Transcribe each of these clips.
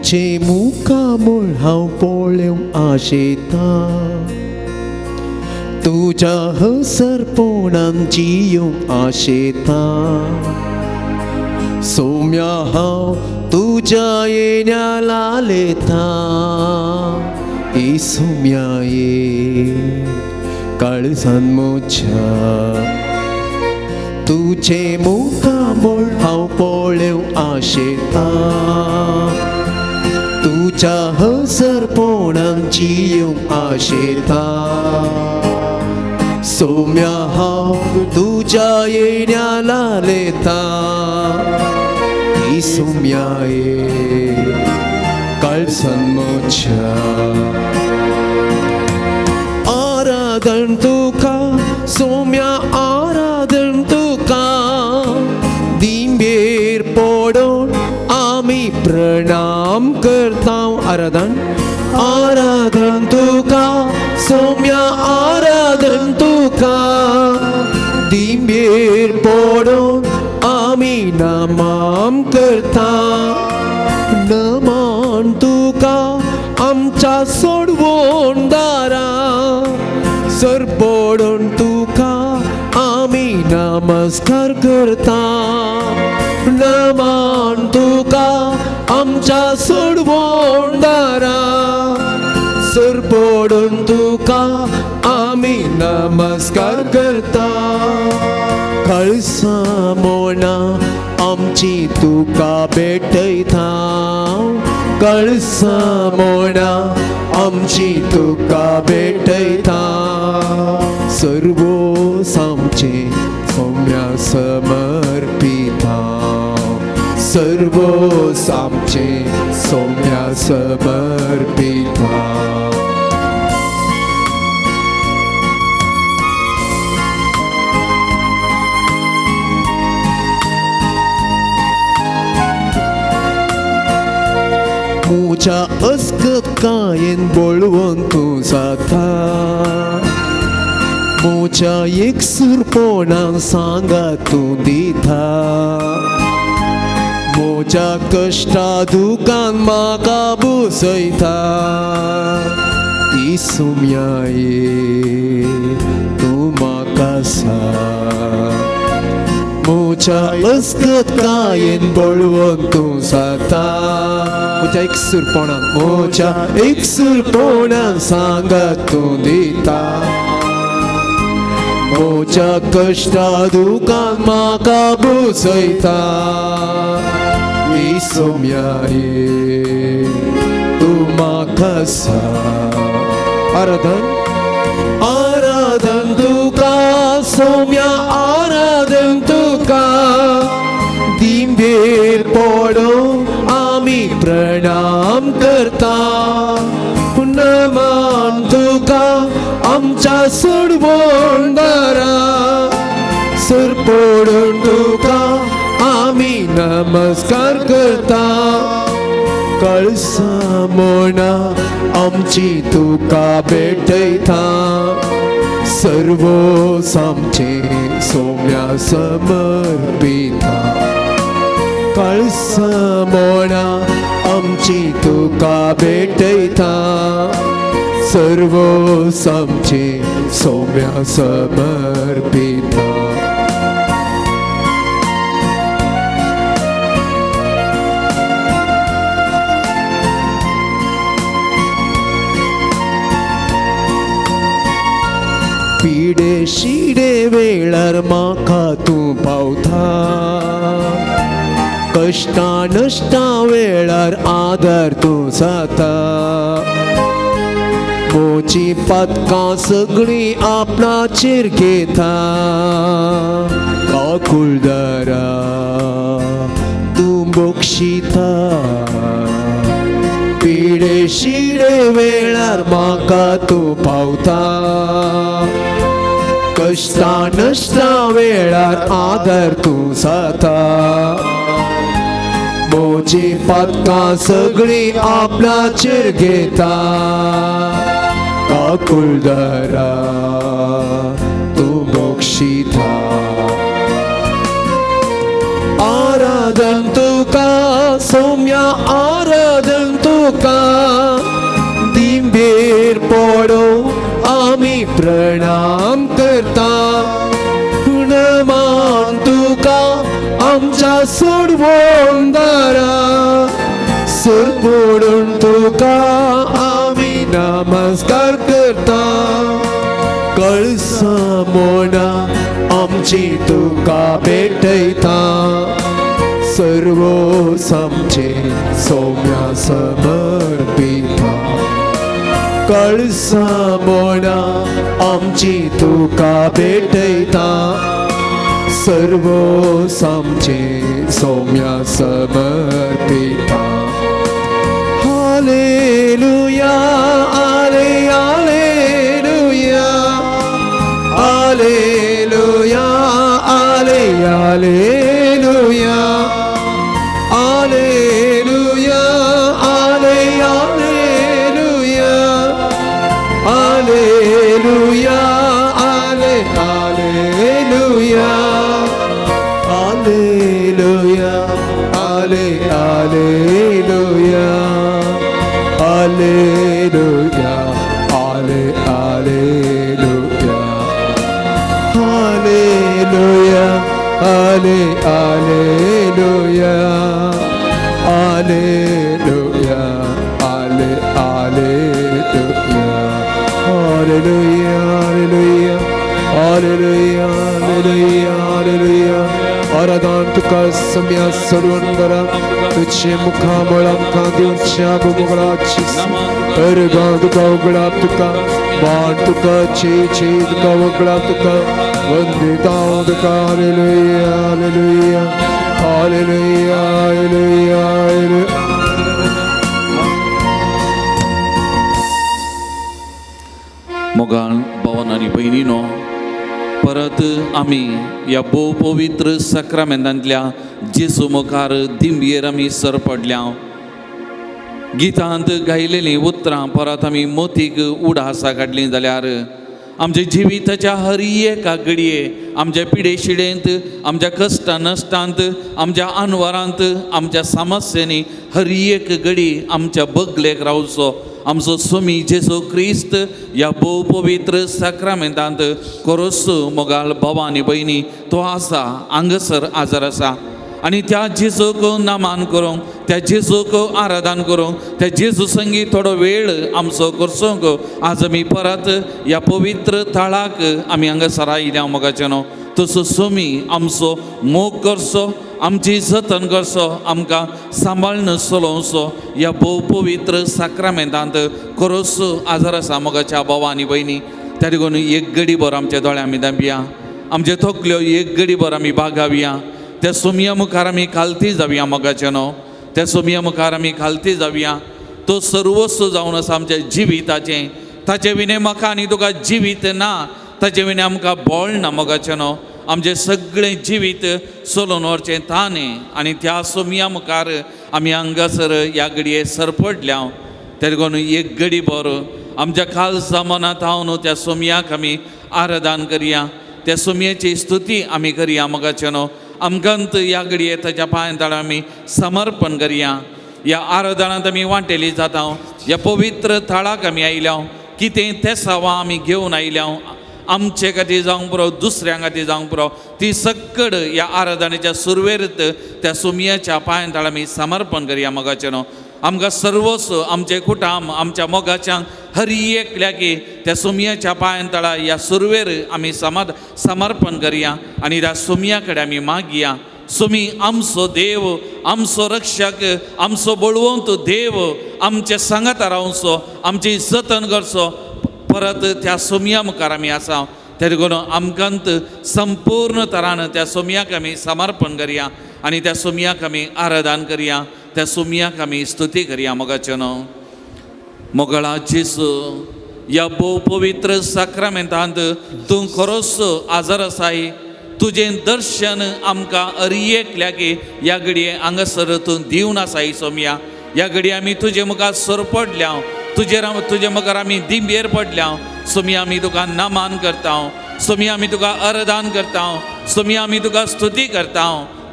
तुझे मुखामळ हांव पळोवंक आशेता, तुज्या हसरपणान जियोंक आशेता. सोम्या हांव तुज्या येण्या लालेता, ए सोम्या ये काळजान म्हज्या. तुझे मुखामळ हांव पळोवंक आशेता, तुज्या हसरपणान जियोंक आशेता. सोम्या हांव तुज्या येण्या लालेता, ए सोम्या ये काळजान म्हज्या. आराधन तुका सोम्या, आराधन तुका, दिंबेर पडोन आमी प्रणाम करता. आराधन, आराधन तुका सोम्या, आराधन तुका, दिंबेर पडोन आमी नमाम करता. नमान तुका आमच्या सोडवून दारा, सरपडून तुका आमी नमस्कार करता. नमान तुका आमच्या सोडवून दारा, सरपडून तुका आमी नमस्कार करता. कळसा मोना आमची तुका भेटयता, कळसा मोना आमची तुका भेटयता. सर्व आमचे सौम्या समर्पिता, सर्व आमचे सौम्या समर्पिता. म्हज्या अस्कतकायेन बळवंत तूं जाता, म्हज्या एकसूरपणान सांगात तूं दिता. म्हज्या कश्टा दुकान म्हाका बुसयता, इसुम्या ये तूं म्हाका सांग. म्हज्या अस्कतकायेन बळवंत तूं जाता, म्हज्या एकसूरपणान, म्हज्या एकसूरपणान सांगात तूं दिता. म्हज्या कश्टा दुकान म्हाका बुसयता, इसुम्या ये तूं म्हाका सांग. आराधन, आराधन तुका सोम्या, आराधन तुका, दिंबेर पडोन आमी प्रणाम करता. नमान तुका आमच्या सोडवून दारा, सरपडून तुका आमी नमस्कार करता. कळसा मोना आमची तुका भेटयता, सर्व आमचे सोम्या समर्पिता. कळसा मोना आमची तुका भेटयता, सर्व आमचे सोम्या समर्पिता. पिडे शिडे वेळार म्हाका तूं पावता, कश्टा नश्टा वेळार आदार तूं जाता. म्हजी पदकां सगळीं आपणाचेर घेता, काकुळदारा तूं बक्षिता. पिडे शिडे वेळार म्हाका तूं पावता, कश्टा नश्टा वेळार आदार तूं जाता. म्हजी पदकां सगळीं आपणाचेर घेता, काकुळदारा तूं बक्षिता. आराधन तुका सौम्या, आराधन तुका दिंबेर पडो आमी प्रणाम करता. मान तुका आमच्या सोडवणदारा, सरपडून तुका आमी नमस्कार करता. कळसा मोडा आमची तुका भेटयता, सर्व आमचे सौम्या समर्पिता. कळसा मोडा आमची तुका भेटयता, सर्व आमचे सौम्या समर्पिता. हालेलुया, आले हालेलुया, हालेलुया, आले हालेलुया, हालेलुया, आले हालेलुया, हालेलुया, आले हालेलुया, हालेलुया, आले हालेलुया, हालेलुया, आले हालेलुया, हालेलुया, आले हालेलुया, हालेलुया, आले हालेलुया, हालेलुया, हालेलुया, हालेलुया, हालेलुया, हालेलुया. आराधन तुका सम्या सर्वंदरा, तुझे मुखामळ आमकां दिवच्या मुगळाची अर्गां तुका उगडाप तुका, मान तुका, चे चे तुका वगळाप तुका, वंदिता तुका. हालेलुया, हालेलुया, हालेलुया, हालेलुया, हालेलुया. मोगाळ भवन आनी भयणीनो, परत आमी ह्या भोव पवित्र साक्रामेंतांतल्या जेजू मुखार दिंबयेर आमी सरपडल्या. गितांत गायलेलीं उतरां परत आमी मोतीक उडासा काडलीं जाल्यार आमच्या जिविताच्या हर एका घडये, आमच्या पिडेशिडेंत, आमच्या कश्टा नश्टांत, आमच्या अनवरांत, आमच्या समस्यांनी हर एक घडी आमच्या बगलेक रावचो आमचो स्वामी जेजू क्रिस्त ह्या भोव पवित्र साक्रामेंतांत कोरोस. मोगाल भावा आनी भयणी, तो आसा हांगासर आजार आसा आनी त्या जेजूक नामान करूंक, त्या जेजूक आराधन करूंक, त्या जेजू संगी थोडो वेळ आमचो करचोंक आज आमी परत ह्या पवित्र थळाक आमी हांगासर आयल्या. मोगाचें न्हू, तसो स्वामी आमचो मोग करचो, आमची जतन करचो, आमकां सांबाळून चलोवचो ह्या भोव पवित्र साक्रामेंतांत खरोच आजार आसा. मोगाच्या भावा आनी भयणी, त्या देखून एक गडी भर आमच्या दोळ्या आमी दांपया, आमचे थकल्यो एक गडी भर आमी बागावया, त्या सोमया मुखार आमी खालती जावया. मोगाचें न्हू, त्या सोमया मुखार आमी खालती जावया. तो सर्वस्व जावन आसा आमच्या जिविताचें. ताचे विणे म्हाका आनी तुका जिवीत ना, ताचे विणे आमकां बळ ना. मोगाचें न्हू, आमचें सगळें जिवीत चलोवन व्हरचें ताणें आनी त्या सोमया मुखार आमी हांगासर ह्या घडये सरपडल्या. त्या देखून एक घडी भर आमच्या खालसा मनांत हांव त्या सोमयाक आमी आराधन करया, त्या सोमयेची स्तुती आमी करया. मोगाचें न्हू, आमकां ह्या घडये ताच्या पांयां तळा आमी समर्पण करया. ह्या आराधनांत आमी वांटेली जाता, ह्या पवित्र थळाक आमी आयल्या, कितें तेसावां आमी घेवन आयल्या, आमचे खातीर जावंक पुरो, दुसऱ्यां खातीर जावंक पुरो, ती सक्कड ह्या आराधनेच्या सुरवेरत त्या सोमयाच्या पांयां तळा आमी समर्पण करया. मोगाचें न्हू, आमकां सर्वस्व, आमचें कुटाम, आमच्या मोगाच्यांक हर एकल्याकी त्या सोमयाच्या पांयां तळा ह्या सुरवेर आमी समर्पण करया आनी त्या सोमया कडेन आमी मागया. सोमी आमचो देव, आमचो रक्षक, आमचो बळवंत देव आमचे सांगाता रावचो, आमची जतन करचो. परत त्या सोमया मुखार आमी आसा, त्या देखून आमकां संपूर्ण तरान त्या सोमयाक आमी समर्पण करया आनी त्या सोमयाक आमी आराधन करया, त्या सोमयाक आमी स्तुती करया. मोगाचें न्हू, मोगळा जेजू, ह्या भोव पवित्र साक्रामेंतांत तूं खरोच आजार आसाय. तुजें दर्शन आमकां हर एकल्याकी ह्या घडये हांगासर तूं दिवन आसाय सोमया. ह्या घडये आमी तुजे मुखार सरपडल्या, तुजे मुखार आमी दिंबेर पडल्या. सोमया आमी तुका नमान करता, सोमया आमी तुका आराधन करता, सोमया आमी तुका स्तुती करता.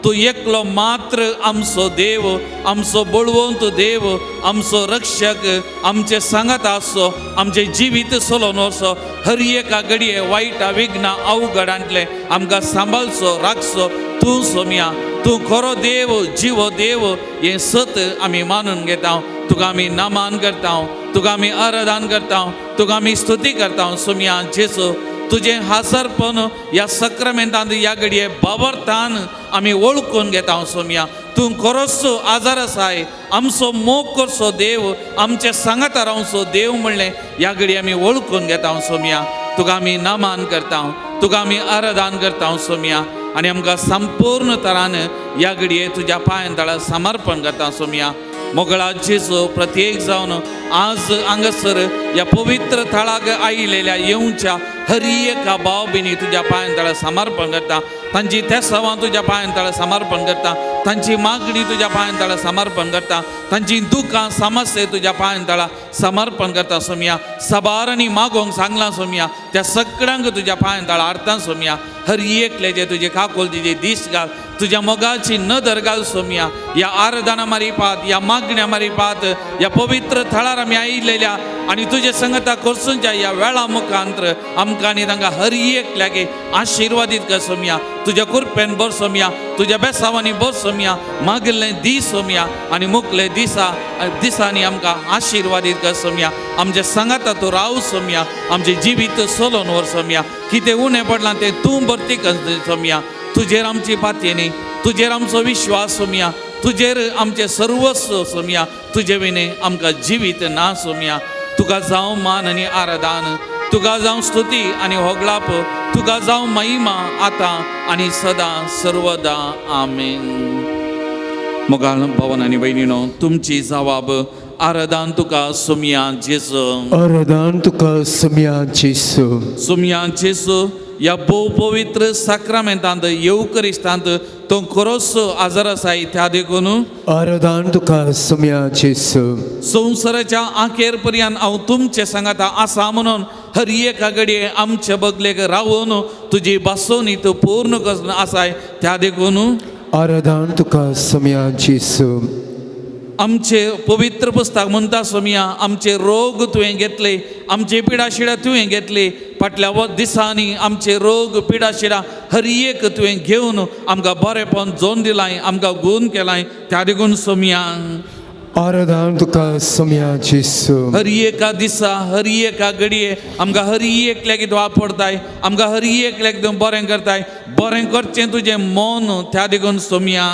तूं एकलो मात्र आमचो देव, आमचो बळवंत देव, आमचो रक्षक, आमचे सांगात आसचो, आमचें जिवीत चलोवन वचो. हर एका घडये वायटा विघ्ना अवघडांतलें आमकां सांबाळचो, राखचो तूं सोमया. तूं खरो देव, जिवो देव हें सत आमी मानून घेता. तुका आमी नमान करता, तुका आमी आराधन करता, तुका आमी स्तुती करता. सोमया जेसू, तुजें हाजरपण ह्या सक्रामेंतांत ह्या घडये बाबरतान आमी वळखून घेता. सोमया, तूं खरोच आजार आसाय, आमचो मोग करचो देव, आमचे सांगाता रावचो देव म्हणलें ह्या घडये आमी वळखून घेता. सोमया, तुका आमी नमान करता, तुका आमी आराधन करता सोमया, आनी आमकां संपूर्ण तरान ह्या घडये तुज्या पांयां तळा समर्पण करता. सोमया, मोगळा जेजू, प्रत्येक जावन आज हांगासर ह्या पवित्र थळाक आयिल्ल्या येवच्या हर एका भाव भयणी तुज्या पांयां तळा समर्पण करता. तांची तेसावां तुज्या पांयां तळा समर्पण करता, तांची मागणी तुज्या पांयां तळा समर्पण करता, तांची दुखां समस्या तुज्या पांयां तळा समर्पण करता. सोमया, सबारांनी मागोंक सांगलां सोमया, त्या सगळ्यांक तुज्या पांयां तळा हाडटा. सोमया, हर एकल्याचे तुजे काकुळटीचे दीस घाल, तुज्या मोगाची नदर घाल. सोमया, ह्या आराधना मारिपात, ह्या मागण्या मारिपात, ह्या पवित्र थळार आमी आयिल्ल्या आनी तुजे संगता करसूनच्या ह्या वेळा मुखांतर आमकां आनी तांकां हर एकल्याक आशिर्वादीत कर. सोमया, तुज्या कृपेन भर. सोमया, तुज्या बेसावांनी भर. सोमया, मागिल्लें दी सोमया, आनी मुखले दिसा दिसांनी आमकां आशिर्वादीत कर. सोमया, आमच्या सांगाता तूं राव. सोमया, आमचें जिवीत चलोवन व्हर. सोमया, कितें उणें पडलां तें तूं भरती कर. सोमया, तुजेर आमची पातयेनी, तुजेर आमचो विश्वास. सोमया, तुजेर आमचें सर्वस्व. सोमया, तुजे विणे आमकां जिवीत ना. सोमया, तुका जावं मान आनी आराधन, तुका जावं स्तुती आनी होगळाप, तुका जावं महिमा, आतां आनी सदां सर्वदा. आमेन. मोगाळ भवन आनी भयणीनो, तुमची जवाब आराधन तुका सोमया जेजू. आराधन तुका सोमया जेसू. सोमया जेजू, ह्या भोव पवित्र साक्रामेंतांत, येवकरिस्तांत तो खरोच आजार आसाय, त्या देखून आराधन तुका सोमया जेसू. संवसाराच्या आखेर पर्यंत हांव तुमचे सांगाता आसा म्हणून हर एका घडये आमचे बगलेक रावून तुजी भासोवणी तूं पूर्ण करून आसाय, त्या देखून आराधन तुका सोमया जेसू. आमचे पवित्र पुस्तक म्हणटा सोमया, आमचे रोग तुवें घेतले, आमचे पिडाशिडा तुवें घेतले. फाटल्या दिसांनी आमचे रोग पिडाशिडा हर एक तुवें घेवन आमकां बरेपण जोन दिलाय, आमकां गूण केलाय, त्या देखून सोमया आराधन तुका सोमया जेसू. हर एका दिसा, हर एका घडये आमकां हर एकल्याक तूं वापरताय, आमकां हर एकल्याक तूं बरें करताय. बरें करचें तुजें मन, त्या देखून सोमया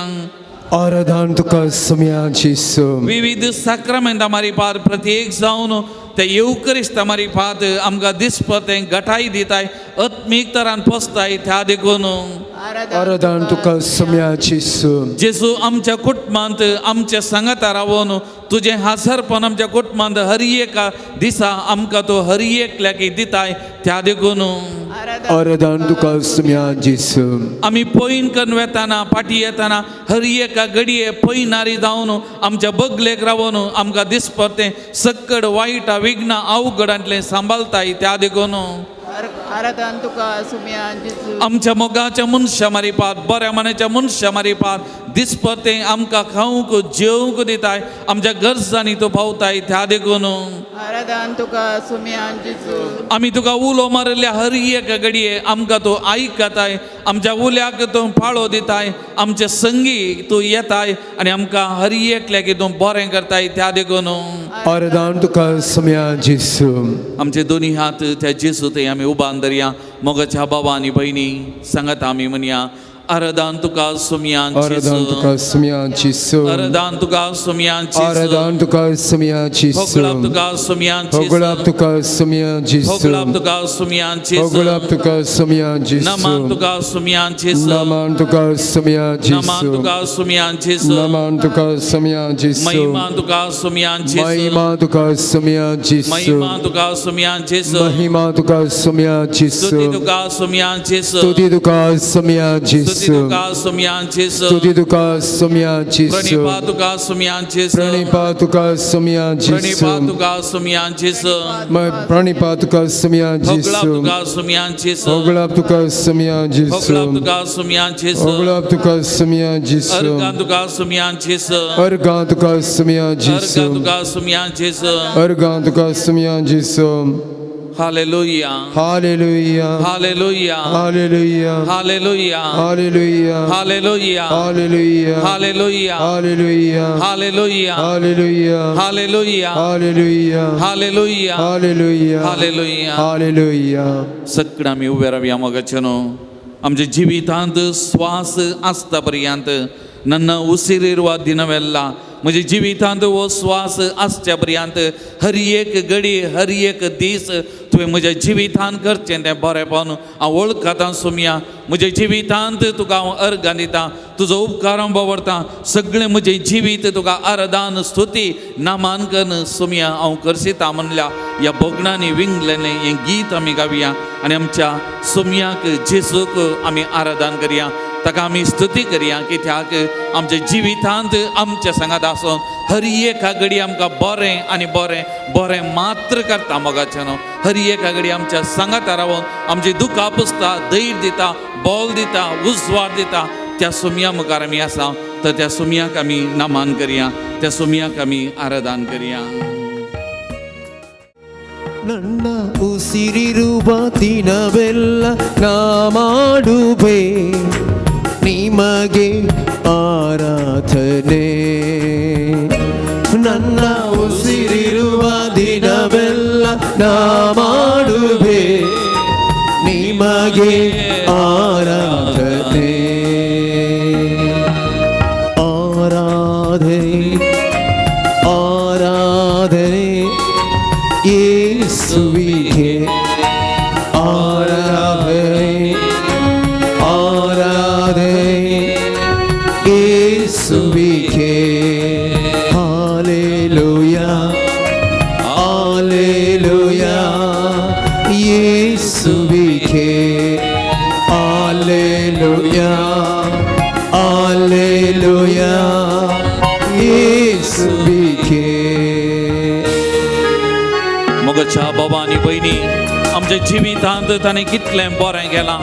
आराधन तुका सोमया जेसू. विविध साक्रामेंतां मारिपात प्रत्येक जावन ते येवकरिस्ता मारिपात आमकां दिसपतें गटाय दिताय, आत्मीक तरान पोसताय, त्या देखून आराधन तुका सोमया जेसू. जेजू, आमच्या कुटुंबांत आमच्या सांगाता रावन तुजें हाजरपण आमच्या कुटुंबांत हर एका दिसा आमकां तूं हर एकल्याक दिताय, त्या देखून आराधन तुका सोमया जेसू. आमी पयन करून वेताना, फाटी येताना हर एका घडये पयनारी जावन आमच्या बगलेक रावन आमकां दिसपतें सक्कड वायट विघ्न अवघडांतलें सांबाळताय, त्या देखून आराधन तुका सोमया जेजू. आमच्या मोगाच्या मनशां मारिपात, बऱ्या मनाच्या मनशां मारिपात दिसपतें आमकां खावंक जेवंक दिताय, आमच्या गरजांनी तूं पावताय, त्या देखून आराधन तुका सोमया जेजू. आमी तुका उलो मारिल्ल्या हर एक घडये आमकां तूं आयकताय, आमच्या उल्याक तूं पाळो दिताय, आमचे संगी तूं येताय आनी आमकां हर एकल्याक तूं बरें करताय, त्या देखून आराधन तुका सोमया जेसू. आमचे दोनी हात त्या जेजू थंय आमी उबान धरया. मोगाच्या बाबा आनी भयणी सांगात आमी म्हणया, आराधन तुका सोमया आराधन तुका सोमया जेसू. आराधन तुका सोमया आराधन तुका सोमया जेसू. होगळाप तुका सोमया होगळाप तुका सोमया जेसू. होगळाप तुका सोमया होगळाप तुका सोमया जेसू. नमान तुका सोमया जेसू. नमान तुका सोमया नमान जेसू. तुका सोमया जेसू. नमान तुका सोमया जेसू. महिमा तुका सोमया जेसू. महिमा तुका सोमया जेसू. महिमा तुका सोमया जेसू. महिमा तुका सोमया जेसू. स्तुती तुका सोमया जेसू. स्तुती तुका सोमया जेसू. स्तुती जेसू. तुका सोमया जेसू. स्तुती तुका सोमया जेसू. प्रणिपा तुका सोमया जेसू. प्रणिपा तुका सोमया प्रणिपा जेसू. तुका सोमया जेसू. प्रणिपा तुका सोमया होगळाप जेसू. तुका सोमया जेसू. होगळाप तुका सोमया जेसू. होगळाप तुका सोमया जेसू. होगळाप तुका सोमया जेसू. अर्गां तुका सोमया जेसू. अर्गां तुका सोमया अर्गां जेसू. तुका सोमया जेसू. अर्गां तुका Somaiya जेसू. Hallelujah. Hallelujah. Hallelujah. Hallelujah. Hallelujah. Hallelujah. Hallelujah. Hallelujah. Hallelujah. Hallelujah. Hallelujah. Hallelujah. Hallelujah. Hallelujah. Hallelujah. Hallelujah. Hallelujah. Hallelujah. सगळं आमी उबे रावया मोगाचे न्हू. आमच्या जिवितांत श्वास आसता पर्यंत नन्न उसिरिरवा दिनवेल्ला म्हज्या जिवितांत हो श्वास आसच्या पर्यंत हर एक घडी हर एक दीस तुवें म्हज्या जिवितांत करचें तें बरेंपण हांव वळखतां सोमया. म्हज्या जिवितांत तुका हांव अर्गां दितां, तुजो उपकार हांव बावडतां. सगळें म्हजें जिवीत तुका आराधन स्तुती नामांकन सोमया हांव करसिता म्हणल्या ह्या भोगणांनी विंगलेलें हें गीत आमी गावया आनी आमच्या सोमयाक जेजूक आमी आराधन करया, ताका आमी स्तुती करया. कित्याक आमच्या जिवितांत आमच्या सांगात आसून हर एका घडी आमकां बरें आनी बरें बरें मात्र करता मोगाचें न्हू. हर एका घडी आमच्या सांगाता रावन आमची दुखां पुसता, धैर्य दिता, बोल दिता, उजवाड दिता. त्या सोमया मुखार आमी आसा तर त्या सोमयाक आमी नमन करया, त्या सोमयाक आमी आराधन करया. ನನ್ನ ಉಸಿರಿರುವ ದಿನವೆಲ್ಲ ನಾ ಮಾಡುವೆ ನಿಮಗೆ ಆರಾಧನೆ. ನನ್ನ ಉಸಿರಿರುವ ದಿನವೆಲ್ಲ ನಾ ಮಾಡುವೆ ನಿಮಗೆ ಆರಾಧನೆ. ಆರಾಧನೆ ಆರಾಧನೆ ಯೇಸುವಿಗೆ. ಆರಾಧನೆ ಆರಾಧನೆ ಯೇಸುವಿಗೆ. ಹಾಲೆಲೂಯಾ ಹಾಲೆಲೂಯಾ ಯೇಸುವಿಗೆ. ಹಾಲೆಲೂಯಾ ಹಾಲೆಲೂಯಾ ಯೇಸುವಿಗೆ. मोगाच्या बाबा आनी भयणी, आमच्या जिवितांत ताणें कितलें बरें केलां.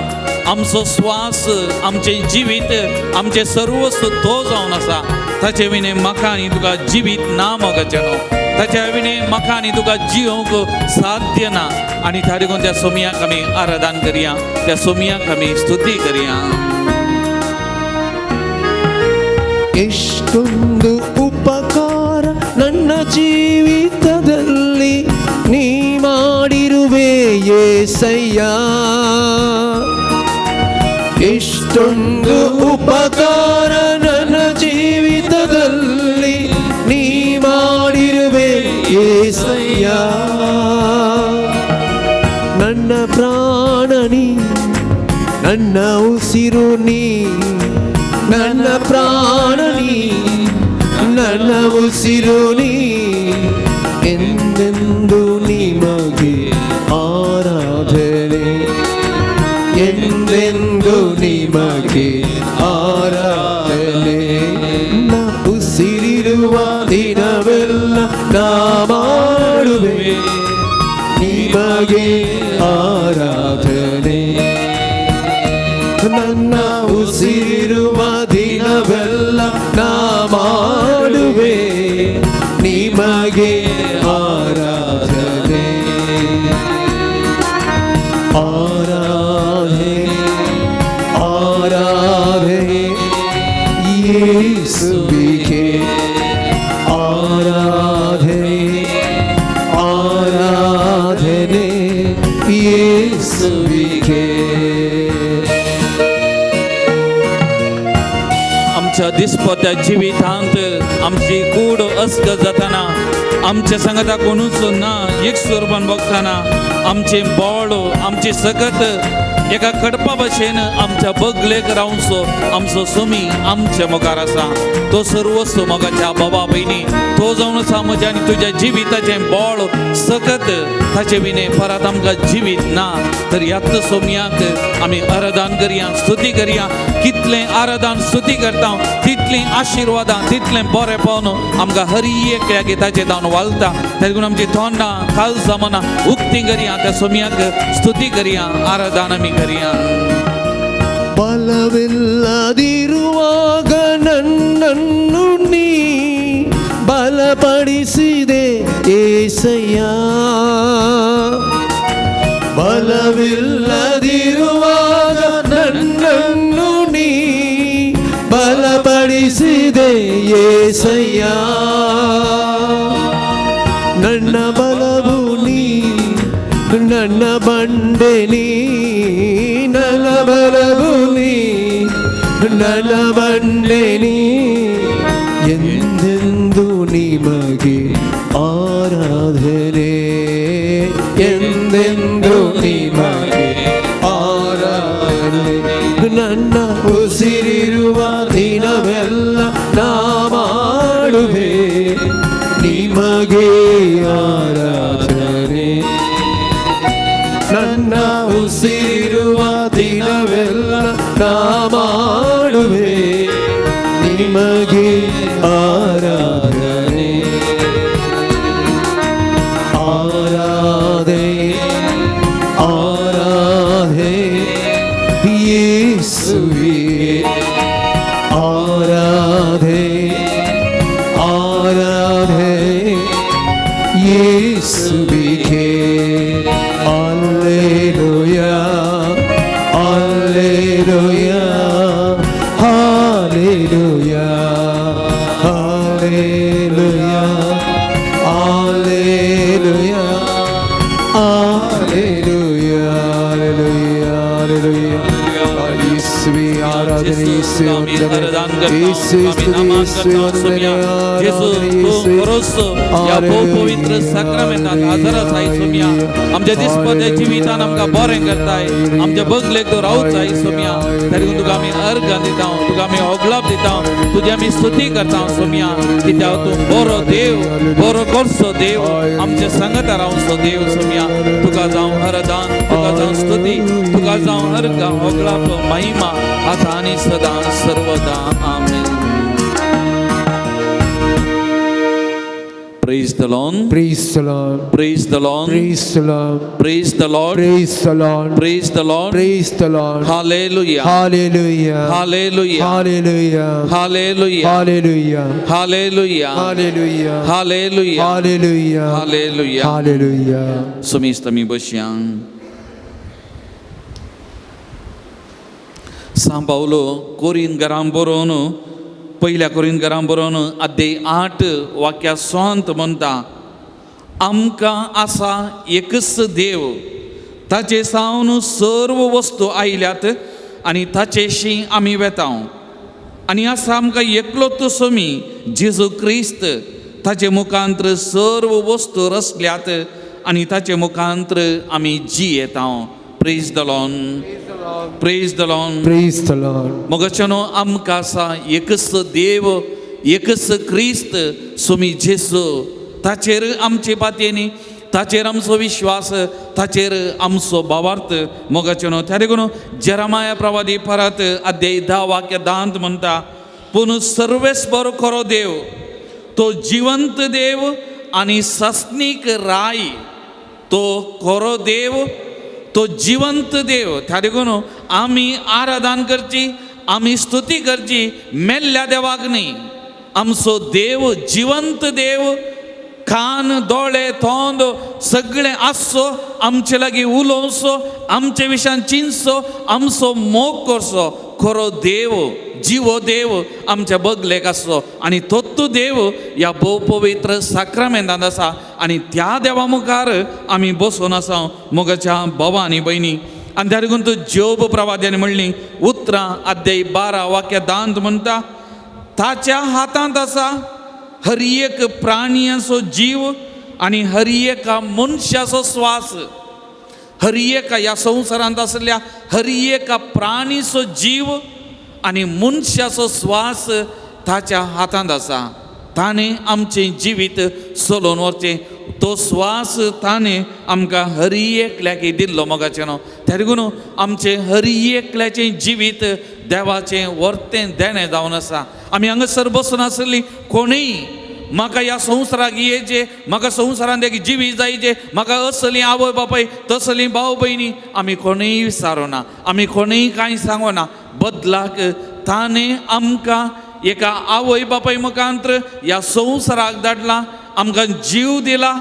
आमचो श्वास, आमचें जिवीत, आमचें सर्वस्व तो जावन आसा. ताचे विणें म्हाका आनी तुका जिवीत ना मोगाचें न्हू. ताच्या विणें म्हाका आनी तुका जियोंक साध्य ना. आनी त्या देखून त्या सोमयाक आमी आराधन करया, त्या सोमयाक आमी स्तुती करया. ಎಷ್ಟೊಂದು ಉಪಕಾರ ನನ್ನ ಜೀವಿತದಲ್ಲಿ ನೀ ಮಾಡಿರುವೆ ಏಸಯ್ಯ. ಎಷ್ಟೊಂದು ಉಪಕಾರ ನನ್ನ ಜೀವಿತದಲ್ಲಿ ನೀ ಮಾಡಿರುವೆ ಏಸಯ್ಯ. ನನ್ನ ಪ್ರಾಣ ನೀ, ನನ್ನ ಉಸಿರು ನೀ, ನನ್ನ ಪ್ರಾಣ ನೀ, ನನ್ನ ಉಸಿರು ನೀ, ಎಂದೆಂದು ನಿಮಗೆ ಆರಾಧನೆ, ಎಂದೆಂದು ನಿಮಗೆ ಆರಾಧನೆ. ನನ್ನ ಉಸಿರಿರುವ ದಿನವೆಲ್ಲ ನಾ ಮಾಡುವೆ ನಿಮಗೆ ಆರಾಧನೆ. ನನ್ನ ಉಸಿರಿರುವ ದಿನವೆಲ್ಲ ನಾ ಮಾಡುವೆ ನಿಮಗೆ ಆರಾಧನೆ. ಆರಾಧನೆ ಆರಾಧನೆ ಯೇಸುವಿಗೆ. ಆರಾಧನೆ ಆರಾಧನೆ ಯೇಸುವಿಗೆ. आमच्या दिसपत्या जिवितांत आमची कूड अस्कत जाताना, आमच्या सांगाता कोणूच ना, एक स्वरूपान बघताना आमचें बळ, आमची सकत एका खडपा भशेन आमच्या बगलेक रावचो आमचो सोमी आमच्या मुखार आसा. तो सर्वस्व मोगाच्या बाबा भयणी तो जावन आसा म्हज्या आनी तुज्या जिविताचें बळ सकत ताचे विणे परत आमकां जिवीत ना. तर ह्याच सोमयाक आमी आराधन करया, स्तुती करया. कितलें आराधन स्तुती करता तितलीं आशिर्वादां तितलें बरेंपण आमकां हर एकल्या गिताचें जावन वालता. तेका आमची तोंडां काळजां मनां उक्ती करया, त्या सोमयाक स्तुती करया, आराधन आमी करया. ಬಲವಿಲ್ಲದಿರುವಾಗ ನನ್ನನ್ನು ನೀ ಬಲಪಡಿಸಿದೆ ಏಸಯ್ಯ. ಬಲವಿಲ್ಲದಿರುವಾಗ ನನ್ನನ್ನು ನೀ ಬಲಪಡಿಸಿದೆ ಏಸಯ್ಯ. ನನ್ನ ಬಲವು ನೀ, ನನ್ನ ಬಂಡೆ ನೀ, ನನ್ನ ಬಲವು ನೀ, ನನ್ನ ಬಂಡೆ ನೀ, ಎಂದೆಂದು ನಿಮಗೆ ಆರಾಧನೆ, ಎಂದೆಂದು ನಿಮಗೆ ಆರಾಧನೆ. ನನ್ನ ಉಸಿರಿರುವ ದಿನವೆಲ್ಲ ನಾ ಮಾಡುವೆ ನಿಮಗೆ ಆರಾಧನೆ. ನನ್ನ ಉಸಿರಿರುವ ದಿನವೆಲ್ಲ ನಾ ಮಾಡುವೆ ನಿಮಗೆ ಆರಾಧನೆ. ಆರಾಧನೆ, ಆರಾಧನೆ ಯೇಸುವೇ. ಆರಾಧನೆ, ಆರಾಧನೆ ಯೇಸುವಿಗೆ. Alleluia, alleluia, hallelujah, hallelujah, hallelujah, hallelujah, hallelujah, hallelujah. ಯೇಸುವೇ ಆರಾಧನೆ, ಯೇಸುವೇ ವಂದನೆ, ಯೇಸುವೇ ಸ್ತುತಿ, ಯೇಸುವೇ ವಂದನೆ, ಆರಾಧನೆ ಯೇಸುವೇ. खरोच ह्या भोव पवित्र साक्रामेंतांत हजर आसाय सोमया. आमच्या दिसपट्ट्या जिवितान आमकां बरें करताय, आमच्या बगलेक तूं रावचाय सोमया. तरी तुका आमी अर्घां दिता, तुका आमी होगळाप दिता, तुजी आमी स्तुती करता सोमया. कित्याक तूं बरो देव, बरो करचो देव, आमच्या सांगता रावचो देव सोमया. तुका जावं हरदान, तुका जावं स्तुती, तुका जावं अर्घां, होगळाप, महिमा, आतां आनी सदां सर्वदा. आमेन. Praise the Lord. Praise the Lord. Praise the Lord. Praise the Lord. Praise the Lord. Praise the Lord. Praise the Lord. Praise the Lord. Hallelujah. Hallelujah. Hallelujah. Hallelujah. Hallelujah. Hallelujah. Hallelujah. Hallelujah. Hallelujah. Hallelujah. Hallelujah. Hallelujah. सुमिस्त आमी बसया. सांव पावलो कोरीन घरां बरोवन पयल्या कोरीन घरां बरोवन अध्याय 8 वाक्या स्वांत म्हणटा, आमकां आसा एकच देव, ताचे सावन सर्व वस्तू आयल्यात आनी ताचेशी आमी वेता. आनी आसा आमकां एकलोच सोमी जेजू क्रिस्त, ताचे मुखांत्र सर्व वस्तू रचल्यात आनी ताचे मुखांत्र आमी जियेता. Praise the Lord. Praise the Lord. Praise the Lord. मोगाच्यानो आमकां आसा एकच देव, एकच क्रिस्त सोमी जेजू, ताचेर आमचे पातयेनी, ताचेर आमचो विश्वास, ताचेर आमचो भावार्थ. मोगाच्यानो त्या देखून जेरामाया प्रवादी परत अध्याय 10 वाक्य 10 म्हणटा, पूण सर्वेस्पर खरो देव, तो जिवंत देव आनी सस्नीक राय, तो खरो देव, तो जिवंत देव. त्या देखून आमी आराधन करची, आमी स्तुती करची मेल्ल्या देवाक न्ही. आमचो देव जिवंत देव, कान दोळे तोंड सगळें आसचो, आमचे लागीं उलोवचो, आमचे विशयान चिंतचो, आमचो मोग करचो खरो देव, जिवो देव आमच्या बगलेक आसचो. आनी तोत्तू देव ह्या भोव पवित्र साक्रामेंतांत आसा आनी त्या देवा मुखार आमी बसून आसा मोगाच्या भावा आनी भयणी. आनी त्या देखून तूं जोब प्रवाद्यान म्हणली उतरां अध्याय 12 वाक्य 10 म्हणटा, ताच्या हातांत आसा हर एक प्राणियाचो जीव आनी हर एका मनशाचो स्वास. हर एका ह्या संवसारांत आसल्या हर एका प्राणीचो जीव आनी मनशाचो स्वास ताच्या हातांत आसा. ताणें आमचें जिवीत चलोवन व्हरचें, तो स्वास ताणें आमकां हर एकल्याक दिल्लो मोगाचें न्हू. त्या देखून आमचें हर एकल्याचें जिवीत देवाचें वर्तें देणें जावन आसा. आमी हांगासर बसून आसली कोणूय म्हाका ह्या संवसाराक येयचें, म्हाका संवसारांत एक जिवीत जायचें, म्हाका असली आवय बापाय तसली भाव भयणी, आमी कोणूय विचारूना, आमी कोणूय कांय सांगना. बदलाक ताणें आमकां एका आवय बापाय मुखांत्र ह्या संवसाराक धाडला, आमकां जीव दिला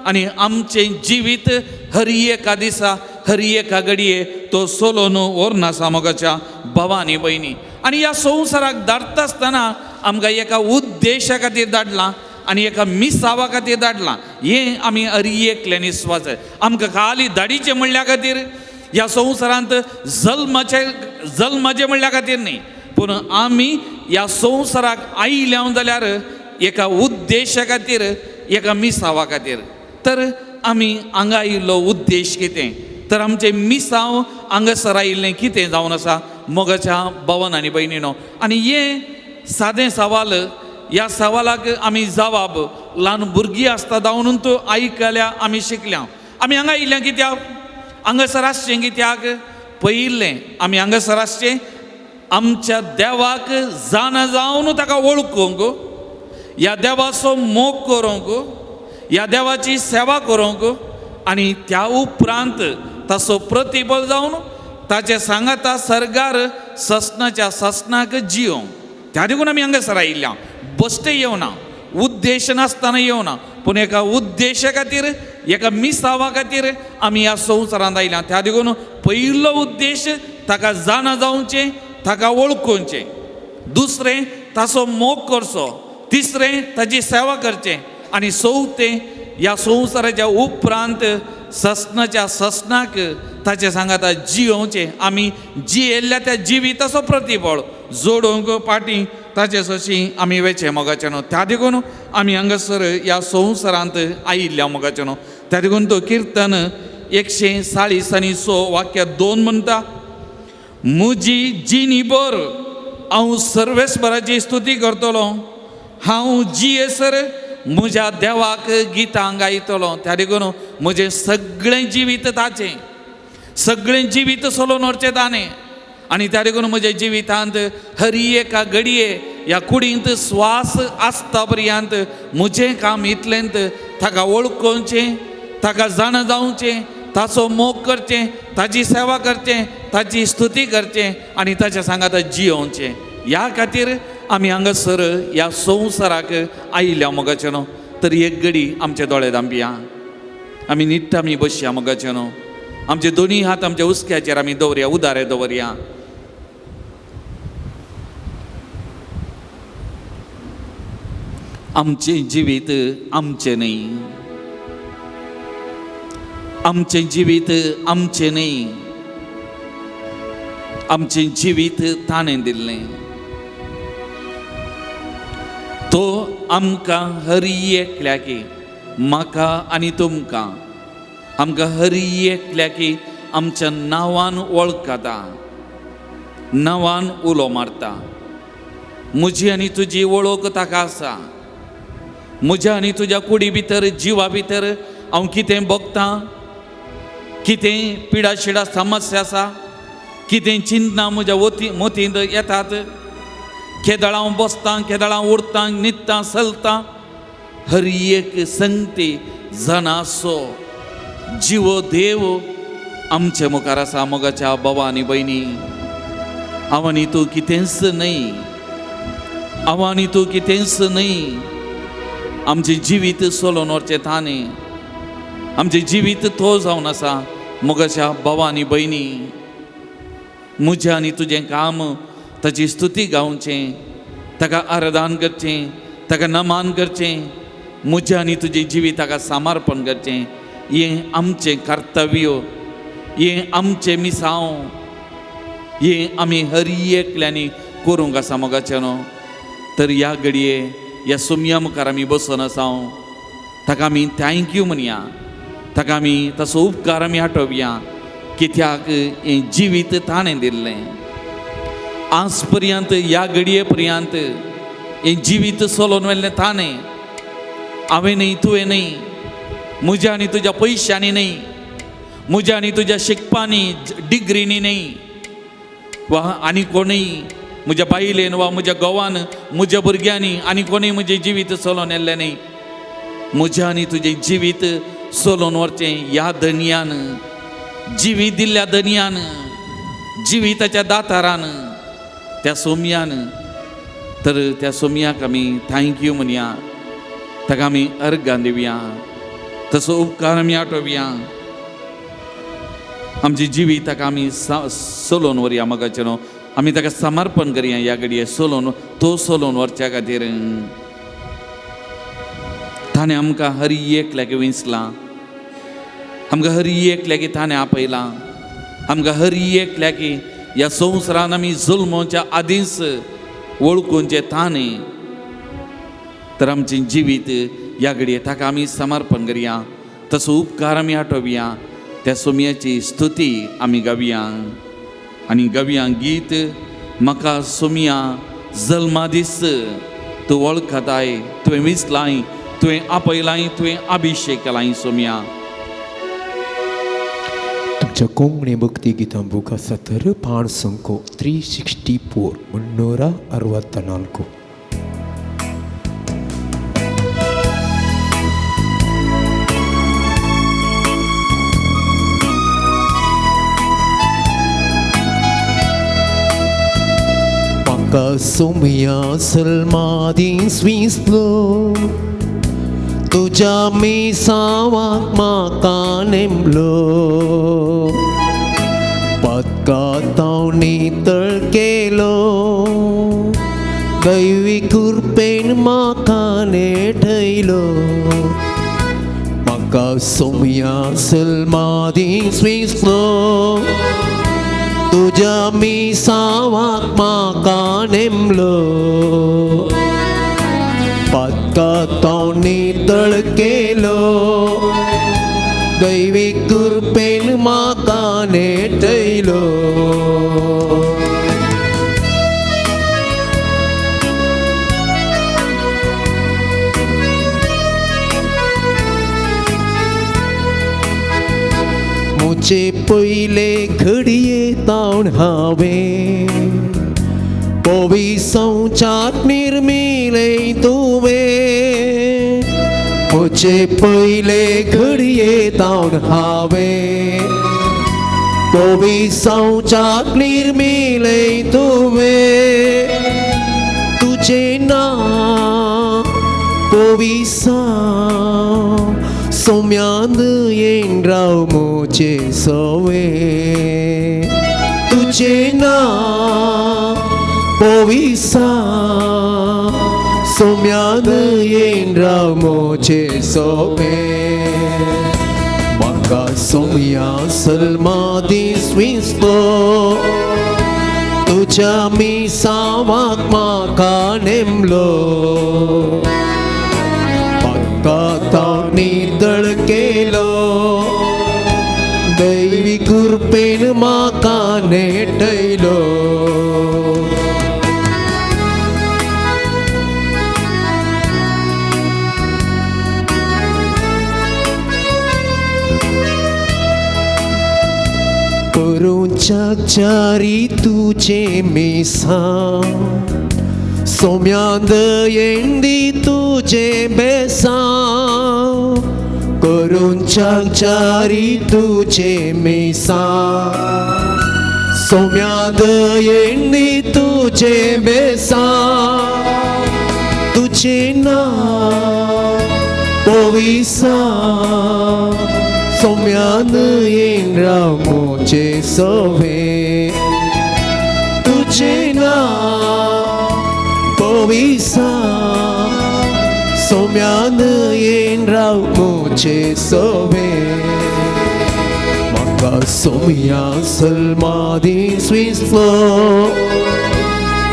आनी आमचें जिवीत हर एका दिसा हर एका घडये तो सोलोन व्हरून आसा मोगाच्या भावानी भयणी. आनी ह्या संवसाराक धाडटा आसतना आमकां एका उद्देशा खातीर धाडला आनी एका मिसावा खातीर धाडला. हें आमी हर एकल्यानी विस्वास. आमकां खाली धाडीचें म्हणल्या खातीर ह्या संवसारांत जल्माचें म्हणल्या खातीर न्ही, पूण आमी ह्या संवसाराक आयल्या जाल्यार एका उद्देशा खातीर, एका मिसावा खातीर. तर आमी हांगा आयिल्लो उद्देश कितें, तर आमचें मिसांव हांगासर आयिल्लें कितें जावन आसा मोगाच्या भवन आनी भयणीनो. आनी हें सादें सवाल, ह्या सवालाक आमी जवाब ल्हान भुरगीं आसता जावन तो आयकल्या, आमी शिकल्या. आमी हांगा आयिल्ल्या कित्याक, हांगासर आसचें कित्याक, पयिल्लें आमी हांगासर आसचें आमच्या देवाक जाणा जावन ताका वळखूंक, ह्या देवाचो मोग करूंक, ह्या देवाची सेवा करूंक आनी त्या उपरांत ताचो प्रतिबल जावन ताचे सांगाता सर्गार ससनाच्या ससनाक जियोंक. त्या देखून आमी हांगासर आयिल्ल्या, बश्टे येवना, उद्देश नासतना येवना, पूण एका उद्देशा खातीर, एका मिसावा खातीर आमी ह्या संवसारांत आयल्या. त्या देखून पयलो उद्देश ताका जाणा जावचें, ताका वळखुचें, दुसरें ताचो मोग करचो, तिसरें ताची सेवा करचें आनी चवथें ह्या संवसाराच्या उपरांत ससनाच्या ससनाक ताचे सांगाता जियोवचें. आमी जियेल्ल्या त्या जिविताचो प्रतिफळ जोडूंक पाटी ताचे सशी आमी वेचें मोगाचें न्हू. त्या देखून आमी हांगासर ह्या संवसारांत आयिल्ल्या मोगाचें न्हू. त्या देखून तो किर्तन 140 आनी 100 वाक्य 2 म्हणटा, म्हजी जिणी बर हांव सर्वेस्पराची स्तुती करतलो, हांव जियेसर म्हज्या देवाक गितां गायतलो. त्या देखून म्हजें सगळें जिवीत ताचें, सगळें जिवीत सोलोवन व्हरचें ताणें आनी त्या देखून म्हज्या जिवितांत हर एका घडये ह्या कुडींत स्वास आसता पर्यंत म्हजें काम इतलेंत ताका वळखुचें, ताका जाणा जावचें, ताचो मोग करचें, ताची सेवा करचें, ताची स्तुती करचें आनी ताच्या सांगाता जियोवचें. ह्या खातीर आमी हांगासर ह्या संवसाराक आयिल्ल्या मोगाचें न्हू. तर एक घडी आमचे दोळे धांपया, आमी निट्ट आमी बसया मोगाचें न्हू. आमचे दोनी हात आमच्या हुस्क्याचेर आमी दवरया, उदारे दवरया. आमचें जिवीत आमचें न्ही, आमचें जिवीत आमचें न्ही, आमचें जिवीत ताणें दिल्लें. तो आमकां हर एकल्याक, म्हाका आनी तुमकां, आमकां हर एकल्याक आमच्या नांवान वळखता, नांवान उलो मारता. म्हजी आनी तुजी वळख ताका आसा. म्हज्या आनी तुज्या कुडी भितर, जिवा भितर हांव कितें भोगतां, कितें पिडा शिडा समस्या आसा, कितें चिंतना म्हज्या मोतींत येतात, केदळां हांव बसतां, केदळां उरतां, न्हिदतां, चलतां, हर एक संगती जनाचो जिवो देव आमचे मुखार आसा. मोगाच्या बाबा आनी भयणी, हांव आनी तूं कितेंच न्हय, हांव आनी तूं कितेंच न्हय. आमचें जिवीत चलोवन व्हरचें ताणें, आमचें जिवीत तो जावन आसा. मोगाच्या बाबा आनी भयणी, म्हजें आनी तुजें काम ताची स्तुती गावचें, ताका आराधन करचें, ताका नमान करचें, म्हजें आनी तुजें जिवीत ताका समर्पण करचें. हें आमचें कर्तव्य, हें आमचें मिसांव, हें आमी हर एकल्यांनी करूंक आसा मोगाचें न्हू. तर ह्या घडये ह्या सुमया मुखार आमी बसून आसा, ताका आमी thank you म्हणया, ताका आमी ताचो उपकार आमी आठोवया कित्याक हें जिवीत ताणें दिल्लें. आज पर्यंत ह्या घडये पर्यंत हें जिवीत चलोवन व्हेल्लें ताणें, हांवें न्ही, तुवें न्ही, म्हज्या आनी तुज्या पयशांनी न्ही, म्हज्या आनी तुज्या शिकपांनी डिग्रीनी न्ही, वा आनी कोणूय म्हज्या बायलेन वा म्हज्या घोवान म्हज्या भुरग्यांनी आनी कोणूय म्हजें जिवीत चलोवन येल्लें न्ही. म्हजें आनी तुजें जिवीत चलोवन व्हरचें ह्या धनयान, जिवीत दिल्ल्या धनयान, जिविताच्या दातारान, त्या सोमयान. तर त्या सोमयाक आमी thank you म्हणया, ताका आमी अर्गां दिवया, तसो उपकार आमी आठोवया. आमची जिवीत ताका आमी चलोवन व्हरया मोगाचें न्हू, आमी ताका समर्पण करया ह्या घडये चलोवन, तो चलोवन व्हरच्या खातीर. ताणें आमकां हर एकल्याक विंचलां, आमकां हर एकल्याक ताणें आपयलां, आमकां हर एकल्याक ह्या संवसारान आमी जल्मोच्या आदींच वळखूनचें ताणें. तर आमचें जिवीत ह्या घडये ताका आमी समर्पण करया, तसो उपकार आमी आठोवया, त्या सोमयाची स्तुती आमी गावया आनी गावया गीत म्हाका सोमया जल्मा दीस तूं वळखताय, तुवें विसलाय, तुवें आपयलाय, तुवें अभिशेक केलाय सोमया. तुमच्या कोंकणी भक्ती गीतां बूक आसा तर पाण संको 364 364. म्हाका सोमया सलमादी स्विसलो तुज्या मिसावाक म्हाका नेमलो, पदकांत नितळ केलो, दैवी कृपेन म्हाका नेठयलो. म्हाका सोमया सलमादी स्विसलो तुज्या मिसावाक म्हाका नेमलो, पदकांत नितळ केलो, दैवी कृपेन म्हाका नेठयलो. मुझे पयले घडये तावन हांवें पविसंचार निर्मिले तुवें, मुझे पयले घडये तावन हांवें पविसंचार निर्मिले तुवें, तुजें नांव पविसा सोम्यान येन राव मुझे सवे, तुजें नांव पविसा सोम्यान येन राव मुझे सवे. म्हाका सोमया सलमादी स्विसलो तुज्या मिसावाक म्हाका नेमलो, पदकांत नितळ केलो, दैवी कृपेन म्हाका नेठयलो. करूंच्या चारी तुजें मिसां सोम्यांद येंदी तुजें बेसां, करूंच्या चारी तुजें मिसां सोम्यांद येंदी तुजें बेसां, तुजें नांव पविसा सोम्यान येन राव मुझे सवे, तुजें नांव पविसा सोम्यान येन राव मुझे सवे. म्हाका सोमया सलमादी स्विसलो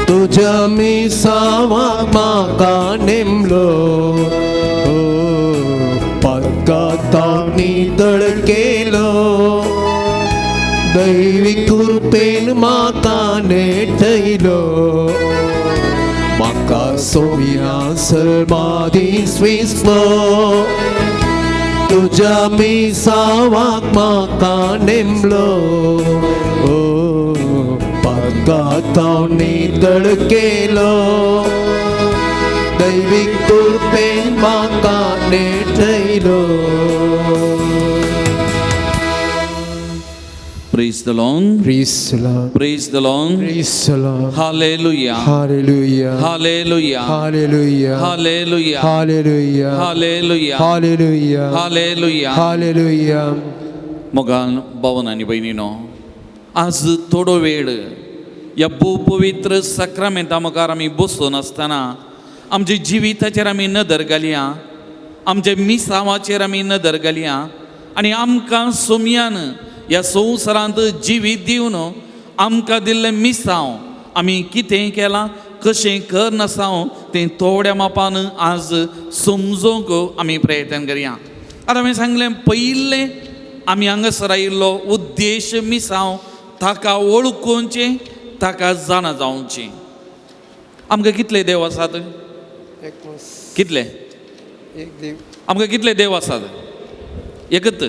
तुज्या मिसावाक म्हाका नेमलो, पदकांत नितळ दैवी कृपेन म्हाका नेटयलो म्हाका सोम्या सलमादी स्विसलो तुज्या मिसावाक म्हाका नेमलो ओ पातकांत नितळ केलो दैवीक कृपेन म्हाका नेटयलो. Praise the Lord. Praise the Lord. Praise the Lord. Praise the Lord. Hallelujah. Hallelujah. Hallelujah. Hallelujah. Hallelujah. Hallelujah. Hallelujah. Hallelujah. Hallelujah. Hallelujah. मोगान भावन आनी भयणीनो, आज थोडो वेळ ह्या भोव पवित्र साक्रामेंता मुखार आमी बसून आसतना आमच्या जिविताचेर आमी नदर घालया, आमच्या मिसांवाचेर आमी नदर घालया आनी आमकां सोमयान ह्या संवसारांत जिवीत दिवन आमकां दिल्लें मिसांव आमी कितें केलां, कशें कर नासांव तें थोड्या मापान आज समजोवंक आमी प्रयत्न करया. आतां आमी सांगलें, पयलें आमी हांगासर आयिल्लो उद्देश मिसांव ताका वळखुचें, ताका जाणा जावचें. आमकां कितले देव आसात? कितले? एक देव. आमकां कितले देव आसात? एकच.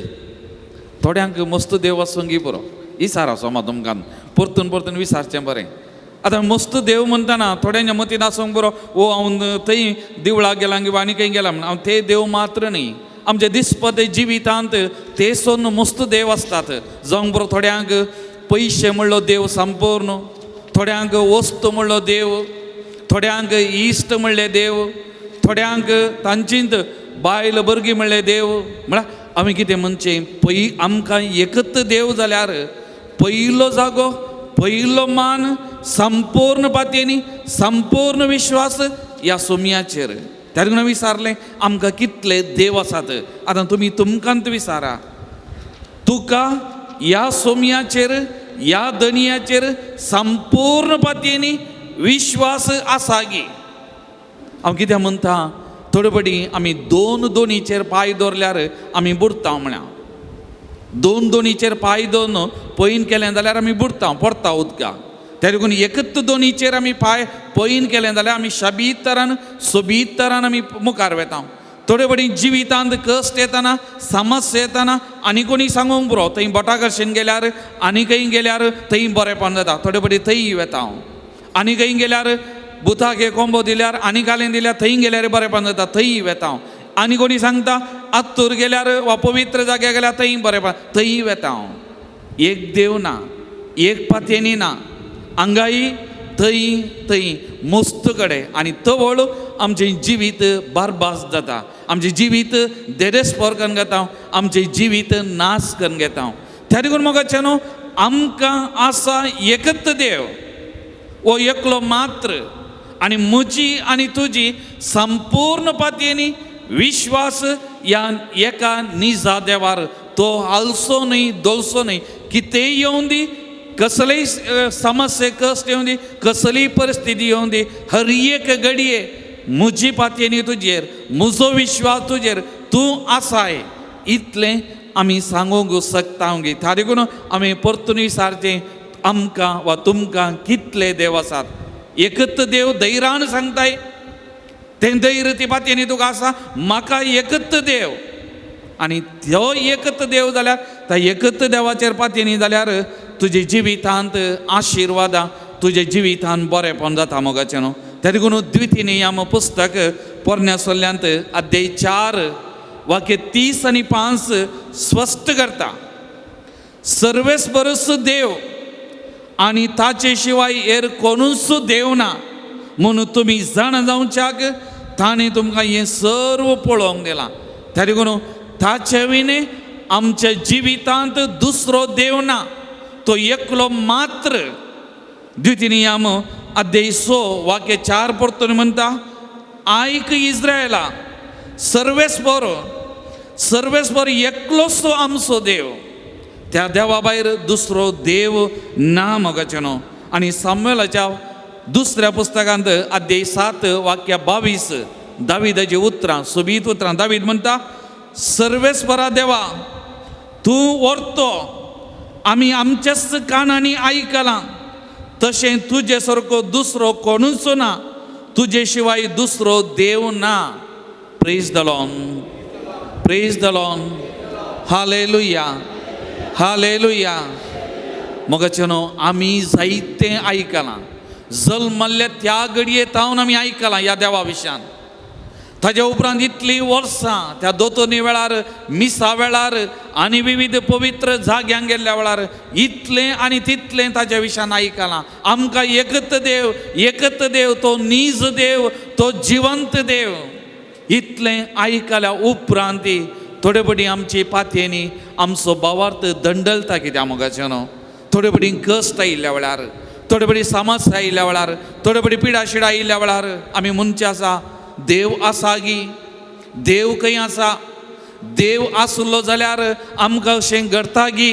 थोड्यांक मस्त देव आसूंक बरो विचार आसो मा तुमकां परतून परतून विचारचें बरें. आतां मस्त देव म्हणटना थोड्यांच्या मतीन आसूंक बरो, ओ हांव थंय देवळाक गेलां किंवा आनी खंय गेलां म्हण. हांव ते देव मात्र न्ही, आमच्या दिसपते जिवितांत ते सोन मस्त देव आसतात. जावंक बरो थोड्यांक पयशे म्हणलो देव संपूर्ण, थोड्यांक वस्तू म्हणलो देव, थोड्यांक इश्ट म्हणले देव, थोड्यांक तांचींत बायल भुरगीं म्हणले देव. म्हळ्यार आमी कितें म्हणचें, पय आमकां एकच देव जाल्यार पयलो जागो, पयलो मान, संपूर्ण पातयेनी संपूर्ण विश्वास ह्या सोमयाचेर. त्या लागून विचारलें आमकां कितले देव आसात. आतां तुमी तुमकांत विचारा, तुका ह्या सोमयाचेर, ह्या दनयाचेर संपूर्ण पातयेनी विश्वास आसा गी? हांव कितें म्हणटा, थोडे फावटी आमी दोन दोनीचेर पांय दवरल्यार आमी बुडटा म्हळ्यार दोन दोनीचेर पांय दवरून पयन केलें जाल्यार आमी बुडटा, पडटा उदकां. त्या देखून एकच दोनीचेर आमी पांय पयन केलें जाल्यार आमी शबीत तरान सोबीत तरान आमी मुखार वेता. थोडे फावटी जिवितांत कश्ट येतना, समस्या येतना आनी कोणी सांगूंक पुरो, थंय बोटाकर्शेन गेल्यार आनी खंय गेल्यार थंय बरेंपण जाता. थोडे फावटी थंय वेता हांव, आनी खंय गेल्यार बुताक एक कोंबो दिल्यार आनी कालें दिल्यार थंय गेल्यार बरेंपण जाता, थंय वेता हांव. आनी कोणी सांगता आत्तूर गेल्यार वा पवित्र जाग्यार गेल्यार थंय बरेंपण, थंय वेता हांव. एक देव ना, एक पातयेनी ना, हांगाय थंय थंय मस्त कडेन आनी तवळ आमचें जिवीत बारबास जाता, आमचें जिवीत देदेस्पोर करून घेता, आमचें जिवीत नाश करून घेता. त्या देखून मोगाचें न्हू, आमकां आसा एकच देव, हो एकलो मात्र, आनी म्हजी आनी तुजी संपूर्ण पातयेनी विश्वास ह्या एका निजा देवार. तो हालसो न्हय, दोलसो न्हय, कितेंय येवं दी, कसलीय समस्या कश्ट येवं दी, कसलीय परिस्थिती येवं दी, हर एक घडये म्हजी पातयेनी तुजेर, म्हजो विश्वास तुजेर, तूं आसाय इतलें आमी सांगूंक शकता गे. त्या देखून आमी परतून विचारचें, आमकां वा तुमकां कितले देव आसात? एकच देव धैर्यान सांगताय, तें धैर्य ती पातयेनी तुका आसा, म्हाका एकच देव. आनी तो एकच देव जाल्यार त्या एकच देवाचेर पातयेनी जाल्यार तुजे जिवितांत आशिर्वादां, तुजे जिवितांत बरेंपण जाता मोगाचें न्हू. त्या देखून द्वितीय नियम पुस्तक पोरण्या सोल्ल्यांत अध्याय 4 वाक्य 30 आनी 5 स्पश्ट करता, सर्वेस्परस देव आनी ताचे शिवाय हेर कोणूच देव ना म्हणून तुमी जाणा जावच्याक ताणें तुमकां हें सर्व पळोवंक दिलां. त्या देखून ताचे विणे आमच्या जिवितांत दुसरो देव ना, तो एकलो मात्र. द्वितीय नियम अध्याय 6 वाक्य 4 परतून म्हणटा, आयक इस्रायला, सर्वेस्पर सर्वेस्पर एकलोच तो आमचो देव, त्या देवा भायर दुसरो देव ना मोगाचें न्हू. आनी सामुएलाच्या दुसऱ्या पुस्तकांत अध्याय 7 वाक्य 22 दाविदाची उतरां, सोबीत उतरां. दावीद म्हणटा, सर्वेस्परा देवा, तूं व्हरतो आमी आमच्याच कानांनी आयकलां तशें तुजे सारको दुसरो कोणूच ना, तुजे शिवाय दुसरो देव ना. Praise the Lord, praise the Lord, hallelujah, hallelujah. मोगाचे न्हू, आमी जायतें आयकलां, जल्मल्ल्या त्या घडये तावन आमी आयकलां ह्या देवा विशयान. ताज्या उपरांत इतलीं वर्सां त्या दोतोनी वेळार, मिसा वेळार आनी विविध पवित्र जाग्यांक गेल्ल्या वेळार इतलें आनी तितलें ताज्या विशयान आयकलां. आमकां एकत देव, एकत देव, तो नीज देव, तो जिवंत देव. इतलें आयकल्या उपरांत थोडे पटी आमची पातयेनी आमचो भावार्थ दंडलता कित्याक मोगाचें न्हू. थोडे पटी कश्ट आयिल्ल्या वेळार, थोडे पटी समस्या आयिल्ल्या वेळार, थोडे पटी पिडाशिडा आयिल्ल्या वेळार आमी म्हणचें आसा, देव आसा गी, देव खंय आसा, देव आसलो जाल्यार आमकां अशें घडटा गी.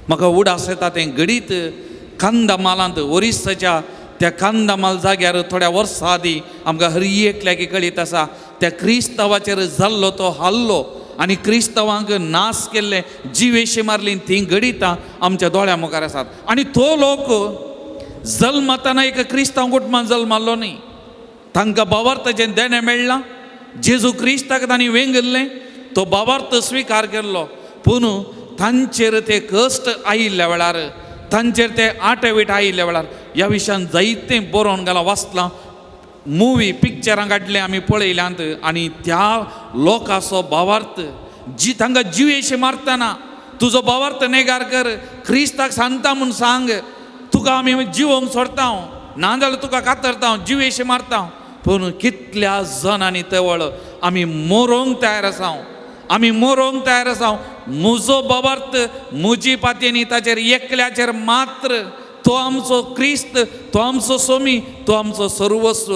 म्हाका उडास येता तें घडीत कांदामालांत, ओरिसाच्या त्या कांदामाल जाग्यार थोड्या वर्सां आदीं आमकां हर एकल्याक कळीत आसा त्या क्रिस्तांवाचेर जाल्लो तो हल्लो आनी क्रिस्तांवांक नाश केल्ले, जिवेशी मारली, तीं घडितां आमच्या दोळ्या मुखार आसात. आनी तो लोक जल्मताना एक क्रिस्तांव कुटुंबान जल्माल्लो न्ही, तांकां भावार्थाचें देणें मेळ्ळां, जेजू क्रिस्ताक तांणी वेंगिल्लें, तो भावार्थ स्विकार केल्लो. पूण तांचेर ते कश्ट आयिल्ल्या वेळार, तांचेर ते आटेवीट आयिल्ल्या वेळार, ह्या विशयान जायतें बरोवन घालां, वाचलां, मुवी पिक्चरां काडलें आमी पळयल्यांत. आनी त्या लोकांचो भावार्थ जी तांकां जिवेशी मारतना, तुजो भावार्थ नेगार कर, क्रिस्ताक सांगता म्हूण सांग, तुका आमी जिवोंक सोडता, ना जाल्यार तुका कातरता, जिवेशी मारता. पूण कितल्या जणांनी तवळ आमी मरोंक तयार आसा, आमी मरोंक तयार आसा. म्हजो भावार्थ म्हजी पातयेनी ताचेर एकल्याचेर मात्र, तो आमचो क्रिस्त, तो आमचो सोमी, तो आमचो सर्वस्व.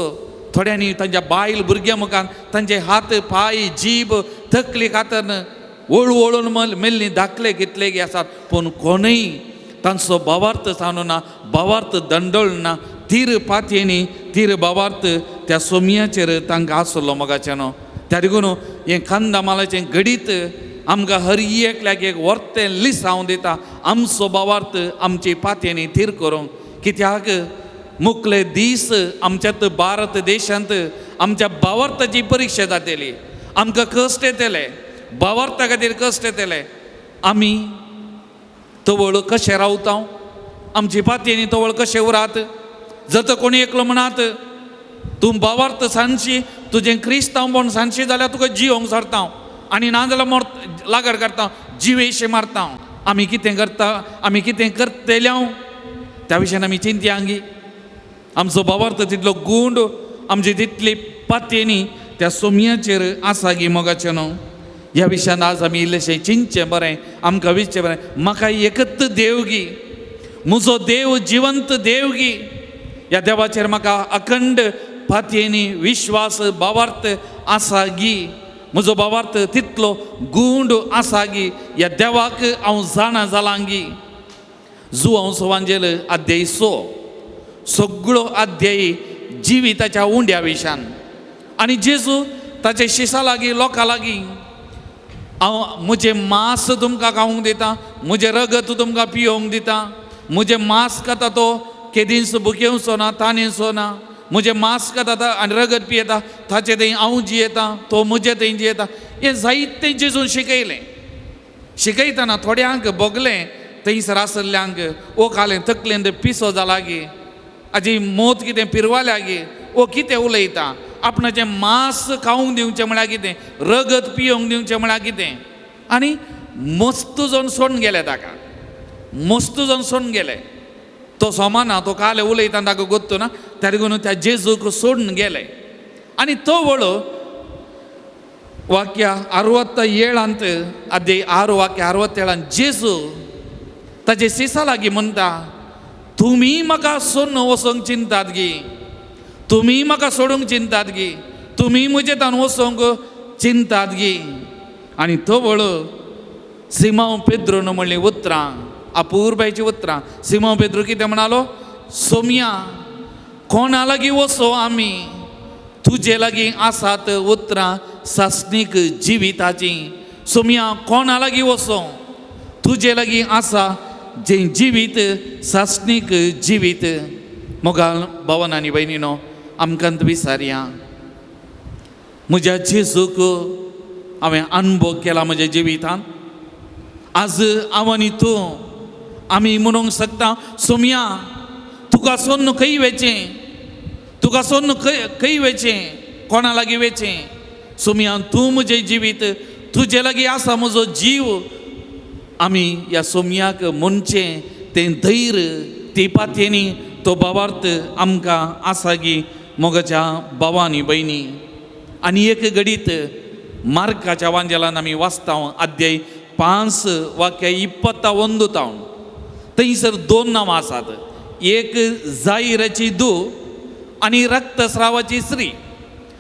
थोड्यांनी तांच्या बायल भुरग्यां मुखार तांचे हात पांय जीब तकली कातरन वळू वळून मेल्ली दाखले कितले आसात. पूण कोणूय तांचो भावार्थ सांगू ना, भावार्थ दंडोळ ना, तीर पातयेनी तीर भावार्थ त्या सोमयाचेर तांकां आसलो मोगाचें न्हू. त्या देखून हें कांदामालाचें घडीत आमकां हर एकल्याक एक वर्तें लिसांव दिता, आमचो भावार्थ आमची पातयेनी थीर करूंक. कित्याक मुखले दीस आमच्यात भारत देशांत आमच्या भावार्थाची परिक्षा जातली, आमकां कश्ट येतले, भावार्था खातीर कश्ट येतले. आमी तवळ कशें रावता, आमची पातयेनी तवळ कशें उरात. जर तर कोणी एकलो म्हणात तूं भावार्थ सांगशी, तुजें क्रिस्तांवपण सांगशी जाल्यार तुका जिवोंक सोडता आनी ना जाल्यार मोर लागड करता, जिवेशे मारता. आमी कितें करता, आमी कितें करतले त्या विशयान आमी चिंतया गी. आमचो भावार्थ तितलो गूंड, आमची तितली पातयेनी त्या सोमयाचेर आसा गी मोगाचें न्हू. ह्या विशयान आज आमी इल्लेशें चिंतचें बरें, आमकां विचचें बरें, म्हाका एकच देव गी, म्हजो देव जिवंत देव गी, ह्या देवाचेर म्हाका अखंड पातयेनी विश्वास भावार्थ आसा गी, म्हजो भावार्थ तितलो गूंड आसा गी, ह्या देवाक हांव जाणा जालां गी. जुवांव सोवांजेल अध्याय 6 सगळो अध्यायी जिविताच्या उंड्या विशयान. आनी जेजू ताचे शिसा लागीं लोकां लागीं हांव म्हजें मांस तुमकां खावंक दिता, म्हजें रगत तुमकां पियोवंक दिता, म्हजें मांस खाता तो केदींच भुकेवचो ना, तानेचो ना, म्हजें मांस खाता आनी रगत पियेता ताचे थंय हांव जियेता, तो म्हजे थंय जियेता. हें जायतें जेजून शिकयलें. शिकयतना थोड्यांक भोगलें थंयसर आसल्ल्यांक, ओ कालें तकलेन पिसो जाला गी, आजी मोत कितें पिरवाल्या गी, ओ कितें उलयता, आपणाचें मांस खावंक दिवचें म्हळ्यार कितें, रगत पियोवंक दिवचें म्हळ्यार कितें. आनी मस्त जावन सोडून गेले ताका, मस्त जावन सोडून गेले. तो सोमाना तो काले उलयता ताका गोत्तो ना, त्या देखून त्या जेजूक सोडून गेले. आनी तो वळो वाक्य 67 अध्याय 6 वाक्य 67 जेजू ताजे सिसा लागीं म्हणटा, तुमी म्हाका सोडून वचोंक चिंतात गी, तुमी म्हाका सोडूंक चिंतात गी, तुमी म्हजे तान वचोंक चिंतात गी. आनी तवळ सिमांव पेद्रोन म्हणलीं उतरां, अपुरबायचीं उतरां. सिमांव पेद्रो कितें म्हणालो, सोमया कोणा लागीं वचो आमी, तुजे लागीं आसात उतरां सासणीक जिविताचीं. सोमया कोणा लागीं वचो, तुजे लागीं आसा जें जिवीत सासणीक जिवीत. मोगाल भवन आनी भयणीनो, आमकां विसारया. म्हज्या जेजूक हांवें अनुभव केला म्हज्या जिवितांत. आज हांव आनी तूं आमी म्हणूंक शकता, सोमया तुका सोन्न खंय वेचें, तुका सोन्न खंय खंय वेचें, कोणा लागीं वेचें? सोमया तूं म्हजें जिवीत, तुजे लागीं आसा म्हजो जीव. आमी ह्या सोमयाक म्हणचें तें धैर्य, ती पातयेनी, तो भावार्थ आमकां आसा गी मोगाच्या भावा आनी भयणी? आनी एक घडीत मार्काच्या वांजेलान आमी वाचता, अध्याय 5 वाक्य 21 तावन. थंयसर दोन नांवां आसात, एक जायराची धूव आनी रक्तस्रावाची स्त्री.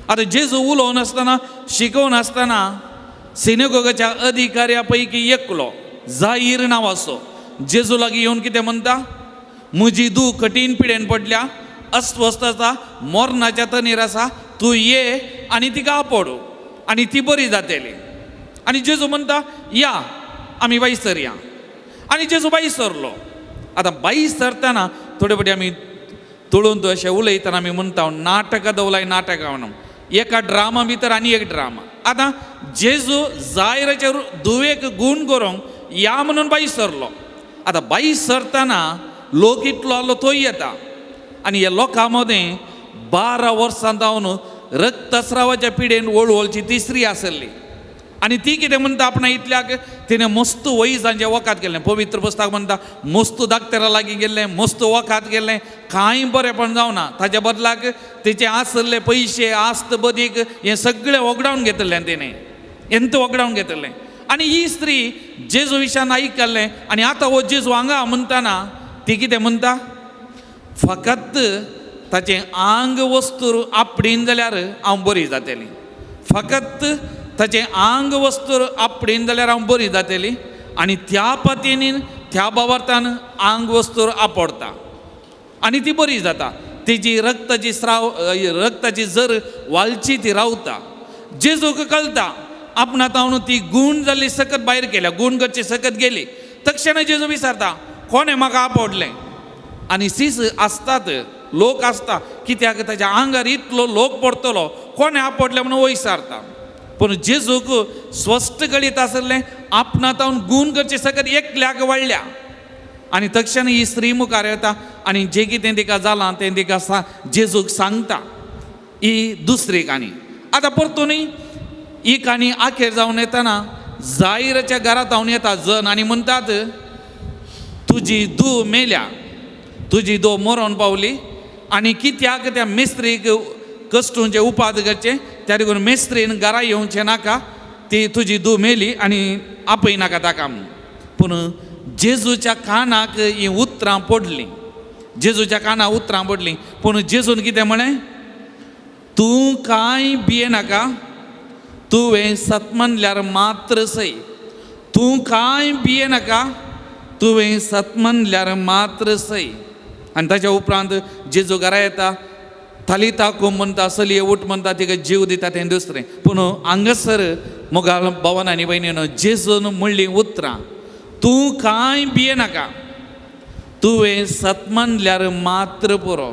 आतां जेजू उलोवन आसतना, शिकोवन आसतना, सिनेगोगाच्या अधिकाऱ्या पैकी एकलो जाहीर नांवाचो जेजू लागीं येवन कितें म्हणटा? म्हजी धूव कठीण पिडेन पडल्या, अस्वस्थ आसा, मोरनाच्या तनीर आसा, तूं ये आनी तिका आपोडू आनी ती बरी जातली. आनी जेजू म्हणटा, या आमी बाय सरया. आनी जेजू बाय सरलो. आतां बाय सरतना थोडे फावटी आमी तुळून अशें उलयतना आमी म्हणटा, नाटकां दवलाय नाटकां म्हणून, एका ड्रामा भितर आनी एक ड्रामा. आतां जेजू जायराच्या धुवेक गूण करूंक या म्हणून बाय सरलो. आतां बाय सरतना लोक इतलो आहलो थंय येता आनी ह्या लोकां मदें 12 वर्सां जावन रक्तस्रावाच्या पिडेन वळवळची तिसरी आसली. आनी ती कितें म्हणटा आपणा इतल्याक तिणें मस्त वैजांचें वखद केल्लें. पवित्र पुस्तक म्हणटा मस्त दाक्तरा लागीं गेल्लें, मस्त वखद केल्लें, कांय बरेंपण जावना. ताच्या बदलाक तिचे आसले पयशे आस्त बदीक हें सगळें वगडावन घेतलें तिणें, हेंत वगडावन घेतलें. आनी ही स्त्री जेजू विशयान आयकल्लें आनी आतां हो जेजू हांगा म्हणटाना ती कितें म्हणटा, फकत ताचें आंग वस्तूर आपडीन जाल्यार हांव बरी जातली, फकत ताचें आंग वस्तूर आपडीन जाल्यार हांव बरी जातली. आनी त्या पतीनीन त्या बावार्थान आंग वस्तूर आपडता आनी ती बरी जाता. तिजी रक्ताची स्राव, रक्ताची जर वालची ती रावता. जेजूक कळटा आपणा तावन ती गूण जाल्ली सकत भायर केल्या, गूण करची सकत गेली. तक्षण जेजू विचारता, कोणें म्हाका आपडलें? आनी सीस आसतात, लोक आसता, कित्याक ताच्या आंगार इतलो लोक पडटलो, कोणें आपडलें म्हणून वयसारता. पूण जेजूक स्वस्थ कळीत आसलें आपणा तावन गूण करची सकत एकल्याक वाडल्या. आनी तक्षण ही स्त्री मुखार येता आनी जें कितें तिका जालां तें तिका जेजूक सांगता. ही दुसरी काणी. आतां परतून ही काणी आखेर जावन येतना जायराच्या घरांत जावन येता जन आनी म्हणटात, तुजी धूव मेल्या, तुजी धूव मरोन पावली आनी कित्याक त्या मिस्त्रीक कश्टूंचे उपाद करचे, त्या देखून मिस्त्रीन घरा येवचें नाका, ती तुजी धूव मेली आनी आपय नाका ताका म्हणून. पूण जेजूच्या कानाक हीं उतरां पडलीं, जेजूच्या कानाक उतरां पडलीं. पूण जेजून कितें म्हळें, तूं कांय भियेनाका, तुवें सत म्हणल्यार मात्र सय, तूं कांय भियेनाका, तुवें सत म्हणल्यार मात्र सय. आनी ताच्या उपरांत जेजू घरा येता, थाली ताकूं म्हणटा, चलये उठ म्हणटा, तिका जीव दिता तें दुसरें. पूण हांगासर मोगाल भवन आनी भयणीनो, जेजून म्हणलीं उतरां, तूं कांय भियेनाका, तुवें सत म्हणल्यार मात्र पुरो.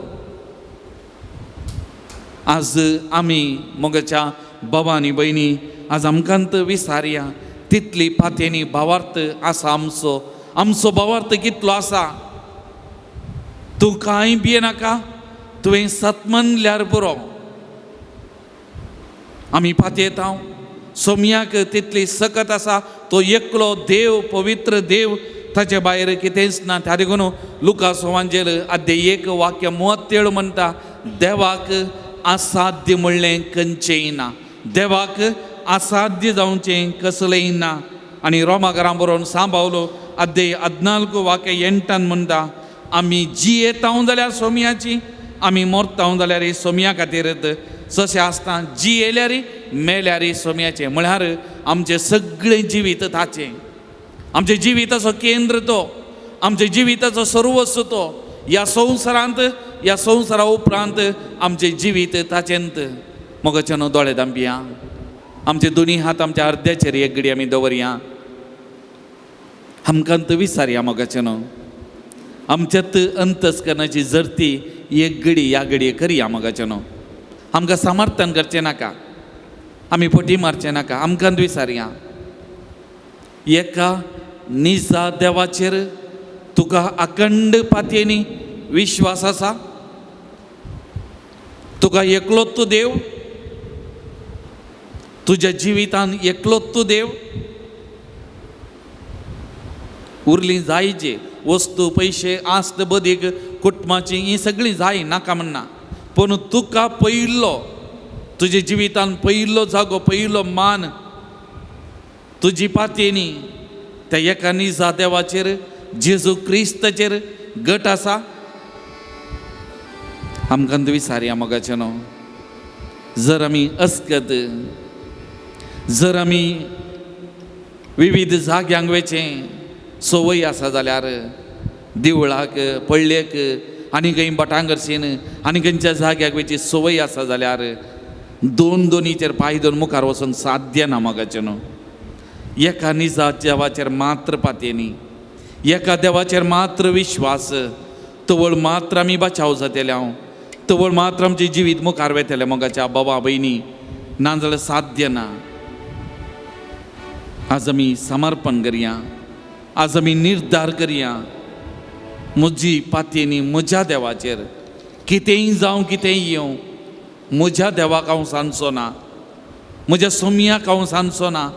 आज आमी मोगाच्या बाबा आनी भयणी आज आमकां विसारया तितली पातयेनी भावार्थ आसा आमचो, आमचो भावार्थ कितलो आसा. तूं कांय भियेनाका, तुवें सत म्हणल्यार पुरो. आमी पातयेता सोमयाक तितली सकत आसा, तो एकलो देव, पवित्र देव, ताचे भायर कितेंच ना. त्या देखून लुकास वांजेल अध्याय 1 वाक्य 37 म्हणटा, देवाक असाध्य म्हणलें खंयचेंय ना, देवाक असाध्य जावचें कसलेंय ना. आनी रोमाकारां बरोवन सांबावलो अध्याय 14 वाक्य 8 म्हणटा, आमी जियेता जाल्यार सोमयाची, आमी मरता जाल्यार सोमया खातीर. जशें आसता जियेल्यार मेल्यार सोमयाचें, म्हळ्यार आमचें सगळें जिवीत ताचें, आमच्या जिविताचो केंद्र तो, आमच्या जिविताचो सर्वस्व तो. ह्या संवसारांत, ह्या संवसारा उपरांत आमचें जिवीत ताचेंत. मोगाचे न्हू दोळे दांपया, आमचे दोनी हात आमच्या अर्द्याचेर एक घडी आमी दवरया. आमकां तो विसारया मोगाचें न्हू. आमच्यात अंतस्करणाची जरती एक घडी ह्या घडये करया मोगाचें न्हू. आमकां समर्थन करचें नाका, आमी फटी मारचें नाका, आमकां विसारया. एका निजा देवाचेर तुका अखंड पातयेनी विश्वास आसा, तुका एकलोच तूं देव, तुज्या जिवितान एकलोच तूं देव. उरली जायचे वस्तू पयशे आस्त बदीक कुटुंबाची ही सगळीं जाय नाका म्हणना, पूण तुका पयिल्लो तुज्या जिवितान पयिल्लो जागो पयिल्लो मान तुजी पातयेनी त्या एका निजा देवाचेर जेजू क्रिस्ताचेर गट आसा. आमकां विसारया मोगाचें न्हू. जर आमी अस्कत जर आमी विविध जाग्यांक वचें संवय आसा जाल्यार देवळाक पळ्ळेक आनी खंय भटांगरशीन आनी खंयच्या जाग्याक वयची संवय आसा जाल्यार दोन दोनीचेर पांय दोन मुखार वचूंक साध्य ना मोगाचें न्हू. एका निजा देवाचेर मात्र पातयेनी, एका देवाचेर मात्र विश्वास, तवळ मात्र आमी बचाव जातले हांव, तवळ मात्र आमचें जिवीत मुखार वेतलें मोगाच्या बाबा भयणी, नाजाल्यार साध्य ना. आज आमी समर्पण करया, आज आमी निर्धार करया, म्हजी पातयेनी म्हज्या देवाचेर कितेंय जावं कितेंय येवं म्हज्या देवाक हांव सांजचो ना, म्हज्या सोमयाक हांव सांजचो ना,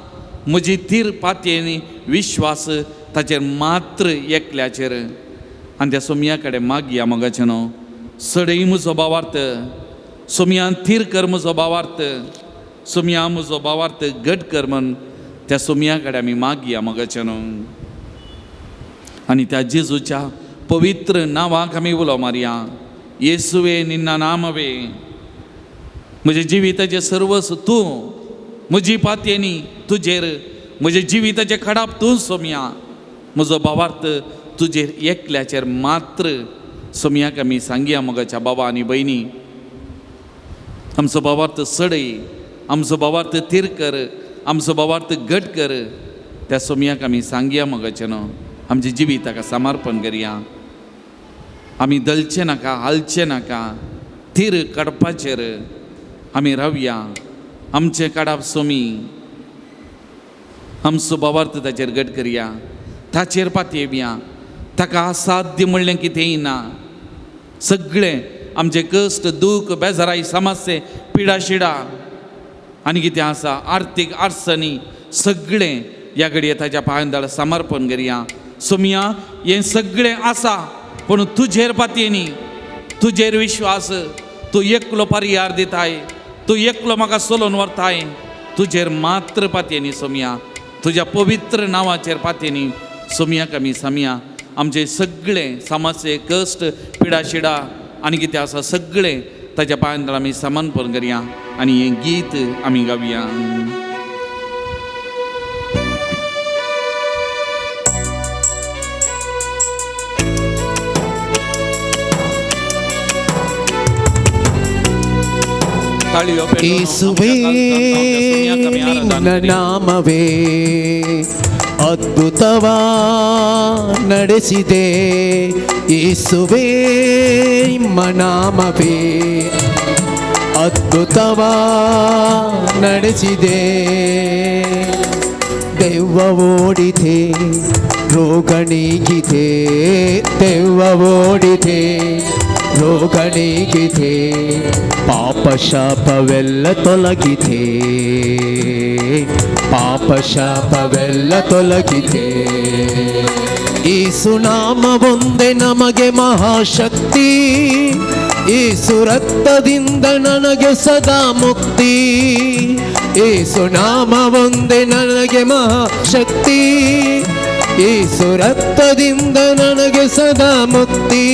म्हजी थीर पातयेनी विश्वास ताचेर मात्र एकल्याचेर. आनी त्या सोमया कडेन मागया मोगाचें न्हू, सडय म्हजो भावार्थ सोमयान थीर कर म्हजो भावार्थ, सोमया म्हजो भावार्थ घट कर म्हण त्या सोमया कडेन आमी मागया मोगाचें न्हू. आनी त्या जेजूच्या पवित्र नांवाक आमी उलो मारया, येसुवे निन्ना नामवे, म्हज्या जिविताचें सर्वस्व तूं, म्हजी पातयेनी तुजेर, म्हज्या जिविताचें खडाप तूं सोमया, म्हजो भावार्थ तुजेर एकल्याचेर मात्र. सोमयाक आमी सांगया मोगाच्या बाबा आनी भयणी, आमचो भावार्थ सडय, आमचो भावार्थ थीर कर, आमचो भावार्थ घट कर. त्या सोमयाक आमी सांगया मोगाचें न्हू. आमचें जिवीत ताका समर्पण करया, आमी दलचें नाका हालचें नाका, थीर काडपाचेर आमी रावया. आमचें काडप सोमी, आमचो भावार्थ ताचेर घट करया, ताचेर पातयेवया. ताका असाध्य म्हणलें कितेंय ना. सगळें आमचें कश्ट दूख बेजाराय समस्ये पिडा शिडा आनी कितें आसा आर्थीक अडचणी सगळें ह्या घडये ताच्या पांयांत समर्पण करया. सोमया हें सगळें आसा पूण तुजेर पातयेनी, तुजेर विश्वास, तूं एकलो पर्यार दिताय, तूं एकलो म्हाका सोलोवन व्हरताय, तुजेर मात्र पातयेनी सोमया, तुज्या पवित्र नांवाचेर पातयेनी सोमयाक आमी सोमया आमचे सगळे समस्ये कश्ट पिडा शिडा आनी कितें आसा सगळें ताच्या पांयांत आमी समर्पण करया आनी हें गीत आमी गावया. ಯೇಸುವೇ ನಿನ್ನ ನಾಮವೇ ಅದ್ಭುತವ ನಡೆಸಿದೆ, ಯೇಸುವೇ ನಿಮ್ಮ ನಾಮವೇ ಅದ್ಭುತವ ನಡೆಸಿದೆ. ದೆವ್ವ ಓಡಿದೆ ರೋಗ ನೀಗಿದೆ, ದೆವ್ವ ಓಡಿದೆ ರೋಗ ನೀಗಿದೆ, ಪಾಪ ಶಾಪವೆಲ್ಲ ತೊಲಗಿದೆ, ಪಾಪ ಶಾಪವೆಲ್ಲ ತೊಲಗಿದೆ. ಯೇಸುನಾಮವೊಂದೇ ನಮಗೆ ಮಹಾಶಕ್ತಿ, ಯೇಸು ರಕ್ತದಿಂದ ನನಗೆ ಸದಾ ಮುಕ್ತಿ, ಯೇಸುನಾಮವೊಂದೇ ನನಗೆ ಮಹಾಶಕ್ತಿ, ಯೇಸು ರಕ್ತದಿಂದ ನನಗೆ ಸದಾ ಮುಕ್ತಿ.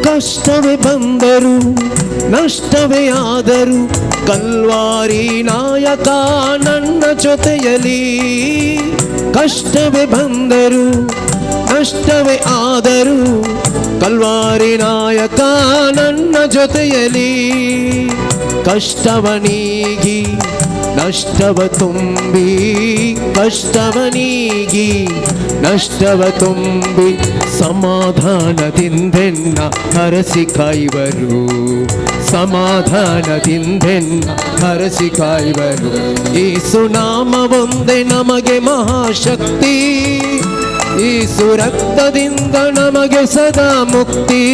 ಕಷ್ಟವೇ ಬಂದರು ನಷ್ಟವೇ ಆದರೂ ಕಲ್ವಾರಿ ನಾಯಕ ನನ್ನ ಜೊತೆಯಲಿ, ಕಷ್ಟವೇ ಬಂದರು ನಷ್ಟವೇ ಆದರೂ ಕಲ್ವಾರಿ ನಾಯಕ ನನ್ನ ಜೊತೆಯಲಿ. ಕಷ್ಟವ ನೀಗಿ ನಷ್ಟವ ತುಂಬಿ, ಕಷ್ಟವ ನೀಗಿ ನಷ್ಟವ ತುಂಬಿ, ಸಮಾಧಾನದಿಂದೆನ್ನ ಹರಸಿ ಕಾಯುವರು, ಸಮಾಧಾನದಿಂದೆನ್ನ ಹರಸಿ ಕಾಯುವರು. ಯೇಸು ನಾಮವೊಂದೇ ನಮಗೆ ಮಹಾಶಕ್ತಿ, ಯೇಸು ರಕ್ತದಿಂದ ನಮಗೆ ಸದಾ ಮುಕ್ತಿ.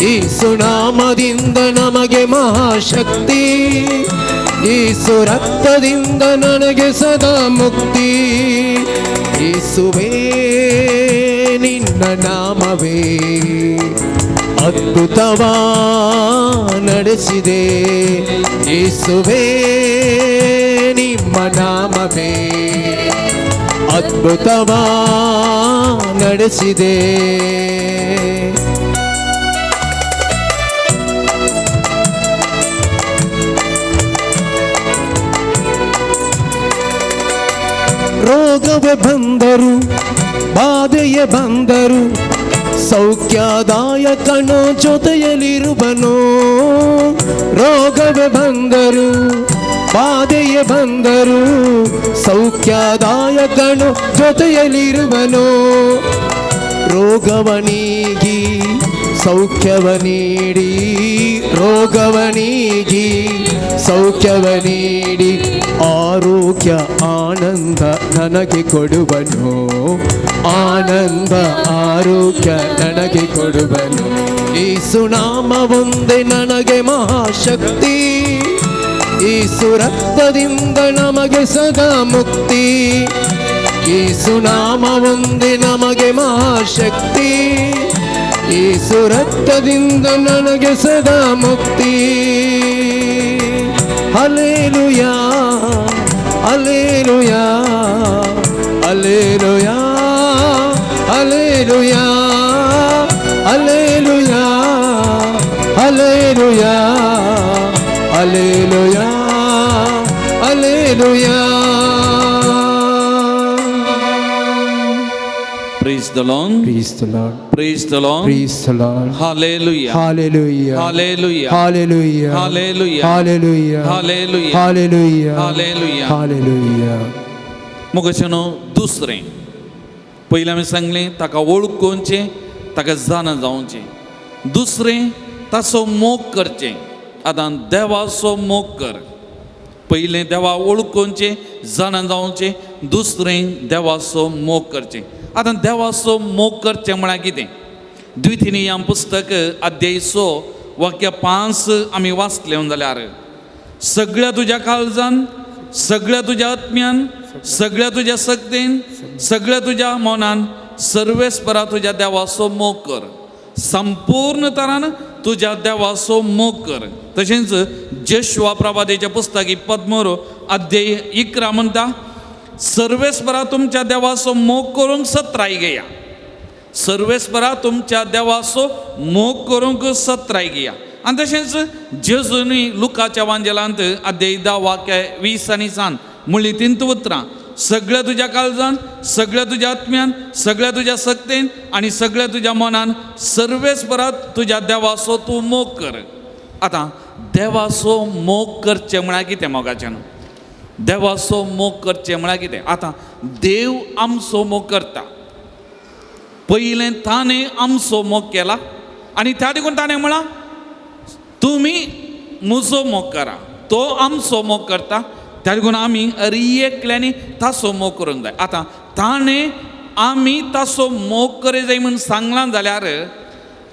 ಯೇಸು ನಾಮದಿಂದ ನಮಗೆ ಮಹಾಶಕ್ತಿ, ಯೇಸು ರಕ್ತದಿಂದ ನನಗೆ ಸದಾ ಮುಕ್ತಿ. ಯೇಸುವೇ ನಿನ್ನ ನಾಮವೇ ಅದ್ಭುತವ ನಡೆಸಿದೆ. ಯೇಸುವೇ ನಿಮ್ಮ ನಾಮವೇ ಅದ್ಭುತವ ನಡೆಸಿದೆ. ರೋಗವೇ ಬಂದರು, ಬಾಧೆಯೇ ಬಂದರು, ಸೌಖ್ಯದಾಯಕನು ಜೊತೆಯಲ್ಲಿರುವನು. ರೋಗವೇ ಬಂದರು, ಬಾಧೆಯೇ ಬಂದರು, ಸೌಖ್ಯದಾಯಕನು ಜೊತೆಯಲ್ಲಿರುವನು. ರೋಗವ ನೀಗಿ ಸೌಖ್ಯವ ನೀಡಿ, ರೋಗವ ನೀಗಿ ಸೌಖ್ಯವ ನೀಡಿ, ಆರೋಗ್ಯ ಆನಂದ ನನಗೆ ಕೊಡುವನು, ಆನಂದ ಆರೋಗ್ಯ ನನಗೆ ಕೊಡುವನು. ಯೇಸು ನಾಮವೊಂದೇ ನನಗೆ ಮಹಾಶಕ್ತಿ, ಯೇಸು ರಕ್ತದಿಂದ ನಮಗೆ ಸದಾ ಮುಕ್ತಿ. ಯೇಸು ನಾಮವೊಂದೇ ನಮಗೆ ಮಹಾಶಕ್ತಿ, ಯೇಸು ರಕ್ತದಿಂದ ನನಗೆ ಸದಾ ಮುಕ್ತಿ. Hallelujah, hallelujah, hallelujah, hallelujah, hallelujah, hallelujah, hallelujah, hallelujah. Praise the Lord. Praise the Lord. Praise the Lord. Praise the Lord. Hallelujah. Hallelujah. Hallelujah. Hallelujah. Hallelujah. Hallelujah. Hallelujah. Hallelujah. Hallelujah. Hallelujah. मोगाचेनो दुसरें, पयलें आमी सांगलें ताका वळखुचें, ताका जाणा जावचें. दुसरें ताचो मोग करचें. आतां देवाचो मोग कर. पयलें देवा वळखुचें, जाणा जावचें. दुसरें देवाचो मोग करचें. आतां देवाचो मोग करचें म्हळ्यार कितें? द्वितीय पुस्तक अध्याय 6 वाक्य 5 आमी वाचलें जाल्यार, सगळ्या तुज्या काळजान, सगळ्या तुज्या आत्म्यान, सगळ्या तुज्या शक्तीन, सगळ्या तुज्या मनान सर्वेस्परा तुज्या देवाचो मोग कर. संपूर्ण तरान तुज्या देवाचो मोग कर. तशेंच जेशवा प्रभादेच्या पुस्तकी पद्मरो अध्याय 11 म्हणटा, सर्वेस्परा तुमच्या देवाचो मोग करूंक सत्राय घेया. सर्वेस्परा तुमच्या देवाचो मोग करूंक सत्राय घेया. आनी तशेंच जेजूनी लुकाच्या वांजेलांत अध्याय 10 वाक्य 20 आनी 7 म्हणली तीन उतरां, सगळ्या तुज्या काळजान, सगळ्या तुज्या आत्म्यान, सगळ्या तुज्या शक्तीन आनी सगळ्या तुज्या मनान सर्वेस्परा तुज्या देवाचो तूं मोग कर. आतां देवाचो मोग करचें म्हळ्यार कितें मोगाचें? देवाचो मोग करचें म्हळ्यार कितें? आतां देव आमचो मोग करता. पयलें ताणें आमचो मोग केला आनी त्या देखून ताणें म्हळां तुमी म्हजो मोग करा. तो आमचो मोग करता, त्या देखून आमी एकल्यांनी ताचो मोग करूंक जाय. आतां ताणें आमी ताचो मोग करी जाय म्हूण सांगलां जाल्यार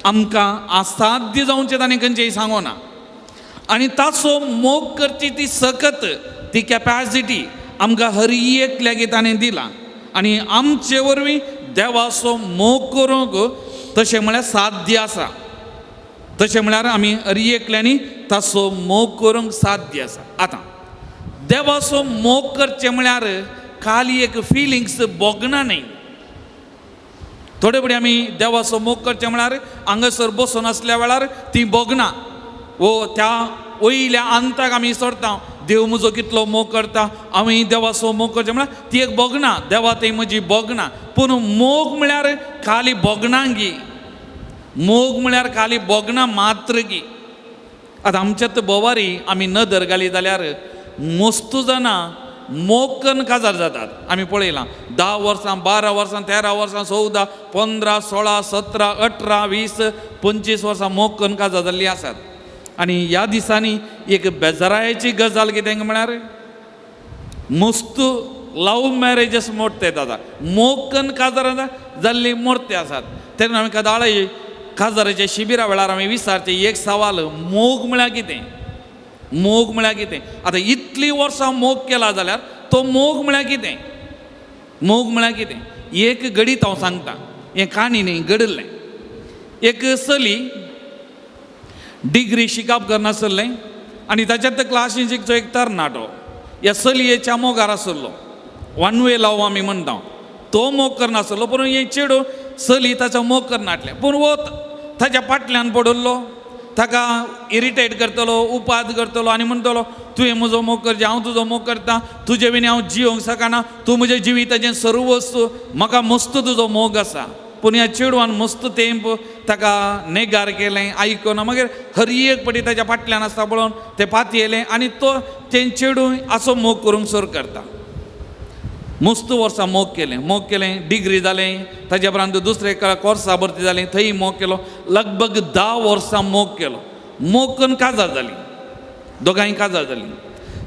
आमकां असाध्य जावचें ताणें खंयचेंय सांगोना. आनी ताचो मोग करची ती सकत, ती कॅपॅसिटी आमकां हर एकल्याक ताणें दिला. आनी आमचे वरवीं देवाचो मोग करूंक तशें म्हळ्यार साध्य आसा. तशें म्हळ्यार आमी हर एकल्यांनी ताचो मोग करूंक साध्य आसा. आतां देवाचो मोग करचें म्हळ्यार खाली एक फिलिंग्स भोगना न्हय. थोडे फुडें आमी देवाचो मोग करचें म्हळ्यार हांगासर बसून आसल्या वेळार ती भोगना वो त्या वयल्या अंताक आमी सोडता. देव म्हजो कितलो मोग करता, हांवें देवाचो मोग करचें म्हळ्यार ती एक भोगना, देवा ती म्हजी भोगना. पूण मोग म्हळ्यार खाली भोगना गी, मोग म्हळ्यार खाली भोगना मात्र गी. आतां आमच्यात बोवारी आमी नदर घाली जाल्यार मस्तू जाणां मोग कन्न काजार जातात. आमी पळयलां 10 वर्सां, 12 वर्सां, 13 वर्सां, 14, 15, 16, 17, 18, 20, 25 वर्सां मोग कन्न काजार जाल्लीं आसात. आनी ह्या दिसांनी एक बेजारायेची गजाल कितें म्हळ्यार मस्त लव मॅरेजस मोडते आतां, मोग कन्न काजार जाल्ली मोडते आसात. तेन्ना आमी कादाळी काजाराच्या शिबिरा वेळार आमी विचारचें एक सवाल, मोग म्हळ्यार कितें, मोग म्हळ्यार कितें? आतां इतलीं वर्सां मोग केला जाल्यार तो मोग म्हळ्यार कितें, मोग म्हळ्यार कितें? एक घडीत हांव सांगता, हें काणी न्ही घडिल्लें. एक चली डिग्री शिकप करनासलें आनी ताच्यात क्लासीन शिकचो एक तरणाटो ह्या चलयेच्या मोगार आसलो, वन वे लव आमी म्हणटा, तो मोग करनासलो. पूण हें चेडूं चली ताचो मोग करनासलें, पूण हो ताच्या फाटल्यान पडिल्लो, ताका इरिटेट करतलो, उपाद करतलो आनी म्हणटलो तुवें म्हजो मोग करचें, हांव तुजो मोग करता, तुजे विणी हांव जियोंक शकना, तूं म्हजें जिविताचें सर्वस्व, म्हाका मस्त तुजो मोग आसा. पूण ह्या चेडवान मस्त तेंप ताका नेगार केलें, आयकना. मागीर हर एक पटी ताच्या फाटल्यान आसता पळोवन तें पातयेलें आनी तो तें चेडूं असो मोग करूंक सुरू करता. मस्त वर्सां मोग केलें, मोग केलें, डिग्री जालें, ताज्या उपरांत दुसरे कोर्सा भरती जालें, थंय मोग केलो. लगभग 10 वर्सां मोग केलो. मोग करून काजार जाली, दोगांय काजार जाली.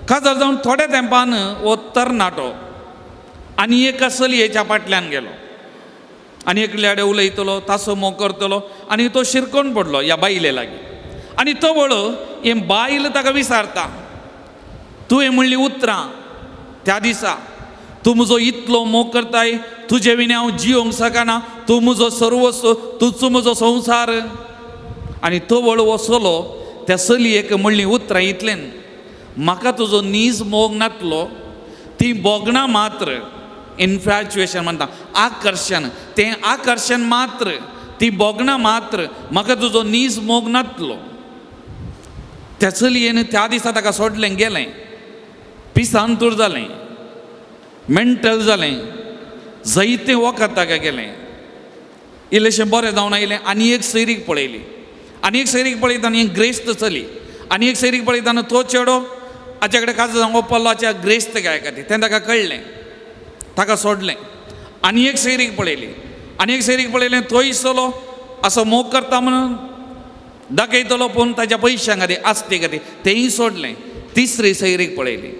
काजार जावन थोड्या तेंपान हो तरणाटो आनी एका चलयेच्या फाटल्यान गेलो आनी एकल्या कडेन उलयतलो, ताचो मोग करतलो आनी तो शिरकोन पडलो ह्या बायले लागीं. आनी तो वळो हें बायल ताका विचारता, तुवें म्हणलीं उतरां त्या दिसा, तूं म्हजो इतलो मोग करताय, तुजे विणे हांव जियोंक शकना, तूं म्हजो सर्वस्व, तूंच म्हजो संवसार. आनी तो वळ वसलो त्या चलयेक म्हणलीं उतरां इतल्यान, म्हाका तुजो नीज मोग नातलो, ती भोगणां मात्र, इन्फॅच्युएशन म्हणटा, आकर्शण, तें आकर्शण मात्र, ती भोगणां मात्र, म्हाका तुजो नीज मोग नातलो. त्या चलयेन त्या दिसा ताका सोडलें, गेलें, पिसांतूर जालें, मेंटल जालें, जायतें वखद ताका गेलें, इल्लेशें बरें जावन आयलें. आनी एक सैरीक पळयली, आनी एक सैरीक पळयतना एक ग्रेस्त चली, आनी एक सैरीक पळयतना तो चेडो हाच्या कडेन काजू जावंक पडलो, हाच्या ग्रेस्त गाय खातीर तें ताका कळ्ळें, ताका सोडलें. आनी एक सैरीक पळयली, आनी एक सैरीक पळयलें, तोय चलो असो मोग करता म्हणून दाखयतलो, पूण ताच्या पयशां खातीर, आस्ते खातीर तेंय सोडलें. तिसरी सैरीक पळयली,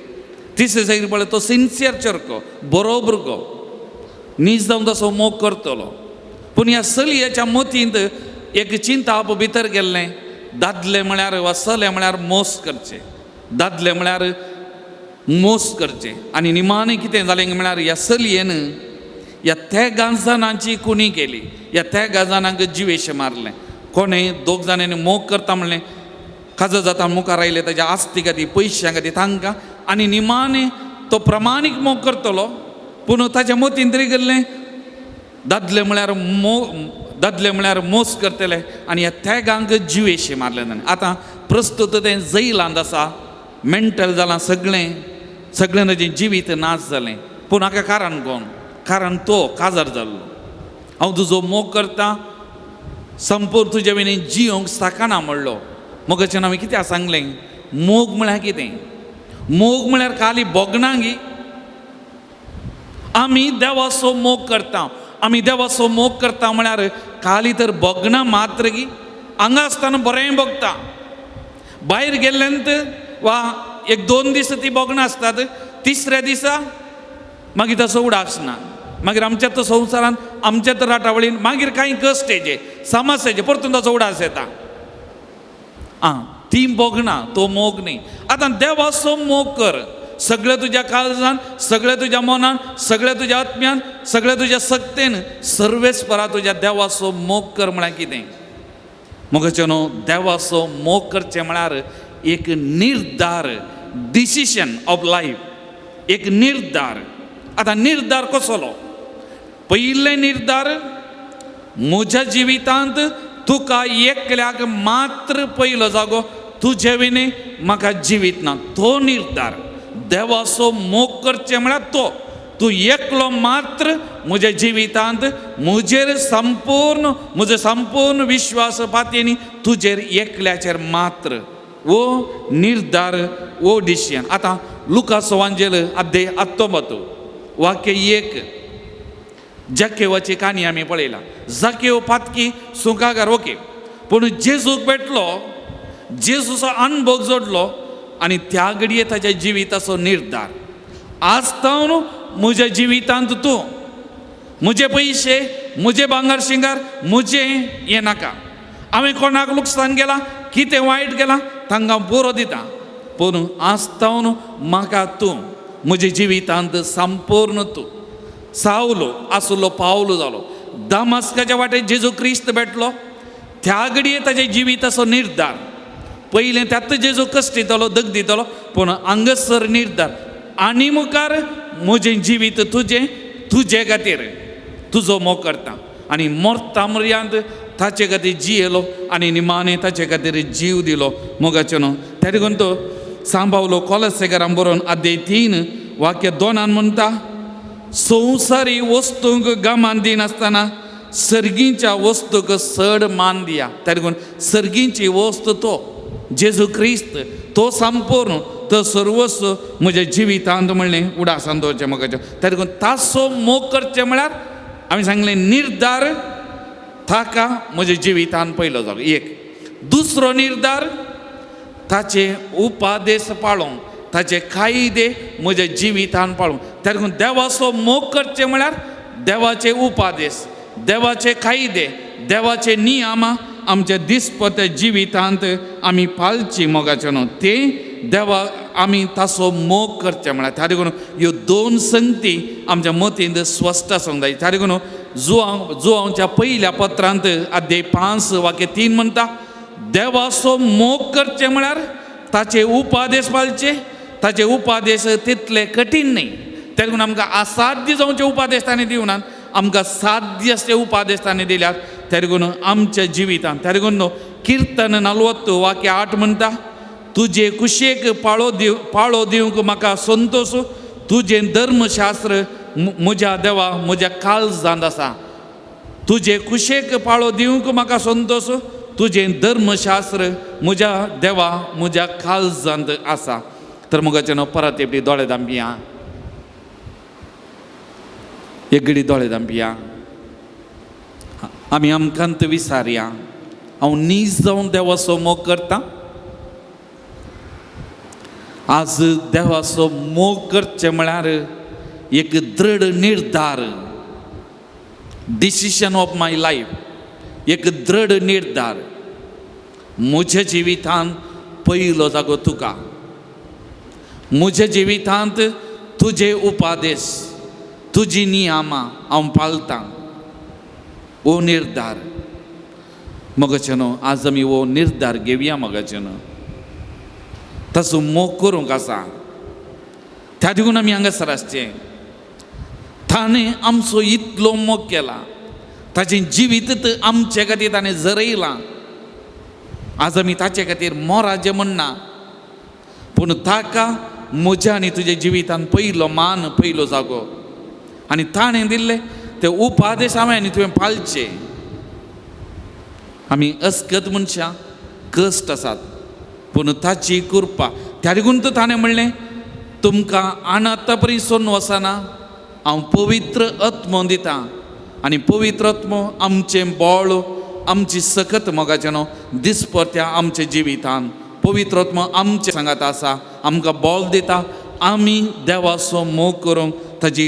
तिसरी सैरीक पळय तो सिन्सियर चरको, बरो भुरगो, नीज जावन तसो मोग करतलो. पूण ह्या चलयेच्या मतींत एक चिंताप भितर गेल्लें, दादले म्हळ्यार वा चले म्हळ्यार मोस करचे, दादले म्हळ्यार मोस करचे. आनी निमाणें कितें जालें म्हळ्यार ह्या चलयेन ह्या तेगां जाणांची कुणी केली, ह्या तेगां जाणांक जिवेशें मारलें. कोणें दोग जाणांनी मोग करता म्हणलें, काजर जाता मुखार आयले ताच्या आस्ती खातीर, पयशां खातीर तांकां. आनी निमाणें तो प्रमाणीक मोग करतलो, पूण ताच्या मतींत तरी गेल्लें दादले म्हळ्यार दादले म्हळ्यार मोस करतले. आनी ह्या तेगांक जिवेशें मारलें ताणें. आतां प्रस्तुत तें जैलांत आसा, मेंटल जालां, सगळें सगळें ताचें जिवीत नाश जालें. पूण हाका कारण कोण? कारण तो काजार जाल्लो. हांव तुजो मोग करता, संपूर्ण तुजे विणी जियोंक शकना म्हणलो. मोगाचें हांवें कित्याक सांगलें, मोग म्हळ्यार कितें? मोग म्हळ्यार खाली भोगणां गी. आमी देवाचो मोग करता, आमी देवाचो मोग करता म्हळ्यार खाली तर भोगणां मात्र गी. हांगा आसतना बरें भोगता, भायर गेल्ल्यान वा एक 2 दीस ती भोगणां आसतात, तिसऱ्या दिसा मागीर तसो उडास ना. मागीर आमच्या तो संवसारांत, आमच्या तर राटावळीन मागीर कांय कश्ट येचे, समस्याचे, परतून ताचो उडास येता. आं, ती भोगणां, तो मोग न्ही. आतां देवाचो मोग कर, सगळें तुज्या काळजान, सगळें तुज्या मनान, सगळें तुज्या आत्म्यान, सगळें तुज्या सक्तेन, सर्वेस्परा तुज्या देवाचो मोग कर म्हळ्यार कितें? मोगाचें न्हू, देवाचो मोग करचें म्हळ्यार एक निर्धार, डिसिशन ऑफ लायफ, एक निर्धार. आतां निर्धार कसलो? पयलें निर्धार, म्हज्या जिवितांत तुका एकल्याक मात्र पयलो जागो तुजे विणे म्हाका जिवीत ना. तो निर्धार देवाचो मोग करचें म्हळ्यार तो तूं एकलो मात्र म्हज्या जिवितांत म्हजेर संपूर्ण म्हजो संपूर्ण विश्वास पातयेनी तुजेर एकल्याचेर मात्र. वो निर्धार वो डिसिजन. आतां लुकास वांजेल अध्याय 19 वाक्य 1 जाकेवाची काणी आमी पळयला. जाकेव पातकी सुंकागार ओके, पूण जेजूक भेटलो, जेजूचो अनभोग जोडलो आनी त्या घडये ताच्या जिविताचो निर्धार आज तावन म्हज्या जिवितांत तूं म्हजे पयशे म्हजे भांगर शिंगार म्हजें हें नाका, हांवें कोणाक लुकसाण केलां कितें वायट केलां तांकां पुरो दिता, पूण आज तावन म्हाका तूं म्हज्या जिवितांत संपूर्ण तूं. सावलो आसलो पावलो जालो दमास्काच्या वाटेर जेजू क्रिस्त भेटलो, त्या घडये ताच्या जिविताचो निर्धार. पयलें त्यात जेजू कश्ट दितलो दग दितलो, पूण हांगासर निर्धार आनी मुखार म्हजें जिवीत तुजें तुजे खातीर तुजो मोग करता आनी मरता म्हऱ्यांत ताचे खातीर जियेलो आनी निमाणें ताचे खातीर जीव दिलो मोगाचें न्हू. त्या देखून तो सांबावलो कोलसेकारां बरोवन अध्याय 3 वाक्य 2 म्हणटा, संवसारी वस्तूंक गमान दिनासतना सर्गीच्या वस्तूक चड मान दिया. त्या देखून सर्गीची वस्तू तो जेजू क्रिस्त तो संपूर्ण तो सर्वस्व म्हज्या जिवितांत म्हणलें उडासान दवरचें मोगाचें. त्या देखून ताचो मोग करचें म्हळ्यार आमी सांगलें निर्धार ताका म्हज्या जिवितांत पयलो जालो एक. दुसरो निर्धार ताचे उपादेश पाळोंक, ताचे कायदे म्हज्या जिवितान पाळोंक. त्या देखून देवाचो मोग करचें म्हळ्यार देवाचे उपादेश देवाचे कायदे देवाचे नियम आमच्या दिसपत्या जिवितांत आमी पाळची मोगाचें न्हू. ते देवा आमी ताचो मोग करचें म्हळ्यार त्या देखून ह्यो दोन संगती आमच्या मतींत स्पश्ट आसूंक जाय. त्या देखून जुवांवच्या पयल्या पत्रांत अध्याय 5 वाक्य 3 म्हणटा, देवाचो मोग करचें म्हळ्यार ताचे उपादेश पाळचे, ताचे उपादेश तितले कठीण न्ही. त्या देखून आमकां असाध्य जावचे उपादेश ताणें दिवनात, आमकां साध्य अशे उपादेश ताणें दिल्यात. त्या देखून आमच्या जिवितांत त्या देखून किर्तन 40 वाक्य 8 म्हणटा, तुजे कुशेक पाळो दिवंक म्हाका संतोश, तुजें धर्मशास्त्र म्हज्या देवा म्हज्या काळजांत आसा. तुजे कुशेक पाळो दिवंक म्हाका संतोश, तुजें धर्मशास्त्र म्हज्या देवा म्हज्या काळजांत आसा. तर मोगाचें न्हू परत एकटी दोळे धांपया, एक घडी दोळे धांपया, आमी आमकांत विसारया. हांव नीज जावन देवाचो मोग करता. आज देवाचो मोग करचें म्हळ्यार एक दृढ निर्धार, डिसिशन ऑफ my life, एक दृढ निर्धार. म्हज्या जिवितांत पयलो जागो तुका, म्हज्या जिवितांत तुजे उपादेश तुजी नियमां हांव पाळतां, हो निर्धार मोगाचें न्हू. आज आमी हो निर्धार घेवया मोगाचें न्हू, ताचो मोग करूंक आसा. त्या देखून आमी हांगासर आसचें. ताणें आमचो इतलो मोग केला, ताचें जिवीत आमचे खातीर ताणें जरयलां. आज आमी ताचे खातीर मोराचें म्हणना, पूण ताका म्हज्या आनी तुज्या जिवितान पयलो मान पयलो जागो आनी ताणें दिल्ले ते उपादेश हांवें आनी तुवें पाळचे. आमी अस्कत मनशां कश्ट आसात, पूण ताची कृपा. त्या देखून तर ताणें म्हणलें, तुमकां अनाथा परी सोडून वचना, हांव पवित्र आत्मो दितां आनी पवित्र आत्मो आमचें बळ आमची सकत मोगाचें न्हू दिसपत्या आमच्या जिवितान पवित्र आत्मो आमचे सांगात आसा, आमकां बळ दिता. आमी देवाचो मोग करूंक ताजी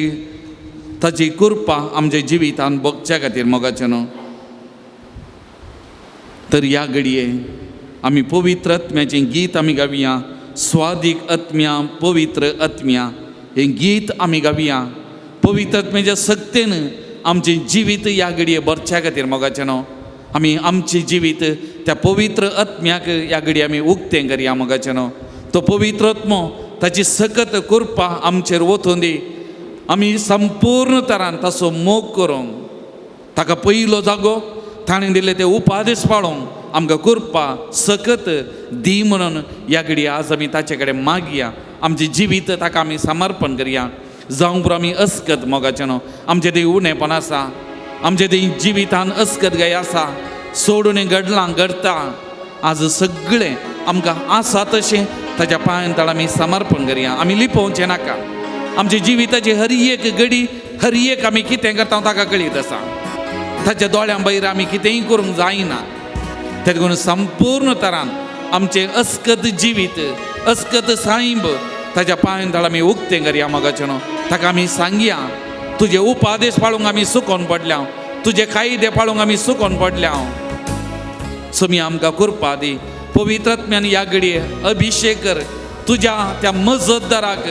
ताजी कृपा आमच्या जिवितान भोगच्या खातीर मोगाचें न्हू. तर ह्या घडये आमी पवित्र आत्म्याचें गीत आमी गावया, स्वादीक आत्म्या पवित्र आत्म्या हें गीत आमी गावया. पवित्र आत्म्याच्या सक्तेन आमचें जिवीत ह्या घडये भरच्या खातीर मोगाचें न्हू आमी आमचें जिवीत त्या पवित्र आत्म्याक ह्या घडये आमी उक्तें करया मोगाचें न्हू. तो पवित्र आत्मो ताची सकत कृपा आमचेर वतून दी, आमी संपूर्ण तरान ताचो मोग करूंक, ताका पयलो जागो ताणें दिल्ले ते उपादेश पाळोंक आमकां कृपा सकत दी म्हणून ह्या घडये आज आमी ताचे कडेन मागया. आमचें जिवीत ताका आमी समर्पण करया. जावं पुरो आमी अस्कत मोगाचें न्हू, आमचें थंय उणेपण आसा, आमचें थंय जिवितान अस्कत गाय आसा, सोडून घडलां घडता. आज सगळें आमकां आसा तशें ताच्या पांयां तळा आमी समर्पण करया. आमी लिपोवचें नाका. आमच्या जिविताची हर एक घडी, हर एक आमी कितें करता ताका कळीत आसा. ताच्या दोळ्यां भायर आमी कितेंय करूंक जायना. तेका लागून संपूर्ण तरान आमचें अस्कत जिवीत, अस्कत सायब ताच्या पांयां तळा आमी उक्तें करया मोगाचें न्हू. ताका आमी सांगया, तुजे उपादेश पाळूंक आमी सुकोन पडल्या, तुजे कायदे पाळूंक आमी सुकोन पडल्या. सोमी आमकां कृपा दी. पवित्र आत्म्यान ह्या घडये अभिशेक कर. तुज्या त्या मजतदाराक,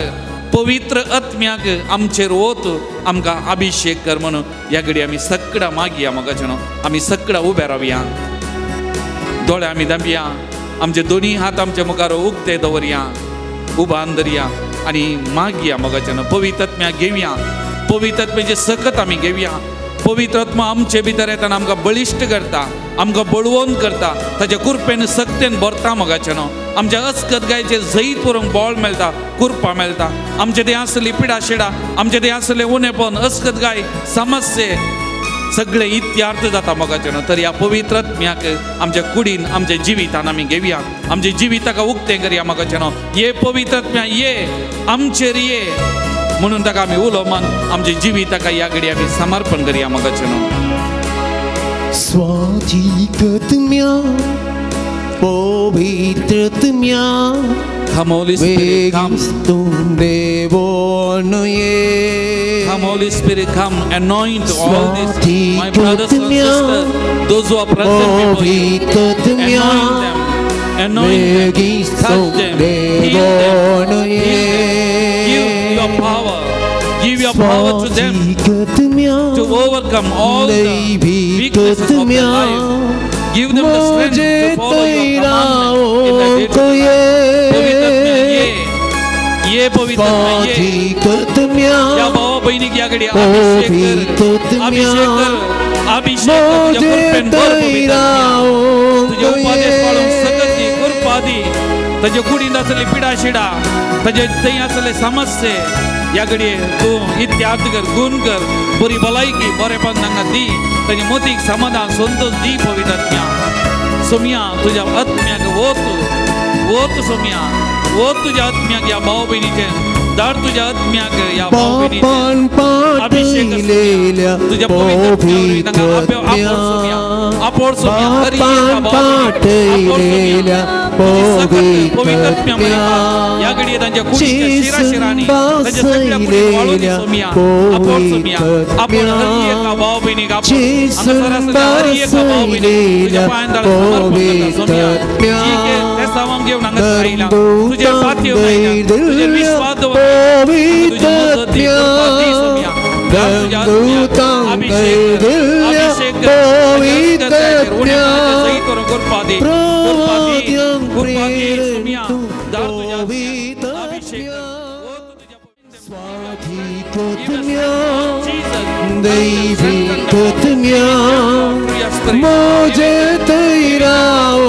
पवित्र आत्म्याक आमचेर वत, आमकां अभिशेक कर म्हणून ह्या घडये आमी सगळां मागया मोगाचें न्हू. आमी सगळां उबे रावया, दोळे आमी धांपया, आमचे दोनी हात आमच्या मुखार उक्ते दवरया, उबान धरया आनी मागया मोगाचें न्हू. पवित्र आत्म्याक घेवया, पवित्र आत्म्याची सकत आमी घेवया. पवित्र आत्मा आमचे भितर येताना आमकां बळिश्ट करता, आमकां बळवंत करता, ताच्या कृपेन सक्तेन भरता मोगाचें न्हू. आमच्या अस्कत गायचेर जैत व्हरूंक बळ मेळटा, कृपा मेळटा. आमचे थंय आसली पिडा शिडा, आमचे थंय आसले उणेपण, अस्कत गाय समस्ये सगळे इत्यार्थ जाता मोगाचें न्हू. तर ह्या पवित्र आत्म्याक आमच्या कुडीन, आमच्या जिवितान आमी घेवया. आमच्या जिविताक उक्तें करया मोगाचें न्हू. ये पवित्र आत्म्या ये, आमचेर ये म्हणून ताका आमी उलो मान आमच्या जिविताक ह्या घडये आमी समर्पण करया मोगाचें न्हू. स्वाधिकत्म्या पवित्रत्म्या Come Holy Spirit, come. देवोन ये. Come Holy Spirit, come, anoint all these my brothers and sisters, those who are present before you. Anoint them, anoint them, touch them, heal them, heal them. Give your power, give your power to them to overcome all the weaknesses of their life. Give them the strength to follow your commandment in their day-to-day life. पवित्र आत्म्या ये, ये पवित्र आत्म्या ये. या भावा बहिणीक ह्या घडये अभिषेक कर, अभिषेक कर, अभिषेक कर. तुज्या कृपेन भर पवित्र आत्म्या. तुजे उपादेश पाळूंक सकत दी, कृपा दी. ताजे कुडींत आसले पिडा शिडा, ताजे थंय आसले समस्ये ह्या घडये तूं इत्यार्थ कर, गुण कर. बरी भलायकी, बरेपण तांकां दी. ताजे मोतीक समाधान, संतोष दी पवित्र आत्म्या. सोमया तुज्या आत्म्याक वत, वत सोमया, वत तुज्या आत्म्याक ह्या भाव भयणीचे धाड. तुज्या आत्म्याक ह्या भाव भयणीचे अभिषेक तुज्या पवित्र आत्म्या तांकां आपोड सोमया, हर एका भाव भयणीक आपोड सोमया. पवित्र आत्म्या ह्या घडये तांच्या कुडीच्या शिरा शिरांनी, तांच्या सगळ्या कुडीत वाळून दी सोमया. आपोड सोमया, आपोड हर एका भाव भयणीक आपोड. हांगासर आसल्या हर एका भाव भयणीक तुज्या पांयां तळा समर्पण करता सोमया. जी तेसावांक घेवन हांगासर आयला, तुजेर पातयेवन आयला, तुजेर विश्वास दवर, तुजी मदत दी, कृपा दी सोमया. तुझ्या आत्म्याक अभिषेक कर, अभिषेक कर. जैत करून कृपा दी, कृपा दी, कृपा दी सोमया. धाड तुझ्या आत्म्याक अभिषेक कर. दैविकत्म्या मोजे तैराओ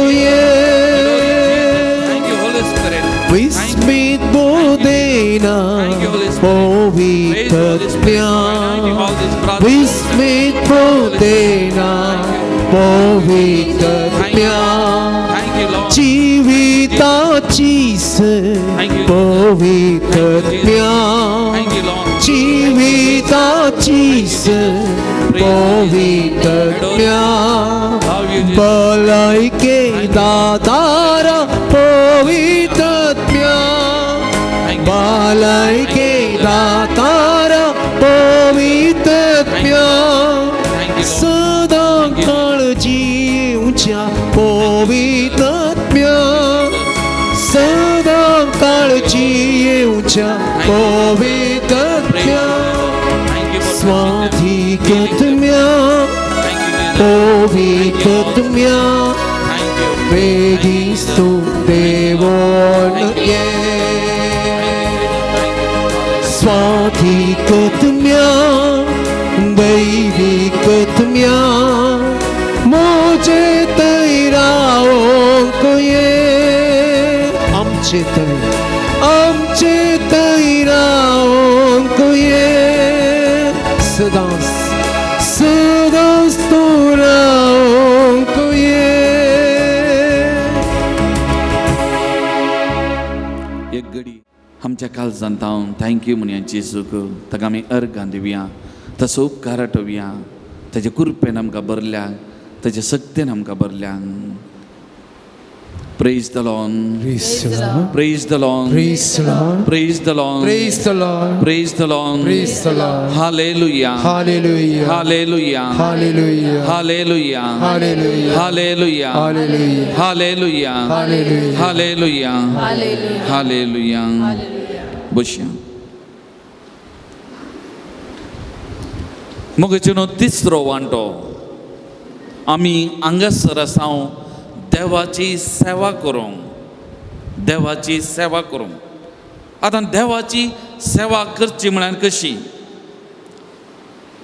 ये. Thank you, Holy Spirit. विस्मित बोदेना पवित्रत्म्या, विस्मित बोदेना पवित्रत्म्या. Thank you, Lord. जिविताची पवित्रत्म्या, Thank you, Lord. जिविताची पवित्रत्म्या. Love you, Jesus. भलायके दातारा पवित्रत्म्या, Thank you. भलायके दातारा पवित्रत्म्या. Thank you, Lord. सदां काळ जिवच्या पवित्रत्म्या, सदां काळ जिवच्या पवित्रत्म्या. Thank you for स्वाधिकत्म्या Thank you, Jesus. पवित्रत्म्या Thank you. वेगीस्तु देवोन ये. स्वाधिकत्म्या दैविकत्म्या मोजे. आमचे थंय, आमचे थंय रावंक ये, सदांच सदांच तूं रावंक ये. एक घडी आमच्या काळजांत हांव thank you म्हणया जेजूक. ताका आमी अर्गां दिवया, तसो उपकार आठोवया. ताजे कृपेन आमकां भरल्या, ताजे शक्तेन आमकां भरल्या. Praise the Lord. Praise the Lord. Praise the Lord. Praise the Lord. Praise the Lord. Praise the Lord. Praise the Lord. Praise the Lord. Hallelujah. Hallelujah. Hallelujah. Hallelujah. Hallelujah. Hallelujah. Hallelujah. Hallelujah. Hallelujah. Hallelujah. Hallelujah. Hallelujah. बसया. मगचेनो तिसरो वांटो आमी हांगासर आसा देवाची सेवा करूंक, देवाची सेवा करूंक. आतां देवाची सेवा करची म्हळ्यार कशी?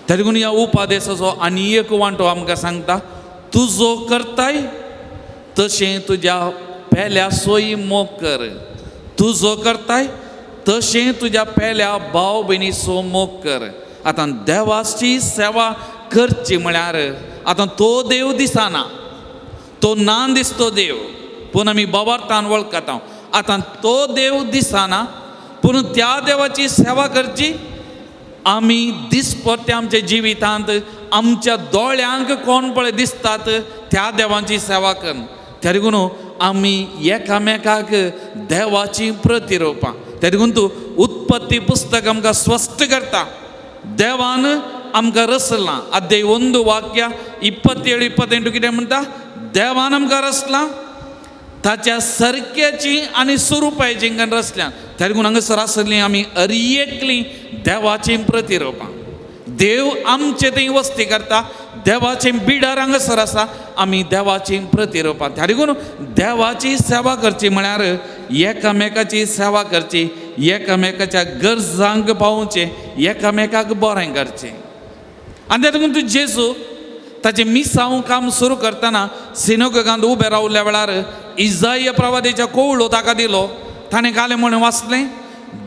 तेका लागून ह्या उपादेसाचो आनी एक वांटो आमकां सांगता, तुजो करताय तशें तुज्या पेल्या सोय मोग कर. तुजो करताय तशें तुज्या पेल्या भाव भयणीचो मोग कर. आतां देवाची सेवा करची म्हळ्यार आतां तो देव दिसना, तो ना दिसतो देव, पूण आमी बाबार्थान वळखता. आतां तो देव दिसना, पूण त्या देवाची सेवा करची आमी दिसपट्टे आमच्या जिवितांत आमच्या दोळ्यांक कोण पळय दिसतात त्या देवांची सेवा कर. त्या देखून आमी एकामेकाक देवाची प्रतिरोपां. त्या देखून तूं उत्पत्ती पुस्तक आमकां स्पश्ट करता, देवान आमकां रचलां. अध्याय 1 वाक्य 27 28 कितें म्हणटा? देवान आमकां रचलां ताच्या सारक्याची आनी स्वरुपाची रचल्या. त्या देखून हांगासर आसली आमी अरियेकली देवाची प्रतिरोपां. देव आमचे थंय वस्ती करता, देवाचे बिडार हांगासर आसा, आमी देवाची प्रतिरोपां. त्या देखून देवाची सेवा करची म्हळ्यार एकामेकाची सेवा करची, एकामेकाच्या गरजांक पावोवचें, एकामेकाक बरें करचें. आनी त्या देखून तूं जेजू ताचें मिसांव काम सुरू करतना सिनोगांत उबें रावल्या वेळार इजाय प्रवादेच्या कोवळो ताका दिलो. ताणें कालें म्हणून वाचलें,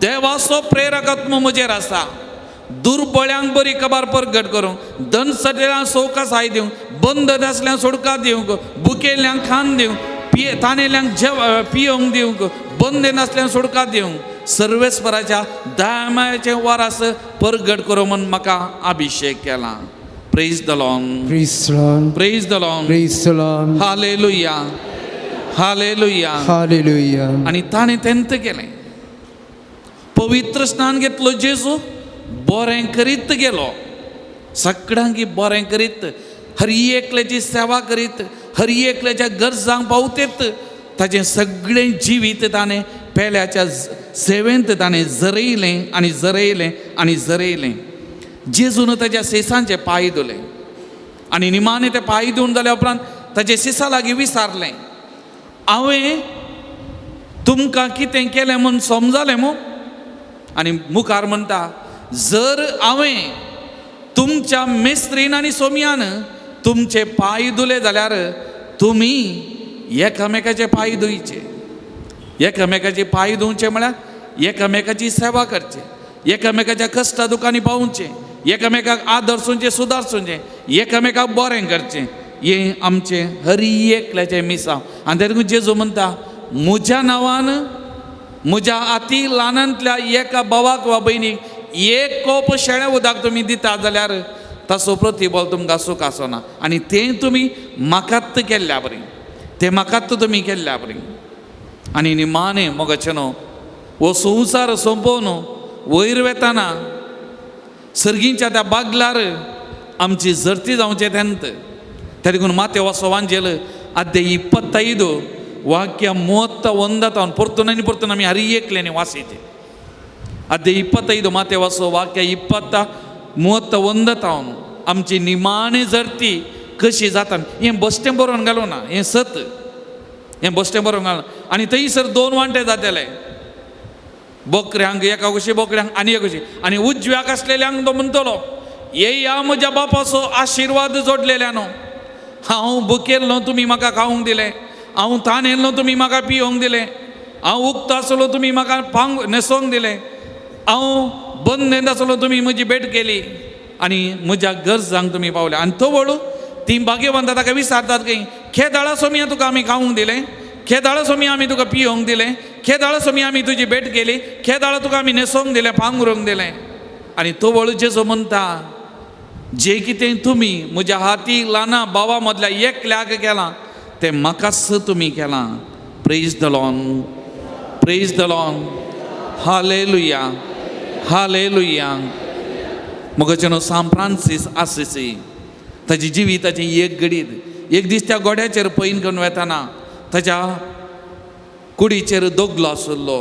देवाचो प्रेरकात्म म्हजेर आसा, दुर्बळ्यांक बरी खबर परगट करूंक, दनसटेल्यांक सवकासाय दिवंक, बंद आसल्यांक सोडका दिवंक, बुकेल्यांक खाण दिवंक, पिये तानेल्यांक जेव पियोंक दिवंक, बंद नासल्यांक सोडका दिवंक, सर्वेस्पराच्या दयामायाचें वारास परगट करूं म्हूण म्हाका अभिशेक केला. Praise the Lord. Praise the Lord. Praise the Lord. Praise the Lord. Hallelujah. Hallelujah. Hallelujah. आनी ताणें तेंत केलें. पवित्र स्नान घेतलो जेजू, बरें करीत गेलो, सगळ्यांकी बरें करीत, हर एकल्याची सेवा करीत, हर एकल्याच्या गरजांक पावतेत. ताचें सगळें जिवीत ताणें पेल्याच्या सेवेंत ताणें जरयलें आनी जरयलें आनी जरयलें. जेजून ताच्या सेसांचे पांय धुले आनी निमाणें ते पांय धुवन जाल्या उपरांत ताचे सिसा लागीं विचारलें, हांवें तुमकां कितें केलें म्हूण समजलें मू? आनी मुखार म्हणटा, जर हांवें तुमच्या मेस्त्रीन आनी सोमयान तुमचे पांय धुले जाल्यार तुमी एकामेकाचे पांय धुयचे. एकामेकाचे पांय धुवचे म्हळ्यार एकामेकाची सेवा करचे, एकामेकाच्या कश्टा दुकांनी पावचे, एकामेकाक आदर्शुंचें सुदारचें, एकामेकाक बरें करचें. हें आमचें हर एकल्याचें मिसांव. आनी तेका लागून जेजू म्हणटा, म्हज्या नांवान म्हज्या अती ल्हानांतल्या एका भावाक वा भयणीक एक कोप शेळें उदक तुमी दिता जाल्यार ताचो प्रतिबल तुमकां सूख आसना. आनी तें तुमी म्हाकात केल्ल्या बरी, तें म्हाकात तुमी केल्ल्या बरी. आनी निमाणें मोगाचें न्हू हो संवसार सोंपोवन वयर वेताना सर्गींच्या त्या बागलार आमची जर्ती जावचें तेन्ना. त्या देखून मातेवाचो वांजेल अध्याय 25 वाक्य 31 परतून आनी परतून आमी हर एकल्यानी वाचयचे. अध्याय 25 मातेवाचो वाक्य 31 आमची निमाणी जर्ती कशी जाता हें बश्टें बरोवन घालूं ना, हें सत, हें बश्टें बरोवन घालूं. आनी थंयसर दोन वांटे जातले, बोकऱ्यांक एका कुशी, बोकड्यांक आनी एक कुशी. आनी उजव्याक आसलेल्यांक तो म्हणटलो, येया म्हज्या बापाचो आशिर्वाद जोडलेल्यानो, हांव बुकेल्लो तुमी म्हाका खावंक दिलें, हांव तानेल्लो तुमी म्हाका पियोंक दिलें, हांव उक्तो आसलो तुमी म्हाका पांग न्हेसोवंक दिलें, हांव बंद आसलो तुमी म्हजी भेट केली आनी म्हज्या गरजांक तुमी पावले. आनी तवळ ती भाग्यवंत ताका विचारतात की खेदाळा सोमया तुका आमी खावंक दिलें, खेदाळा सोमया आमी तुका पियोंक दिलें, खेदाळा सोमया आमी तुजी भेट केली, खेदाळा तुका आमी न्हेसोवंक दिलें, पांगरूंक दिलें. आनी तवळ जेजू म्हणटा जे कितें तुमी म्हज्या हाती ल्हाना भावा मदल्या एकल्याक केलां तें म्हाकाच तुमी केलां. Praise the Lord, praise the Lord, hallelujah, hallelujah. मगचे न्हू सांत फ्रांसीस आसिसी ताजी जिविताचें एक घडीत एक दीस त्या गोड्याचेर पैन करून वेताना ताच्या कुडीचेर दोगलो आशिल्लो,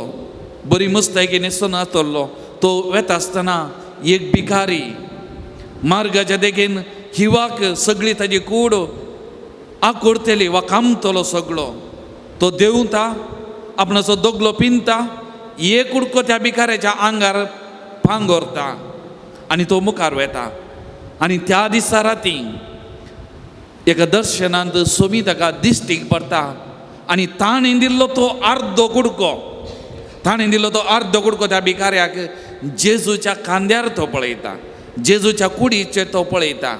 बरी मुस्तायकी न्हेसून आसतलो. तो वेता आसतना एक भिकारी मार्गाच्या देगेन हिवाक सगळी ताजी कूड आकुरतली वा कामतलो सगळो. तो देंवता, आपणाचो दोगलो पिंता, एक उडको त्या भिकाऱ्याच्या आंगार पांगोरता आनी तो मुखार वेता. आनी त्या दिसा राती एका दर्शनांत सोमी ताका दिश्टीक पडटा आनी ताणें दिल्लो तो अर्दो कुडको, ताणें दिल्लो तो अर्दो कुडको त्या भिकाऱ्याक जेजूच्या खांद्यार तो पळयता, जेजूच्या कुडीचेर तो पळयता.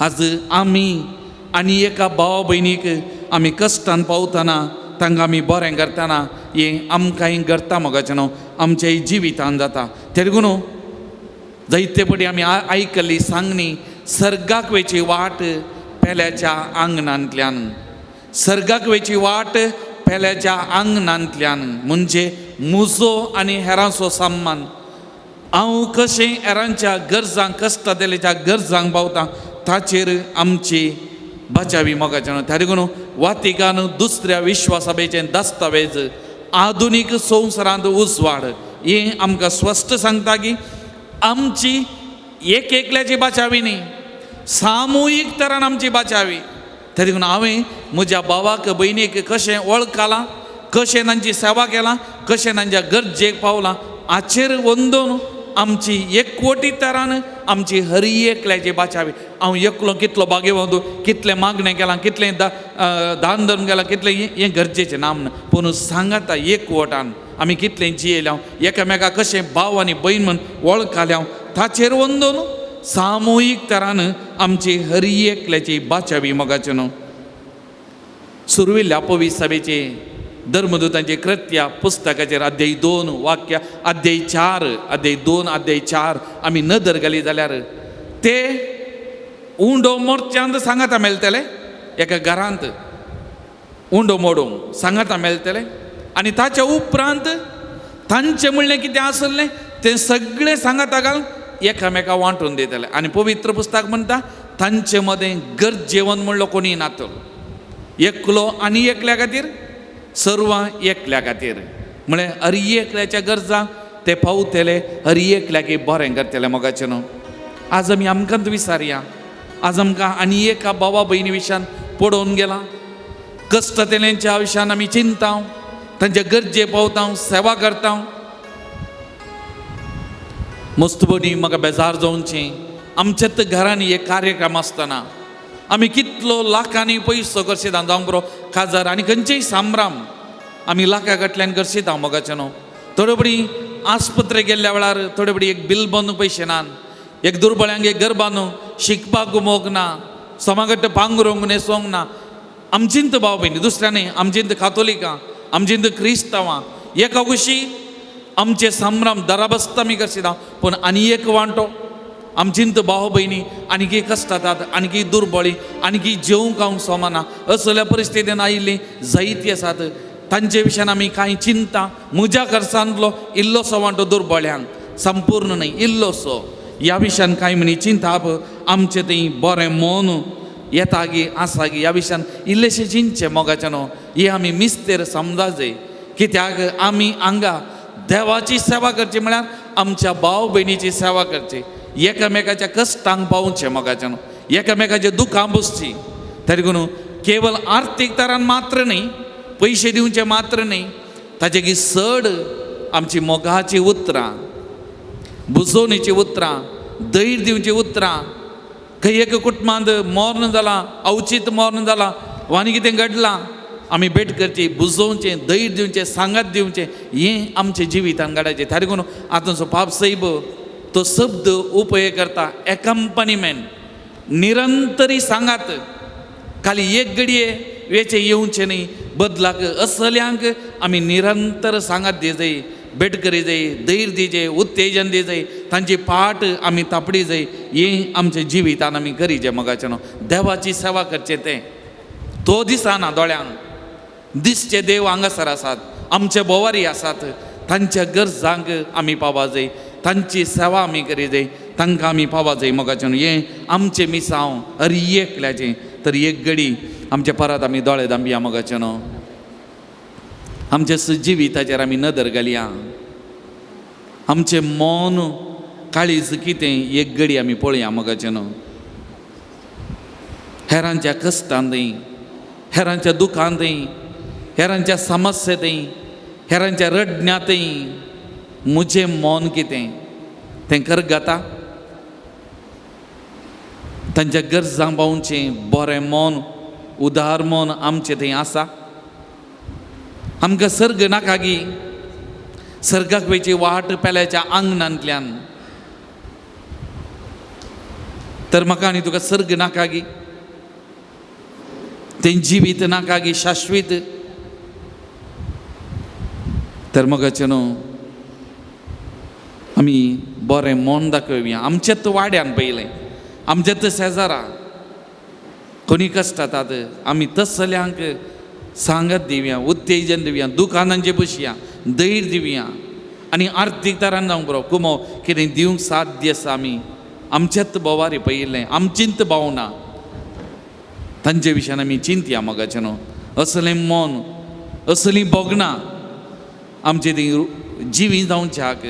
आज आमी आनी एका भावा भयणीक आमी कश्टान पावतना तांकां आमी बरें करतना हें आमकांय घडटा मोगाचें न्हू आमच्याय जिवितान जाता. तें देखून जायते पटी आमी आयकल्ली सांगणी सर्गाक वयची वाट पेल्याच्या आंगणांतल्यान, सर्गाक वयची वाट पेल्याच्या आंगणांतल्यान. म्हणजे म्हजो आनी हेरांचो सन्मान, हांव कशें हेरांच्या गरजांक कश्टां दिल्याच्या गरजांक पावता ताचेर आमची बचावी मोगाचें न्हू. त्या देखून वातिकान दुसऱ्या विश्वासभेचें दस्तावेज आधुनीक संवसारांत उजवाड हें आमकां स्पश्ट सांगता की आमची एक एकल्याची बचावी न्ही, सामुहीक तरान आमची बचावी. त्या देखून हांवें म्हज्या भावाक भयणीक कशें वळखलां, कशें तांची सेवा केला, कशें तांच्या गरजेक पावलां हाचेर वंदून आमची एकवटी तरान आमची हर एकल्याची बचावी. हांव एकलो कितलो भाग्यवंत, कितलें मागणें केलां, कितलें दान धर्म केलां, कितलें हें गरजेचें नाम ना, पूण सांगाता एकवटान आमी कितलें जियेल्या, एकामेका कशें भाव आनी भयण म्हूण वळखल्या ताचेर वंदून सामुहीक तरान आमची हर एकल्याची बाचावी मोगाचें न्हू. सुरविल्ल्या पवित्र सभेचे धर्मदूतांचे कृत्या पुस्तकाचेर अध्याय 2 वाक्य अध्याय 4, अध्याय 2 अध्याय 4 आमी नदर घाली जाल्यार ते उंडो मोर्चांत सांगाता मेळटले, एका घरांत उंडो मोडूंक सांगाता मेळटले आनी ताच्या उपरांत तांचें म्हणलें कितें आसलें तें सगळें सांगाता घाल एकामेका वांटून दितले. आनी पवित्र पुस्तक म्हणटा तांचे मदें गरजेवन म्हणलो कोणी नातलो, एकलो आनी एकल्या खातीर, सर्वां एकल्या खातीर. म्हळ्यार हर एकल्याच्या गरजांक ते पावतले, हर एकल्याक बरें करतले मोगाचें न्हू. आज आमी आमकांच विचारया, आज आमकां आनी एका भावा भयणी विशयान पडोवन गेला, कश्ट तेल्यांच्या विशयान आमी चिंता, तांच्या गरजे पावता, सेवा करता. मस्त बरी म्हाका बेजार जावचें आमच्याच घरांनी एक कार्यक्रम आसतना आमी कितलो लाखांनी पयसो करशिता, जावंक बरो काजार आनी खंयचेय सांभ्राम आमी लाखा कडल्यान करशिता मोगाचें न्हू. थोडे बडी आस्पत्रे गेल्ल्या वेळार थोडे बडी एक बिल बांदूंक पयशे नात, एक दुर्बळ्यांक एक घर बांदूंक शिकपाक मोग ना, समागट पांगरूंक न्हेसोंक ना. आमचींत भाव भयणी दुसऱ्या न्ही, आमचींत कातोलिकां, आमचींत क्रिस्तांवां एका कुशी आमचे संभ्रम दराबस्त आमी करशिता, पूण आनी एक वांटो आमचींत भाव भयणी आनीकी कश्टातात, आनीकी दुर्बळी, आनीकी जेवंक खावंक सोमाना असल्या परिस्थितीन आयिल्ली जायती आसात. तांचे विशयान आमी कांय चिंता, म्हज्या खर्चांतलो इल्लोसो वांटो दुर्बळ्यांक, संपूर्ण न्हय इल्लोसो, ह्या विशयान कांय म्हणी चिंताप आमचें थंय बरें मन येता गी आसा गी ह्या विशयान इल्लेशें चिंतचें मोगाचें न्हू. हें आमी मिस्तेर समजा जाय, कित्याक आमी हांगा देवाची सेवा करची म्हळ्यार आमच्या भाव भयणीची सेवा करची, एकामेकाच्या कश्टांक पावचें मोगाचें न्हू, एकामेकाच्या दुखां बसची. तरी देखून केवल आर्थीक तरान मात्र न्ही, पयशे दिवचे मात्र न्ही, ताचे की चड आमची मोगाची उतरां, बुजोवणेची उतरां, धैर्य दिवची उतरां. खंय एक कुटुंबांत मर्ण जालां, अवचीत मर्ण जालां वा आनी कितें घडलां, आमी भेट करची, बुजोवचें, धैर्य दिवचें, सांगात दिवचें, हें आमच्या जिवितान घडायचें. त्या देखून आतांचो पाप सैब तो शब्द उपयोग करता एकम्पनिमेंट, निरंतरी सांगात. खाली एक घडये वेचें येवचें न्ही, बदलाक असल्यांक आमी निरंतर सांगात दिजाय, भेट करी जाय, धैर्य दिजे, उत्तेजन दिजाय, तांची पाट आमी तापडी जाय. हें आमच्या जिवितान आमी करीचें मोगाचें न्हू. देवाची सेवा करचें तें तो दिसना दोळ्यांक, दिसचे देव हांगासर आसात, आमचे बोवारी आसात, तांच्या गरजांक आमी पावा जाय, तांची सेवा आमी करी जाय, तांकां आमी पावा जाय मोगाचें न्हू. हें आमचें मिसांव हर एकल्याचें. तर एक घडी आमचे परत आमी दोळे दांबया मोगाचें न्हू. आमच्या जिविताचेर आमी नदर घालया, आमचें मन काळीज कितें एक घडी आमी पळया मोगाचें न्हू. हेरांच्या कश्टांतय, हेरांच्या दुखांतय, हेरांच्या समस्येतय, हेरांच्या रडण्यांतय म्हजें मन कितें तें करगता. तांच्या गरजांक पावचें बरें मन, उदार मन आमचें थंय आसा. आमकां सर्ग नाका गी, सर्गाक वयची वाट पेल्याच्या आंगणांतल्यान. तर म्हाका आनी तुका सर्ग नाका गी, तें जिवीत नाका गी शाश्वीत. तर मोगाचें न्हू आमी बरें मन दाखोवया. आमच्याच वाड्यान पयलें, आमच्याच शेजारा कोणी कश्टातात आमी तसल्यांक सांगत दिवया, उत्तेजन दिवया, दुकानांचे बसया, धैर्य दिवया आनी आर्थीक तरान जावंक बरो कुमो कितें दिवंक साध्य आसा. आमी आमच्याच बोवारी पळयिल्लें, आमचींत भावना तांचे विशयान आमी चिंतया मोगाचें न्हू. असलें मन, असलीं भोगणां आमचे ती जिवी जावच्याक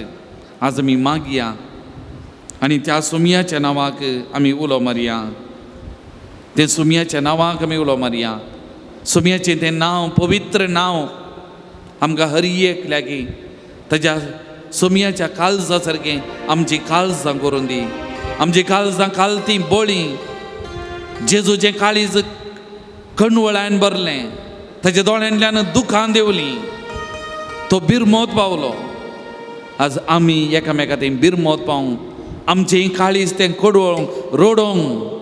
आज आमी मागया आनी त्या सोमयाच्या नांवाक आमी उलो मारया. ते सोमयाच्या नांवाक आमी उलो मारया. सोमयाचें तें नांव, पवित्र नांव आमकां हर एकल्याक ताज्या सोमयाच्या काळजा सारकें आमची काळजां करून दी. आमची काळजां कालती बळी, जेजूचें काळीज कणवळान भरलें, ताच्या दोळ्यांतल्यान दुखां देंवलीं, तो बिरमोत पावलो. आज आमी एकामेका तें बिरमोत पावूंक, आमचें काळीज तें कडवळोंक, रडोवंक,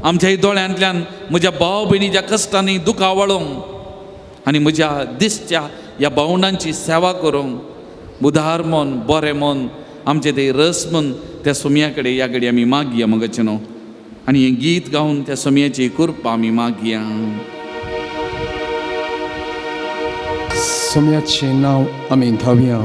आमच्या दोळ्यांतल्यान म्हज्या भाव भयणीच्या कश्टांनी दुखां वळोवंक आनी म्हज्या दिसच्या ह्या भावणांची सेवा करूंक उदार मन, बरें मन, आमचें तें रस मन त्या सोमया कडेन ह्या घडी आमी मागया मोगाचें न्हू. आनी हें गीत गावन त्या सोमयाची कृपा आमी मागया. सोमयाचें नांव आमी गावया.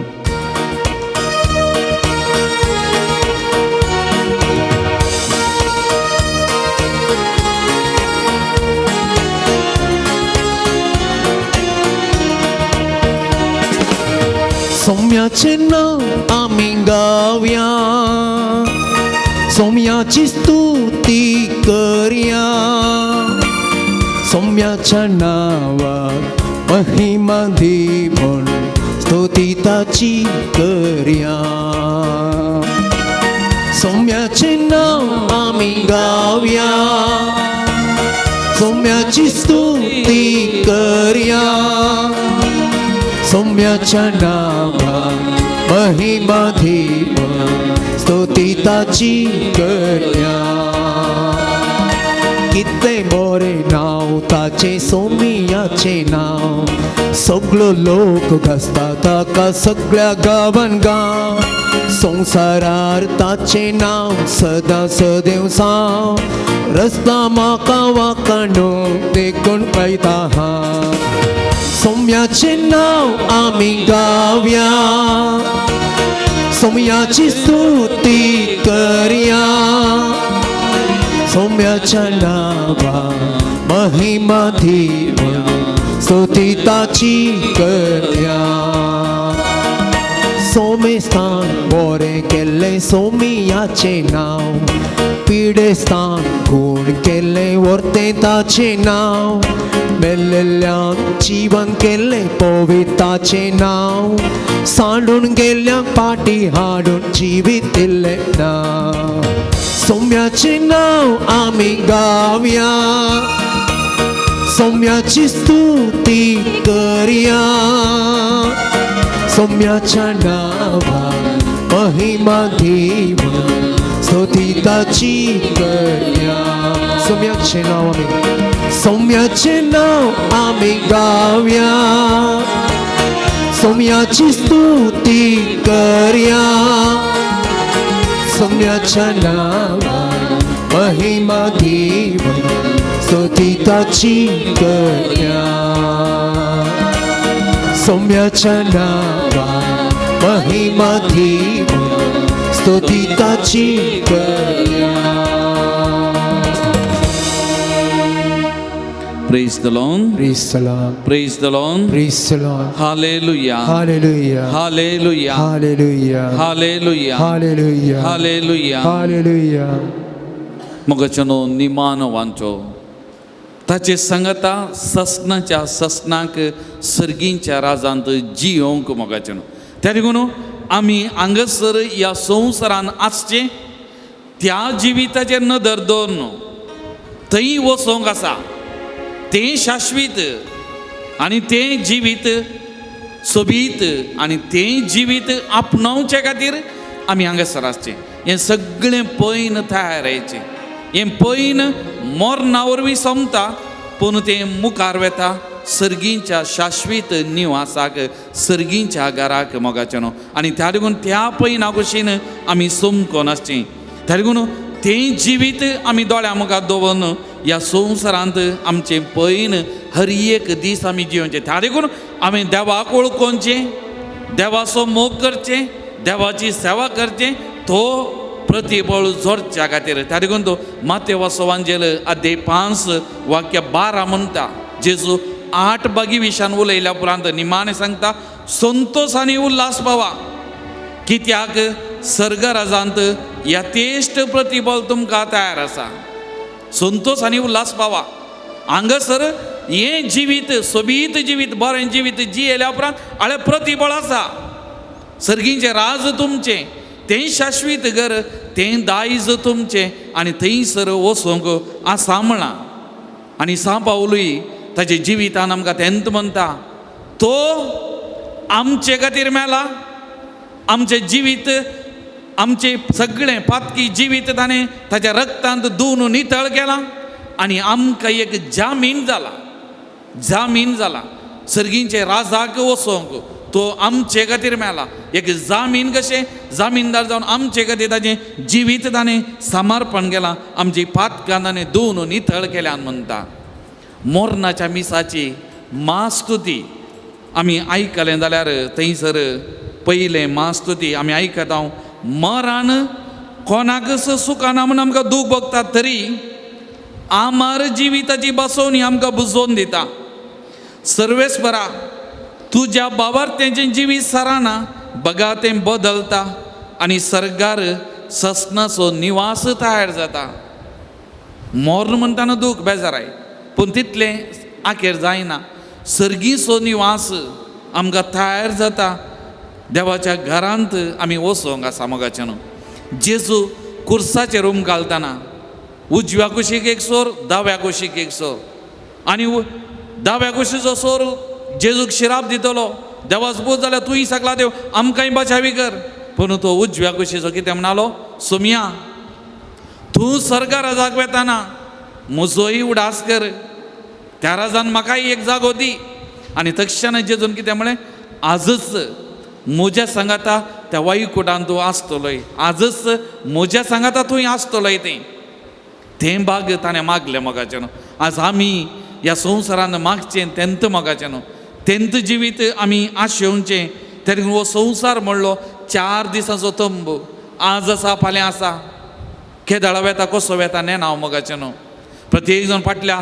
सोम्याचें नांव आमी गावया, सोम्याची स्तुती करया, सोम्याच्या नांवाक महिमा दी म्हूण स्तुती ताची करया. सोम्याचें नांव आमी गावया, सोम्याची स्तुती करया, सोम्याच्या नांवाक महिमा दी म्हूण स्तुती ताची करया. कितें बरें नांव ताचें सोम्याचें नांव, सगळो लोक गाजता ताका सगळ्या गांवान गांव, संवसारार ताचें नांव सदां सदैव साव, रस्ता म्हाका वाकाणू देखून पळयता हांव. सोम्याचें नांव आमी गावया, सोम्याची स्तुती करया, सोम्याच्या नांवाक महिमा दी म्हूण स्तुती ताची करया. सोमेस्थान बरें केल्लें सोमियाचें नांव, पिडेस्तान गूण केल्लें व्हरतें ताचें नांव, मेल्ल्यान जिवन केल्लें पविताचें नांव, सांडून गेल्ल्यांक पाटी हाडून जिवीत दिल्लें नांव. सोम्याचें नांव आमी गावया, सौम्याची स्तुती करया. सौम्याच्या नावा महिमा देव स्तुती ताची करया. सौम्याचे नाव आमी, सौम्याचे नाव आमी गावया. सौम्याची स्तुती करया. सौम्याच्या नावा महिमा देव स्तुती ताची करया. सौम्याच्या नावा महिमा देव स्तुती ताची करया. Praise the Lord. Praise the Lord. Praise the Lord. Praise the Lord. Hallelujah. Hallelujah. Hallelujah. Hallelujah. Hallelujah. Hallelujah. Hallelujah. Hallelujah. मोगाच्यानो निमान Wancho ताचे सांगता ससनाच्या ससनाक सर्गींच्या राजांत जियोंक मोगाच्यानो. त्या देखून आमी हांगासर ह्या संवसारान आसचें त्या जिविताचेर नदर दवरन थंय वचोंक आसा तें शाश्वीत आनी तें जिवीत सोबीत आनी तें जिवीत आपणावचे खातीर आमी हांगासर आसचें. हें सगळें पयन तयार येचें. हें पयन मरणा वरवीं सोंपता पूण तें मुखार वेता सर्गींच्या शाश्वीत निवासाक सर्गींच्या घराक मोगाचें न्हू. आनी त्या देखून त्या पयना कुशीन आमी सोमकोन आसचें. त्या देखून तें जिवीत आमी दोळ्या मुखार दवरून ह्या संवसारांत आमचें पयन हर एक दीस आमी जियोवचें. त्या देखून आमी देवाक वळखोवचें, देवाचो मोग करचें, देवाची सेवा करचें, तो प्रतिबळ जोडच्या खातीर. त्या देखून तो मातेवाचो वांजेल अध्याय 5 वाक्य 12 म्हणटा, जेजू 8 बागी विशान उलयल्या उपरांत निमाणें सांगता, संतोष आनी उल्हास पावा कित्याक सर्गराजांत यथेश्ट प्रतिबळ तुमकां तयार आसा. संतोष आनी उल्हास पावा. हांगासर हें जिवीत सोबीत जिवीत बरें जिवीत जियेल्या उपरांत हाळे प्रतिबळ आसा. सर्गींचें राज तुमचें, तें शाश्वीत घर, तें दायज तुमचें आनी थंयसर वचूंक आसा म्हळां. आनी सांव पावलूय ताच्या जिवितान आमकां तेंत म्हणटा, तो आमचे खातीर मेला, आमचें जिवीत आमचें सगळें पातकी जिवीत ताणें ताच्या रक्तांत धुवन नितळ केलां आनी आमकां एक जामीन जाला, जामीन जाला सर्गींचे राजाक वचोंक. तो आमचे खातीर मेला, एक जामीन कशें जामीनदार जावन आमचे खातीर ताचें जिवीत ताणें समर्पण केलां, आमची पातकां ताणें धुवन नितळ केल्यान म्हणटा. मोरनाच्या मिसाची मास्तुती आमी आयकलें जाल्यार थंयसर पयलें मास्तुती आमी आयकता, मरान कोणाकच सुखाना म्हूण आमकां दूख भोगता तरी आमार जिविताची बसोवणी आमकां बुजोवन दिता. सर्वेस्परा तुज्या बाबार तेंचें जिवीत सराना बगा तें बदलता आनी सर्गार ससनाचो निवास तयार जाता. मोर म्हणटाना दूख बेजाराय पूण तितलें आखेर जायना. सर्गीचो निवास आमकां तयार जाता. देवाच्या घरांत आमी वचोंक आसा मोगाचें न्हू. जेजू कुर्साचेर उम घालतना उजव्या कुशीक एक सोर, दाव्या कुशीक एक सोर, आनी दाव्या कुशीचो सोर जेजूक शिराप दितलो, देवाचो पूत जाल्यार तूंय सगळा देव आमकांय बचावी कर. पूण तो उजव्या कुशीचो कितें म्हणालो, सोमया तूं सर्गा राजाक वेताना म्हजोय उडास कर, त्या राजान म्हाकाय एक जागो दी. आनी तक्षण जेजून कितें म्हळें, आजच म्हज्या सांगाता त्या वायुकुटान तूं आसतलोय, आजच म्हज्या सांगाता तूं आसतलोय. तें तें भाग ताणें मागलें मोगाचें न्हू. आज आमी ह्या संवसारान मागचें तेंत मोगाचें न्हू, तेंत जिवीत आमी आशेवचें. तरी हो संवसार म्हणलो 4 दिसांचो तंबू, आज आसा फाल्यां आसा, केदाळा वेता कसो वेता नेना हांव मोगाचें न्हू. प्रत्येक जाण फाटल्या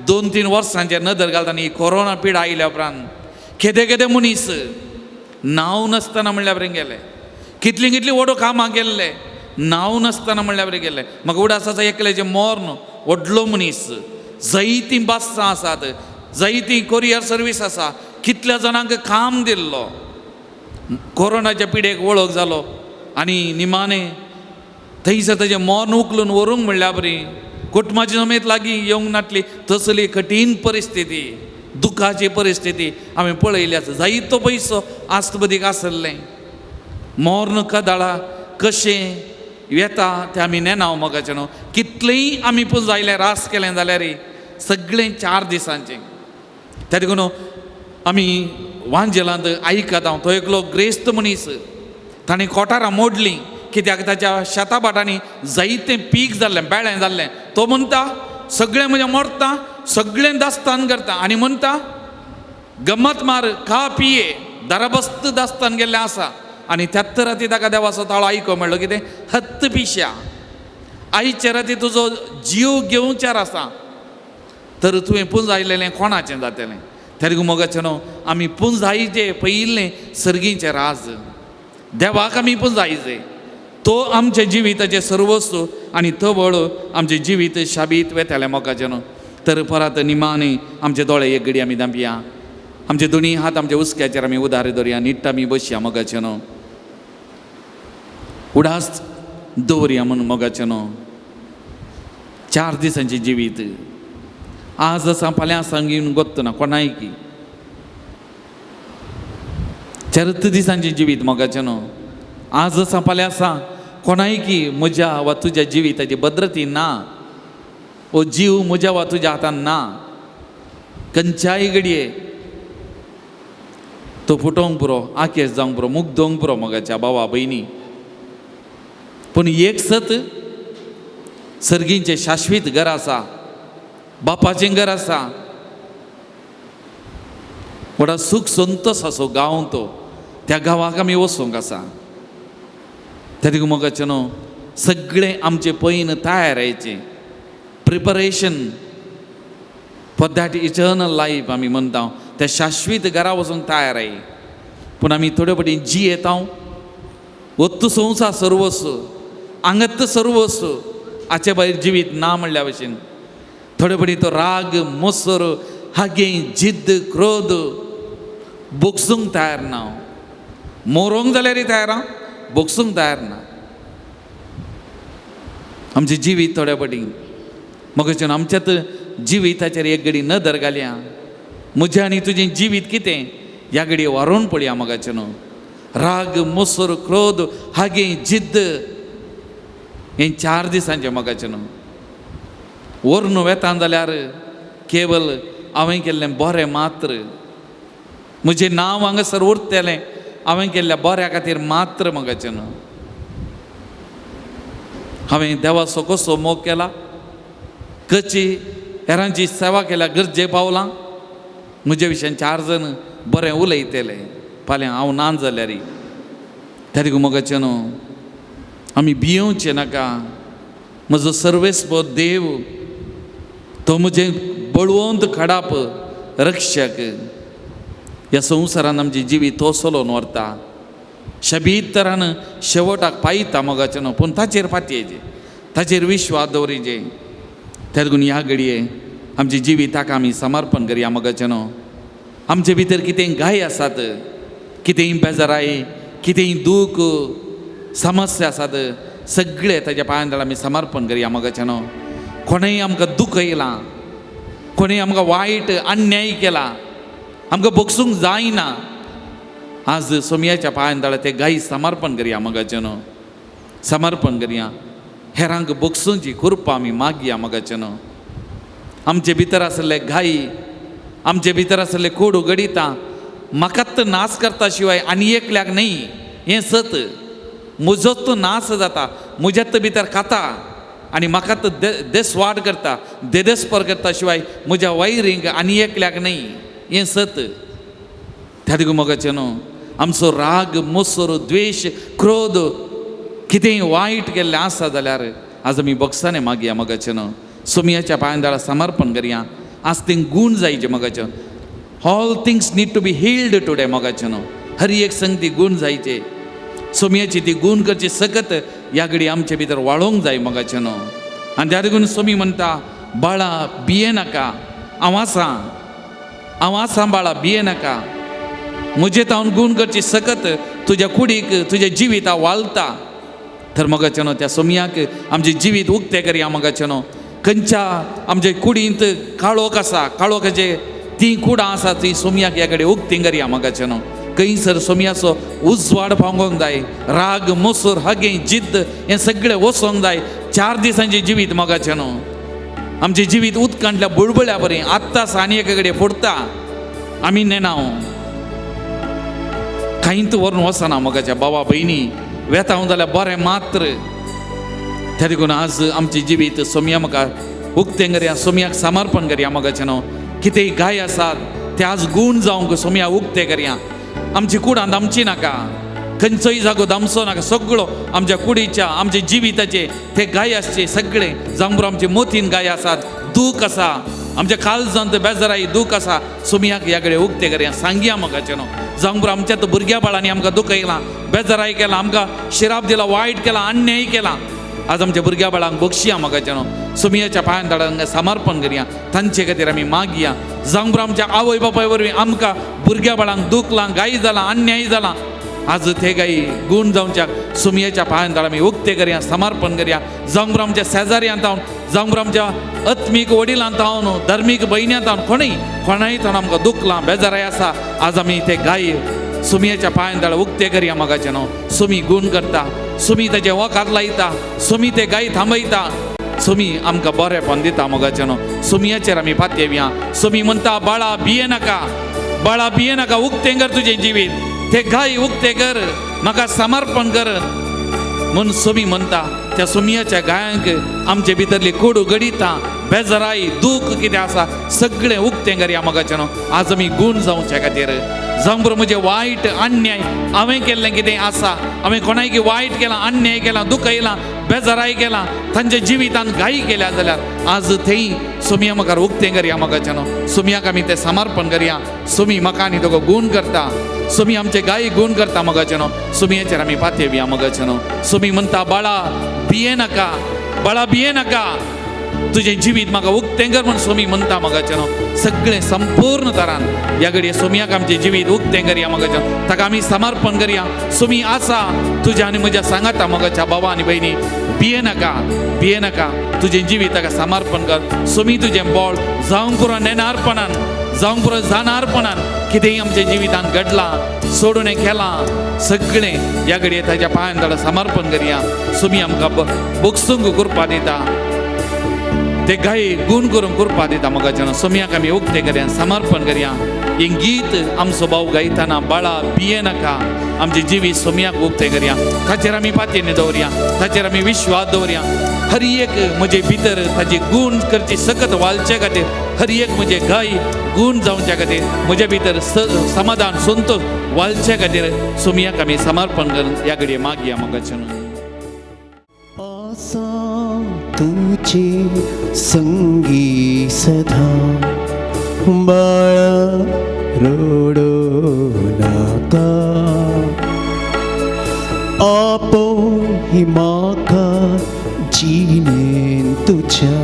2-3 वर्सांचेर नदर घालता आनी कोरोना पिडा आयल्या उपरांत केदे केदे मनीस नांव नासतना म्हणल्यार बरें गेले, कितलीं कितलीं व्हड कामां केल्ले नांव नासतना म्हणल्यार बरें गेले. म्हाका उडास आसा एकल्याचें मोर्न व्हडलो मनीस, जायतीं बसां आसात, जायतीं कोरियर सर्वीस आसा, कितल्या जाणांक काम दिल्लो. कोरोनाच्या पिडेक वळख जालो आनी निमाणें थंयसर ताजें मोर्न उखलून व्हरूंक म्हणल्यार बरी कुटुंबाची समेत लागीं येवंक नासली तसली कठीण परिस्थिती, दुखाची परिस्थिती आमी पळयली आसा. जायतो पयसो आस्तबदीक आसलें, मोर्न कदाळा कशें येता तें आमी नेणाव मोगाचें न्हू. कितलेंय आमी पुंजायलें रास केलें जाल्यार सगळें 4 दिसांचें. त्या देखून आमी वांजेलांत आयकता हांव, तो एकलो ग्रेस्त मनीस, ताणें कोठारां मोडलीं कित्याक ताच्या शेता भाटांनी जायतें पीक जाल्लें, बेळें जाल्लें. तो म्हणटा सगळें म्हजें मरता, सगळें दास्तान करता आनी म्हणटा गमत मार खा पिये दरबस्त दास्तान गेल्लें आसा. आनी त्याच राती ताका देवाचो ताळो आयको म्हणलो कितें, हत्त पिश्या आयचे राती तुजो जीव घेवच्यार आसा, तर तुवें पुंजायलेलें कोणाचें जातलें. त्या मोगाचें न्हू आमी पुंजायचे पयिल्लें सर्गीचें राज, देवाक आमी पुंजायचे, तो आमच्या जिविताचें सर्वस्व आनी तवळ आमचें जिवीत शाबीत वेतालें मोगाचें न्हू. तर परत निमाणी आमचे दोळे एक घडी आमी धांपया, आमचे दोनी हात आमच्या हुस्क्याचेर आमी उदार दवरया, नीट आमी बसया मोगाचें न्हू, उडास दवरया म्हूण मोगाचें न्हू. 4 दिसांचें जिवीत आज आसा फाल्यां आसा घेवन गोत्त ना कोणायकी. 4 दिसांचें जिवीत मोगाचें न्हू, आज आसा फाल्यां आसा कोणायकी म्हज्या वा तुज्या जिविताची भद्रती ना, ओ जीव म्हज्या वा तुज्या हातान ना. खंयच्याय घडये तो फुटोवंक पुरो, आकेस जावंक पुरो, मुग्दोवंक पुरो मोगाच्या भावा भयणी. पूण एक सत सर्गींचें शाश्वीत घर आसा, बापाचें घर आसा, व्हडा सूख संतोश आसो गांव तो, त्या गांवाक आमी वचूंक आसा. त्या देखून मोगाचें न्हू सगळें आमचें पयन तयार येचें, Preparation for that eternal life आमी म्हणटा, त्या शाश्वीत घरा वचूंक तयार आहे. पूण आमी थोडे फावटी जियेता, वत्तू संवसार सर्वस्व, आंगत सर्वस्व, हाचे भायर जिवीत ना म्हणल्या भशेन. थोडे फावटी तो राग, मोसर, हागे, जिद्द, क्रोध बोगसूंक तयार ना, मोरोंक जाल्यारय तयार आं, बोगसूंक तयार ना. आमचें जिवीत थोड्या फावटी मगेच्यान आमच्यात जिविताचेर एक घडी नदर घालया, म्हजें आनी तुजें जिवीत कितें ह्या घडये वारोवन पळया मोगाचें न्हू. राग, मोसर, क्रोध, हागे, जिद्द हें 4 दिसांचें मोगाचें न्हू. वरून वेतान जाल्यार केवल हांवें केल्लें बरें मात्र, म्हजें नांव हांगासर उरतलें हांवें केल्ल्या बऱ्या खातीर मात्र मोगाचें न्हू. हांवें देवाचो कसो मोग केला, कची हेरांची सेवा केल्या, गरजे पावलां म्हजे विशयान 4 जाण बरें उलयतले फाल्यां हांव ना जाल्यार. त्या देखून मोगाचें न्हू आमी भियोवचें नाका. म्हजो सर्वेस्व देव तो म्हजें बळवंत खडाप रक्षक, ह्या संवसारान आमचें जिवीत तो चलोवन व्हरता, शबीत तरान शेवटाक पायता मोगाचें न्हू. पूण ताचेर फातयेचें, ताचेर विश्वास दवरिचें. त्या देखून ह्या घडये आमचें जिविताक आमी समर्पण करया मोगाचें न्हू. आमचे भितर कितेंय गाय आसात, कितेंय बेजाराय, कितेंय दूख, समस्या आसात, सगळे ताच्या पांयां तळा आमी समर्पण करया मोगाचें न्हू. कोणेय आमकां दुखयलां, कोणेय आमकां वायट अन्याय केला, आमकां बोगसूंक जायना, आज सोमयाच्या पांयां तळा ते गाय समर्पण करया मोगाचें न्हू, समर्पण करया. हेरांक बोगसूंची कृपा आमी मागया मोगाचें न्हू. आमचे भितर आशिल्ले घाई, आमचे भितर आशिल्ले कोडू गडितां म्हाकाच नाश करता शिवाय आनी एकल्याक न्हय, हें सत. म्हजोच तो नाश जाता, म्हज्यात भितर खाता आनी म्हाकाच देसवाड करता, देदेस्पर करता शिवाय म्हज्या वायरींक आनी एकल्याक न्हय, हें सत. त्या देखून मोगाचें न्हू आमचो राग, मोसर, द्वेश, क्रोध कितेंय वायट केल्लें आसा जाल्यार आज आमी बोगसाने मागया मोगाचें न्हू. सोमयाच्या पांयां तळा समर्पण करया. आज तें गूण जायचें मोगाचें. All things need to be healed today मोगाचें न्हू. हर एक संगती गूण जायचे, सोमयाची ती गूण करची सकत ह्या घडी आमचे भितर वाळोवंक जाय मोगाचें न्हू. आनी त्या देखून सोमी म्हणटा, बाळा भिये नाका, हांव आसा, हांव आसा बाळा, भिये नाका. म्हजे तावन गूण करची सकत तुज्या कुडीक, तुज्या जिविता वाळता. तर मोगाचें न्हू त्या सोमयाक आमचें जिवीत उक्तें करया मोगाचें न्हू. खंयच्या आमच्या कुडींत काळोख आसा, काळोखाचे ती कुडां आसा ती सोमयाक ह्या कडेन उक्ती करया मोगाचें न्हू. खंयसर सोमयाचो उजवाड पावोंक जाय, राग मोसर हगें जिद्द हें सगळें वचोंक जाय. 4 दिसांचें जिवीत मोगाचें न्हू, आमचें जिवीत उदकांतल्या बुळबुळ्या बरें आत्तां आनी एका कडेन फोडटा आमी नेणाव कांयच व्हरून वचना मोगाच्या बाबा भयणी. वेता जाल्यार बरें मात्र. त्या देखून आज आमचें जिवीत सोमया म्हाका उक्तें करया, सोमयाक समर्पण करया मोगाचें न्हू. कितेंय गाय आसात ते आज गूण जावंक सोमया उक्तें करया. आमची कुडां दामची नाका, खंयचोय जागो दामचो नाका, सगळो आमच्या कुडीच्या आमच्या जिविताचे ते गाय आसचे सगळे जावं बरो आमचे मोतीन गाय आसात, दूख आसा आमच्या काळजांत बेजाराय दूख आसा, सोमयाक ह्या कडेन उक्तें करया, सांगया मोगाचें न्हू. जावं बरो आमच्या तो भुरग्या बाळांनी आमकां दुखयलां, बेजाराय केलां, आमकां शिराप दिला, वायट केलां, अन्याय केला, आज आमच्या भुरग्या बाळांक बक्षिया मोगाचें न्हू. सोमयाच्या पांयां दाडांक समर्पण करया, तांचे खातीर आमी मागया. जावं बरो आमच्या आवय बापाय वरवीं आमकां भुरग्या बाळांक दुखलां, गाय जालां, अन्याय जाला, आज ते गाई गूण जावच्या सोमयाच्या पांयां दाड आमी उक्ते करया, समर्पण करया. जावं बरो आमच्या शेजाऱ्यां तावन, जावं बरो आमच्या आत्मीक वडिलां तावन, धर्मीक भयण्यां तावन, कोणूय कोणाय तावन आमकां दुखलां, बेजाराय आसा, आज आमी ते गाय सोमयाच्या पांयां दाड उक्ते करया मोगाचें न्हू. सोमी गूण करता, सोमी ताजें वखाद लायता, सोमी ते गाय थांबयता, सोमी आमकां बरेंपण दिता मोगाचें न्हू. सोमयाचेर आमी पातयेवया. सोमी म्हणटा बाळा भिये नाका, बाळा भिये नाका, उक्तें कर तुजें जिवीत, ते गाय उक्ते कर, म्हाका समर्पण कर म्हूण सोमी म्हणटा. त्या सोमयाच्या गायांक आमचे भितरली कोडू गडिता, बेजाराय, दूख कितें आसा सगळें उक्तें करया मोगाचें न्हू. आज आमी गूण जावचे खातीर जावं बरो म्हजें वायट अन्याय हांवें केल्लें कितें आसा, हांवें कोणायकी वायट केलां, अन्याय केलां, दुखयलां, बेजाराय केलां, तांच्या जिवितान घाई केल्या जाल्यार आज थंय सोमया मुखार उक्तें करया मोगाचें न्हू. सोमयाक आमी तें समर्पण करया. सोमी म्हाका आनी तुका गूण करता, सोमी आमचे गाय गूण करता मोगाचें न्हू. सोमयाचेर आमी पातयेवया मोगाचें न्हू. सोमी म्हणटा बाळा भिये नाका, बाळा भिये नाका, तुजें जिवीत म्हाका उक्तें कर म्हूण सोमी म्हणटा मोगाचें न्हू. सगळें संपूर्ण तरान ह्या घडये सोमयाक आमचें जिवीत उक्तें करया मोगाचें, ताका आमी समर्पण करया. सोमी आसा तुज्या आनी म्हज्या सांगाता मोगाच्या बाबा आनी भयणी. भिये नाका, भिये नाका, तुजें जिवीत ताका समर्पण कर. सोमी तुजें बळ जावंक पुरो नेणारपणान, जावंक पुरो जाणारपणान कितेंय आमच्या जिवितान घडलां, सोडून केलां, सगळें ह्या घडये ताच्या पांयान ताका समर्पण करया. सोमी आमकां बगसूंक कृपा दिता, ते गाय गूण करूंक कृपा दिता मोगाचें न्हू. सोमयाक आमी उक्ते करया, समर्पण करया. हें गीत आमचो भाव गायतना बाळा भिये नाका, आमचें जिवीत सोमयाक उक्तें करया, ताचेर आमी पातयेन दवरया, ताचेर आमी विश्वास दवरया. हर एक म्हजे भितर ताची गूण करची सकत वालचे खातीर, हर एक म्हजे गाय गूण जावच्या खातीर, म्हज्या भितर समाधान संतोष वालचे खातीर सोमयाक आमी समर्पण करून ह्या घडये मागया मोगाचें न्हू. तुझे संगी सदा बाळा रडो नाका, आपोय म्हाका जिणेन तुज्या.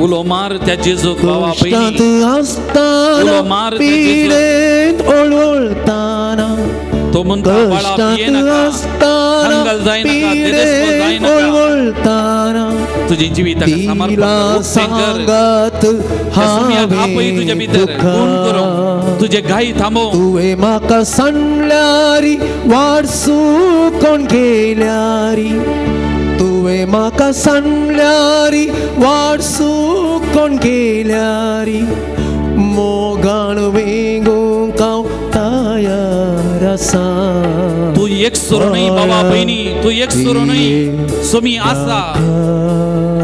उलो मार त्या जेजूक बाबा कश्टांत भयणी, उलो आसतना मार त्या जेजूक. पिडेंत ओळवळताना, तो म्हणटा बाळा भिये कश्टांत नाका, आसतना कंगाल जायनाका, तेदेस्को पिडेंत जायनाका, ओळवळताना, तुजें जिवीत ताका समर्पण तिला कर, उक्तें कर. सांगात त्या सोमयाक आपय तुज्या हांवें भितर गूण करूंक, तुका. तुजे गाय थांबोवंक. तुवें म्हाका सांडल्यारी वारसू कोण गेल्यारी, तुवें म्हाका सांडल्यारी वारसू कोण गेल्यारी, मोगान वेंगोवंक हांव तयार आसा. तूं एकसुरो न्हय बाबा भयणी, तूं एकसुरो न्हय, सोमी आसा.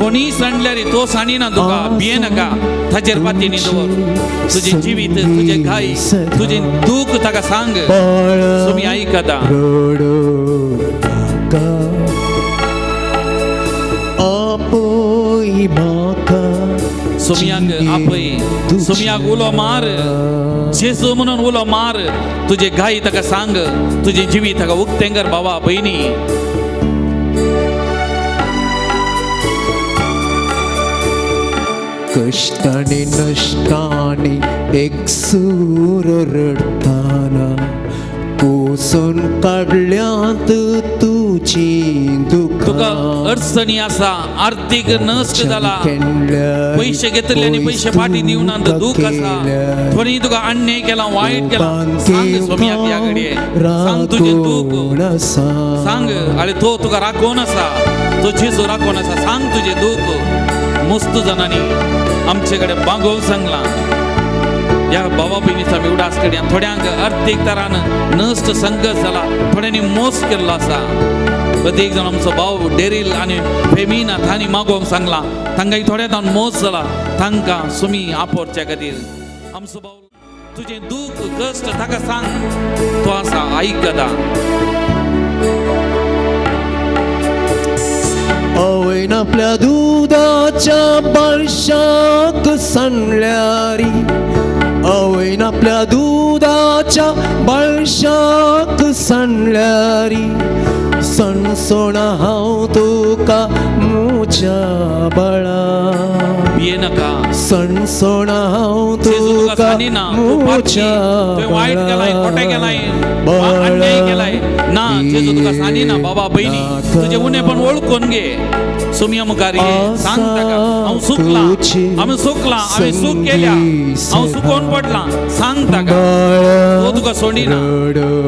कोणीय सांडल्यार तो सांडिना तुका, भिये नाका, ताचेर पातयेनी दवर. तुजें जिवीत, तुजें घाय, तुजें दूख ताका सांग, सोमी आयकता. रडो नाका, आपय म्हाका सोमयाक आपय, सोमयाक उलो मार, जेजू म्हणून उलो मार. तुजें घाय ताका सांग, तुजें जिवीत ताका उक्तें कर बाबा भयणी. कश्टांनी नश्टांनी एकसूर रडटाना, पुसून काडल्यांत तुजीं दुकां. तुका अडचणी आसा, आर्थीक नश्ट जाला, पैशे घेतले आनी पैशे फाटी दिवना दूख आसा, थोडी तुका अन्याय केला, वायट केला, सांग सोम्याक ह्या घडये, सांग तुजें दूख, सांग. आनी तो तुका राखोवन आसा, तो जेजू राखोवन आसा, सांग तुजें दूख. मस्त जाणांनी आमचे कडेन बागोवन सांगलां. ह्या बाबा भयणीचो आमी उडास करया. थोड्यांक अर्थीक तरान नश्ट संघर्श जाला, थोड्यांनी मोस केल्लो आसा. प्रत्येक जाण आमचो भाव डेरील आनी फेमिना तांणी मागोवंक सांगलां, तांकां थोड्या जाण मोस जाला, तांकां सुमी आपोवच्या खातीर आमचो भाव तुजें दूख कश्ट ताका सांग, तो आसा आयकता. आवयन आपल्या दुधाच्या बाळशाक सांडल्यारी, आवयन आपल्या दुधाच्या बाळशाक सांडल्यारी, सणसोणा हांव तुका मुच्या बाळा, भिये नाका, सणसोणा हांव जेजू तुका तुका सांगिना, तूं पातकी, मुच्या तुवें वायट केलाय, खोटें केलाय, अन्याय केलाय ना, जेजू तुका सांगिना. बाबा भयणी तुजें उणेपण वळखून घे, सुमया मुखार ये, सांग ताका हांव चुकलां, आमी चुकलां, हांवें चूक केल्या, हांव चुकोवन पडलां, सांग ताका. तो तुका सोडिना,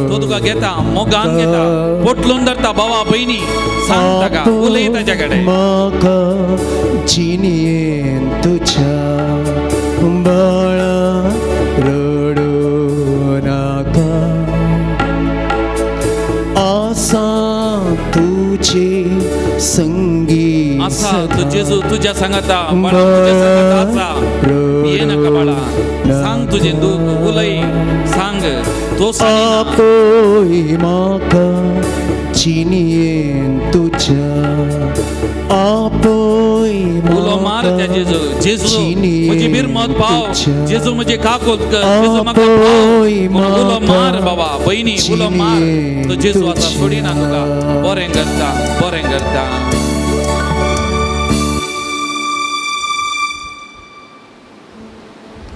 तो तुका घेता, मोगान घेता, पोटलून धरता. बाबा भयणी सांग ताका, उलय ताच्या कडेन. म्हाका जिणेन तुज्या बाळा रडूं नाका, आसा तुजे संगी आसा तू जेजू तुज्या सांगाता, बाळा तुज्या सांगाता आसा, भिये नाका बाळा, सांग तुजें दूख, उलय, सांग, तो सांगिना. आपय म्हाका जिणेन तुज्या, आपय उलो मार त्या जेजू, जेजू म्हजी बिरमत पाव, जेजू म्हजी काकूत कर, जेजू म्हाका पाव, म्हणून उलो मार बाबा भयणी, उलो मार. तो जेजू आतां सोडिना तुका, बरें करता, बरें करता.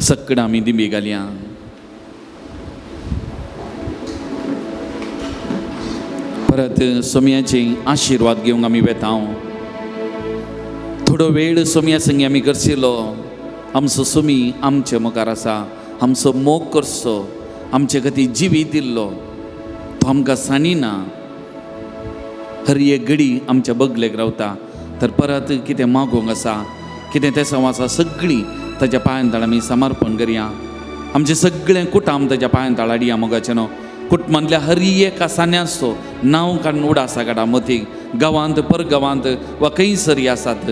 सगळ्या आमी दिंबी घालया. परत सोम्याचे आशिर्वाद घेवंक आमी वेता. थोडो वेळ सोम्या संगी आमी करशिलो. आमचो सोमी आमचे मुखार आसा, आमचो मोग करचो, आमचे खातीर जिवीत दिल्लो, तो आमकां सांगिना. हर एक घडी आमच्या बगलेक रावता. तर परत कितें मागोवंक आसा, कितें तेसांव आसा, सगळीं ताच्या पांयान ताळ आमी समर्पण करया. आमचें सगळें कुटाम ताच्या पांयान ताळ हाडया मोगाचें न्हू. कुटुंबांतल्या हर एका सान्याचो नांव काडून उडासा काडा मतीक, गांवांत परगांवांत वा खंयसरी आसात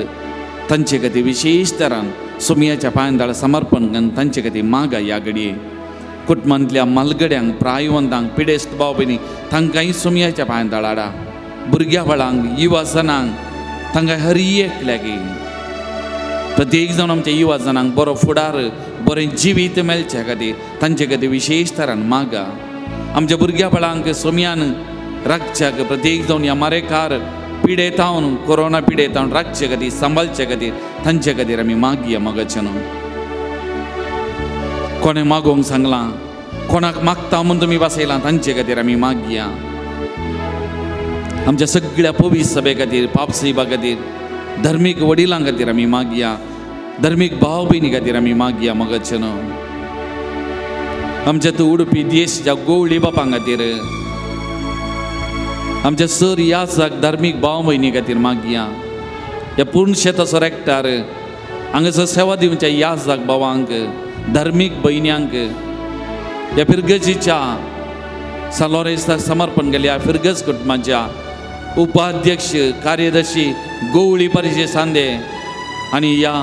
तांचे खातीर विशेश तरान सोमयाच्या पांयान ताळ समर्पण करून तांचे खातीर मागा ह्या घडये. कुटुंबांतल्या मालगड्यांक, प्रायवंतांक, पिडेस्त भाव भयणी तांकांय सोमयाच्या पांयान ताळ हाडा. भुरग्या बाळांक, युवा जणांक, तांकां हर एकल्याक, प्रत्येक जाण आमच्या युवा जणांक बरो फुडार, बरें जिवीत मेळचे खातीर तांचे खातीर विशेश तरान मागा. आमच्या भुरग्या बाळांक सोमयान राखच्याक प्रत्येक जावन ह्या मारेकार पिडेतावन, कोरोना पिडेतावन राखचे खातीर, सांबाळचे खातीर तांचे खातीर आमी मागया मोगाचें न्हू. कोणें मागोवंक सांगलां, कोणाक मागता म्हूण तुमी बसयलां, तांचे खातीर आमी मागया. आमच्या सगळ्या पवीस सभे खातीर, पापसैबा खातीर, धर्मीक वडिलां खातीर आमी मागया, धर्मीक भाव भयणी खातीर आमी मागया मोगाचें न्हू. आमच्या तूं उडपी देशच्या गोवळी बापां खातीर, आमच्या सर यासाक धार्मीक भाव भयणी खातीर मागया. ह्या पूर्ण शेताचो रेक्टार हांगासर सेवा दिवच्या यासाक भावांक, धार्मीक भयण्यांक, ह्या फिरगजीच्या सान लॉरेन्साक समर्पण केल्या फिरगज कुटुंबाच्या उपाध्यक्ष कार्यदर्शी गोवळी परिशे सांदे आनी ह्या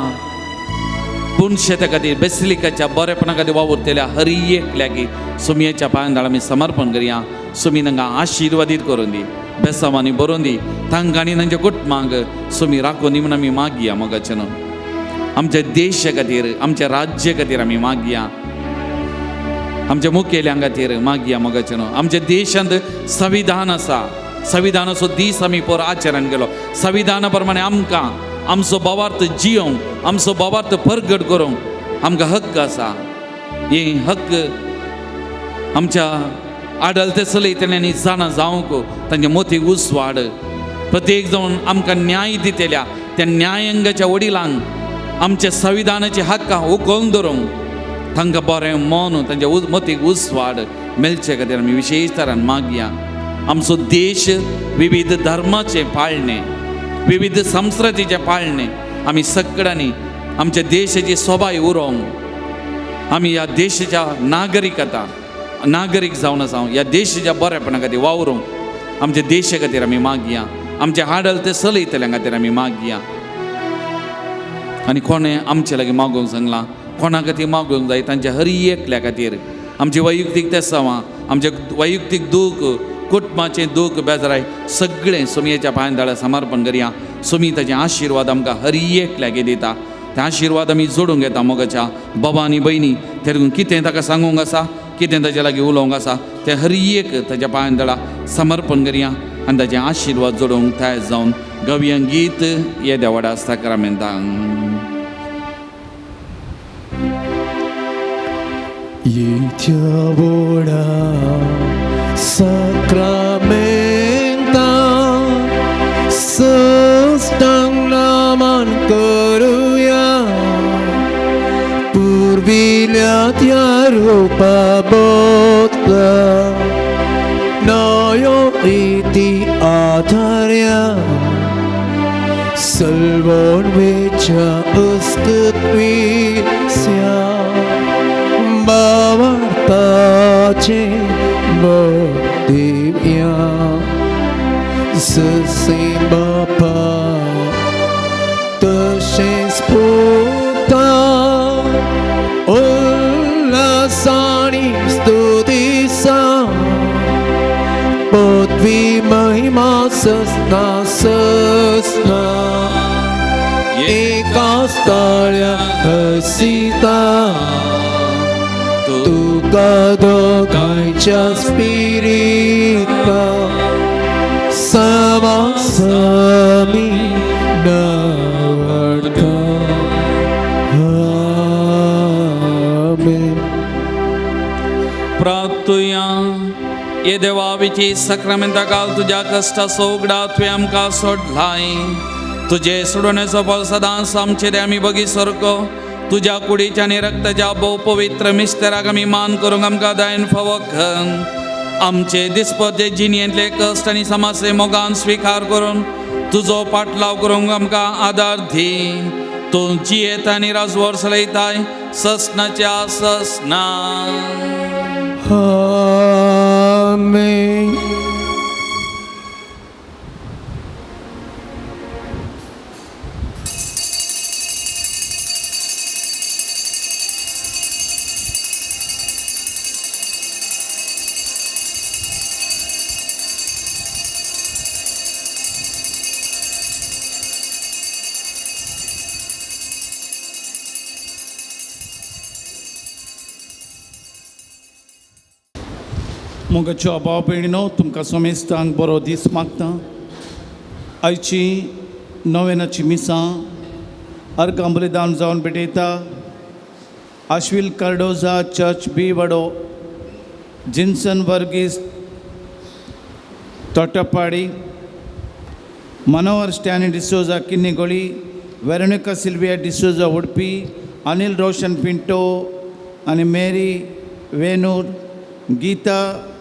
पूर्ण शेता खातीर बेसिलिकाच्या बरेपणा खातीर वावुरतल्या हर एकल्याक सुमयेच्या पांयान आमी समर्पण करया. सुमी तांकां आशिर्वादीत करून दी, बेसांवांनी बरोवन दी, तांकां आनी तांच्या कुटुंबांक सुमी राखून दी म्हूण आमी मागया मोगाचें न्हू. आमच्या देशा खातीर, आमच्या राज्या खातीर आमी मागया, आमच्या मुखेल्यां खातीर मागया मोगाचें न्हू. आमच्या देशांत संविधान आसा, संविधानाचो दीस आमी पोर आचरण केलो. संविधाना प्रमाणे आमकां आमचो भावार्थ जियोंक, आमचो भावार्थ परगट करूंक आमकां हक्क आसा. हे हक्क आमच्या आडलते चलयतल्यांनी जाणा जावंक, तांच्या मोती उजवाड, प्रत्येक जावन आमकां न्याय दितल्या त्या न्यायांगाच्या वडिलांक आमच्या संविधानाचे हक्क उखलून धरूंक तांकां बरें मन तांच्या मतीक उजवाड मेळचे खातीर आमी विशेश तरान मागया. आमचो देश विविध धर्माचे पाळणे, विविध संस्कृतीचे पाळणे, आमी सगळ्यांनी आमच्या देशाची सोबाय उरोवंक आमी ह्या देशाच्या नागरिकता नागरीक जावन आसा ह्या देशाच्या बरेपणा खातीर वावरूंक आमच्या देशा खातीर आमी मागया. आमचे हाडल ते चलयतल्या खातीर आमी मागया. आनी कोणें आमचे लागीं मागूंक सांगलां, कोणा खातीर मागूंक जाय तांच्या हर एकल्या खातीर आमचे वैयक्तीक तेसांवां, आमचें वैयक्तीक दूख, कुटुंबाचें दूख बेजाराय सगळें सोमयेच्या पांयां समर्पण करया. सोमी ताचे आशिर्वाद आमकां हर एकल्याक दिता, ते आशिर्वाद आमी जोडूंक येता. मोगाच्या बाबा आनी भयणी तेरगून कितें ताका सांगूंक आसा, कितें ताच्या लागीं उलोवंक आसा तें हर एक ताच्या पांयां समर्पण करया आनी ताचे आशिर्वाद जोडूंक तयार जावन गवया गीत येद्या व्हडा साक्रामेंतांक. येत्या व्हडा साक्रामेंता सस्तांग नमन करुया, पुर्विल्या त्या रूपा बदला नयो रिती आधार्या, सलवण वेच्या अस्तित्विस्या बावार्थाचे दिव्या जसे बापा तशेंच पुता उल्हासानी स्तुतीसा पदवी महिमा ससना ससना एका ताळ्या हसिता तुका दोगांयच्या स्पिरिता समासमी नवडता. आमेन. प्राप्तुया ये देवाविची साक्रामेंता काल तुज्या कश्टाचो उगडा तुवें आमकां सोडलाय. तुजे सोडवणेचो फल सदांच आमचे ते आमी बगी सारको तुज्या कुडीच्या आनी रक्ताच्या भोव पवित्र मिस्तेराक आमी मान करूंक आमकां दयेन फावो कर. आमचे दिसपते जिणेंतले कश्ट आनी समासे मोगान स्विकार करून तुजो पाटलाव करूंक आमकां आदार दी. तूं जियेता आनी राजवर चलयताय ससनाच्या ससना. आमेन. मोगाच्यो भाव भयणीनो, तुमकां समेस्तांक बरो दीस मागता. आयची नवेनाची मिसां अर्गां बलिदान जावन भेटयता Ashwil Cardoza church B Vado, Jinson Varghese Thottapadi, Manohar Stany D'Souza Kinnigoli, Veronica Sylvia D'Souza Udupi, Anil Roshan Pinto आनी Mary Venur, Geeta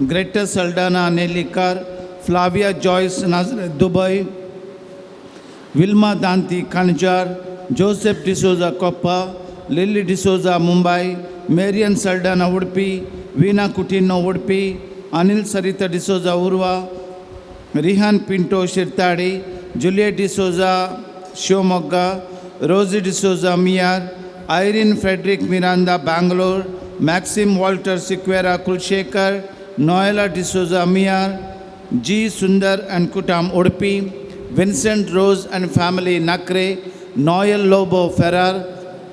Greta Saldanha Nelikar, Flavia Joyce Nazareth Dubai, Wilma Danti Khanjar, Joseph D'Souza Koppa, Lily D'Souza Mumbai, Marian Saldanha Udupi, Veena Coutinho Udupi, Anil Sarita D'Souza Urwa, Rihan Pinto Shirtadi, Juliet D'Souza Shivamogga, Rosy D'Souza Miyar, Irene Frederick Miranda Bangalore, Maxim Walter Sequeira Kulshekar, Noela D'Souza Miyar, G Sundar and Kutam Udupi, Vincent Rose and family Nakre, Noel Lobo Ferrar,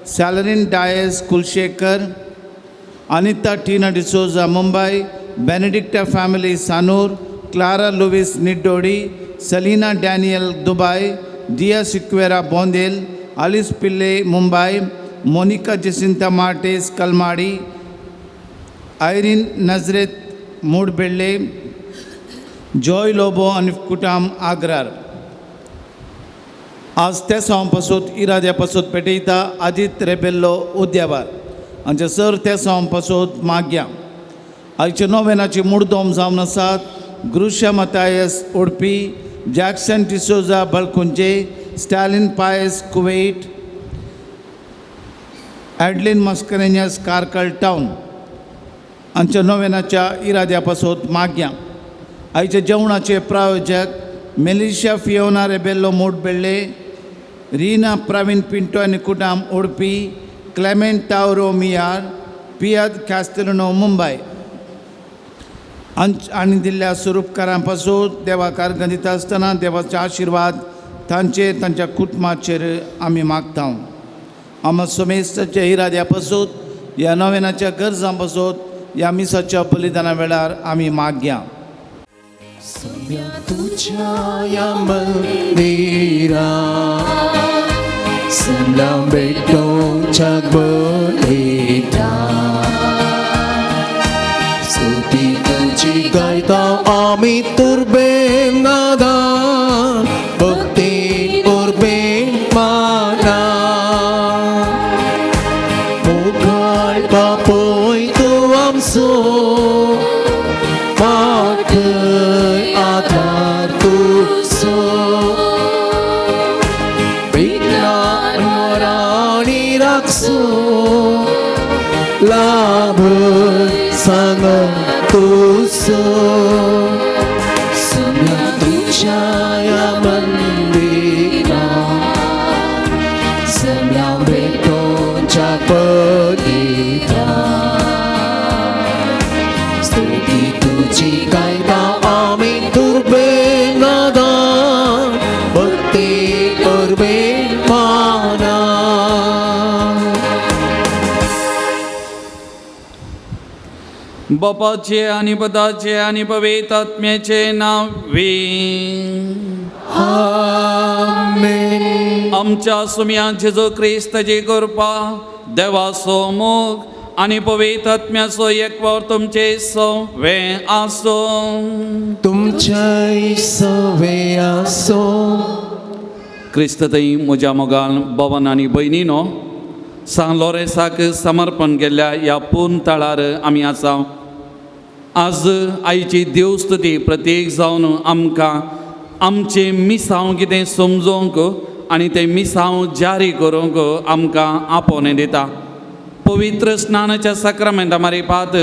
Salarin Dias Kulshekar, Anita Tina D'Souza Mumbai, Benedicta family Sanur, Clara Louis Niddodi, Selina Daniel Dubai, Dia Sequeira Bondel, Alice Pillai Mumbai, Monica Jacinta Martes Kalmadi, Irene Nazareth Moodbelle, Joy Lobo आनी कुटाम आग्रार. आज तेसांव पासत इराद्या पासत पेटयता आदित रेबेल्लो उद्याबार आमचे sir तेसांव पासत माग्या. आयचे नोवेनाची मुर्दोम जावन आसात Grusha Mathias Udupi, Jackson D'Souza Balkunje, Stalin Pius Kuwait, Adeline Mascarenhas Karkala town. आमच्या नोवेनाच्या इराद्या पासत माग्या. आयच्या जेवणाचे प्रायोजक मेलिशा फियोना रेबेल्लो मोटबेल्ले, रीना प्रवीण पिंटो आनी कुटाम उडपी, क्लेमेंट टावरो मियार, पियाद कास्तेलिनो मुंबय. आनी दिल्ल्या स्वरूपकारां पासून देवा कारगंदिता आसतना देवाचे आशिर्वाद तांचेर तांच्या कुटुंबाचेर आमी मागता. आमा सोमेस्ताच्या इराद्या पासून ह्या नव्यानाच्या गरजां पासून ह्या मिसाच्या बलिदाना वेळार आमी मागया. तुझ्या या मंदिरा समला भेटोच्या बलिता स्तुती तुझी गायता आम्ही तुर्बे नादा भक्ती उर्बे माना मुखार बापोय तूं आमचो पाखय आधार तुजो विघ्नां राणी राखसो लाभ सांग तुजो सम्या तुझ्या या मंदिरा सम्या भेटोच्या पदिता स्तुती तुझी गायता आम्ही दुर्बे नादा भक्ती उर्बे माना. बापाचे आणि पदाचे आणि पवित्र आत्म्याचे नावे आमेन. आमच्या सुम्या जेजू क्रिस्ताची कृपा देवाचो मोग आनी पवित्र आत्म्याचो एकवार तुमचे सवे आसूं. तुमच्याय सवे आसो. क्रिस्ततई म्हज्या मोगान भवन आनी भयणीनो सांत लोरेसाक समर्पण केल्ल्या ह्या पूर्ण तळार आमी आसा. आज आयची देवस्तुती प्रत्येक जावन आमकां आमचें मिसांव कितें समजोवंक आनी तें मिसांव जारी करूंक आमकां आपोवणें दिता. पवित्र स्नानाच्या साक्रामेंता मारिपात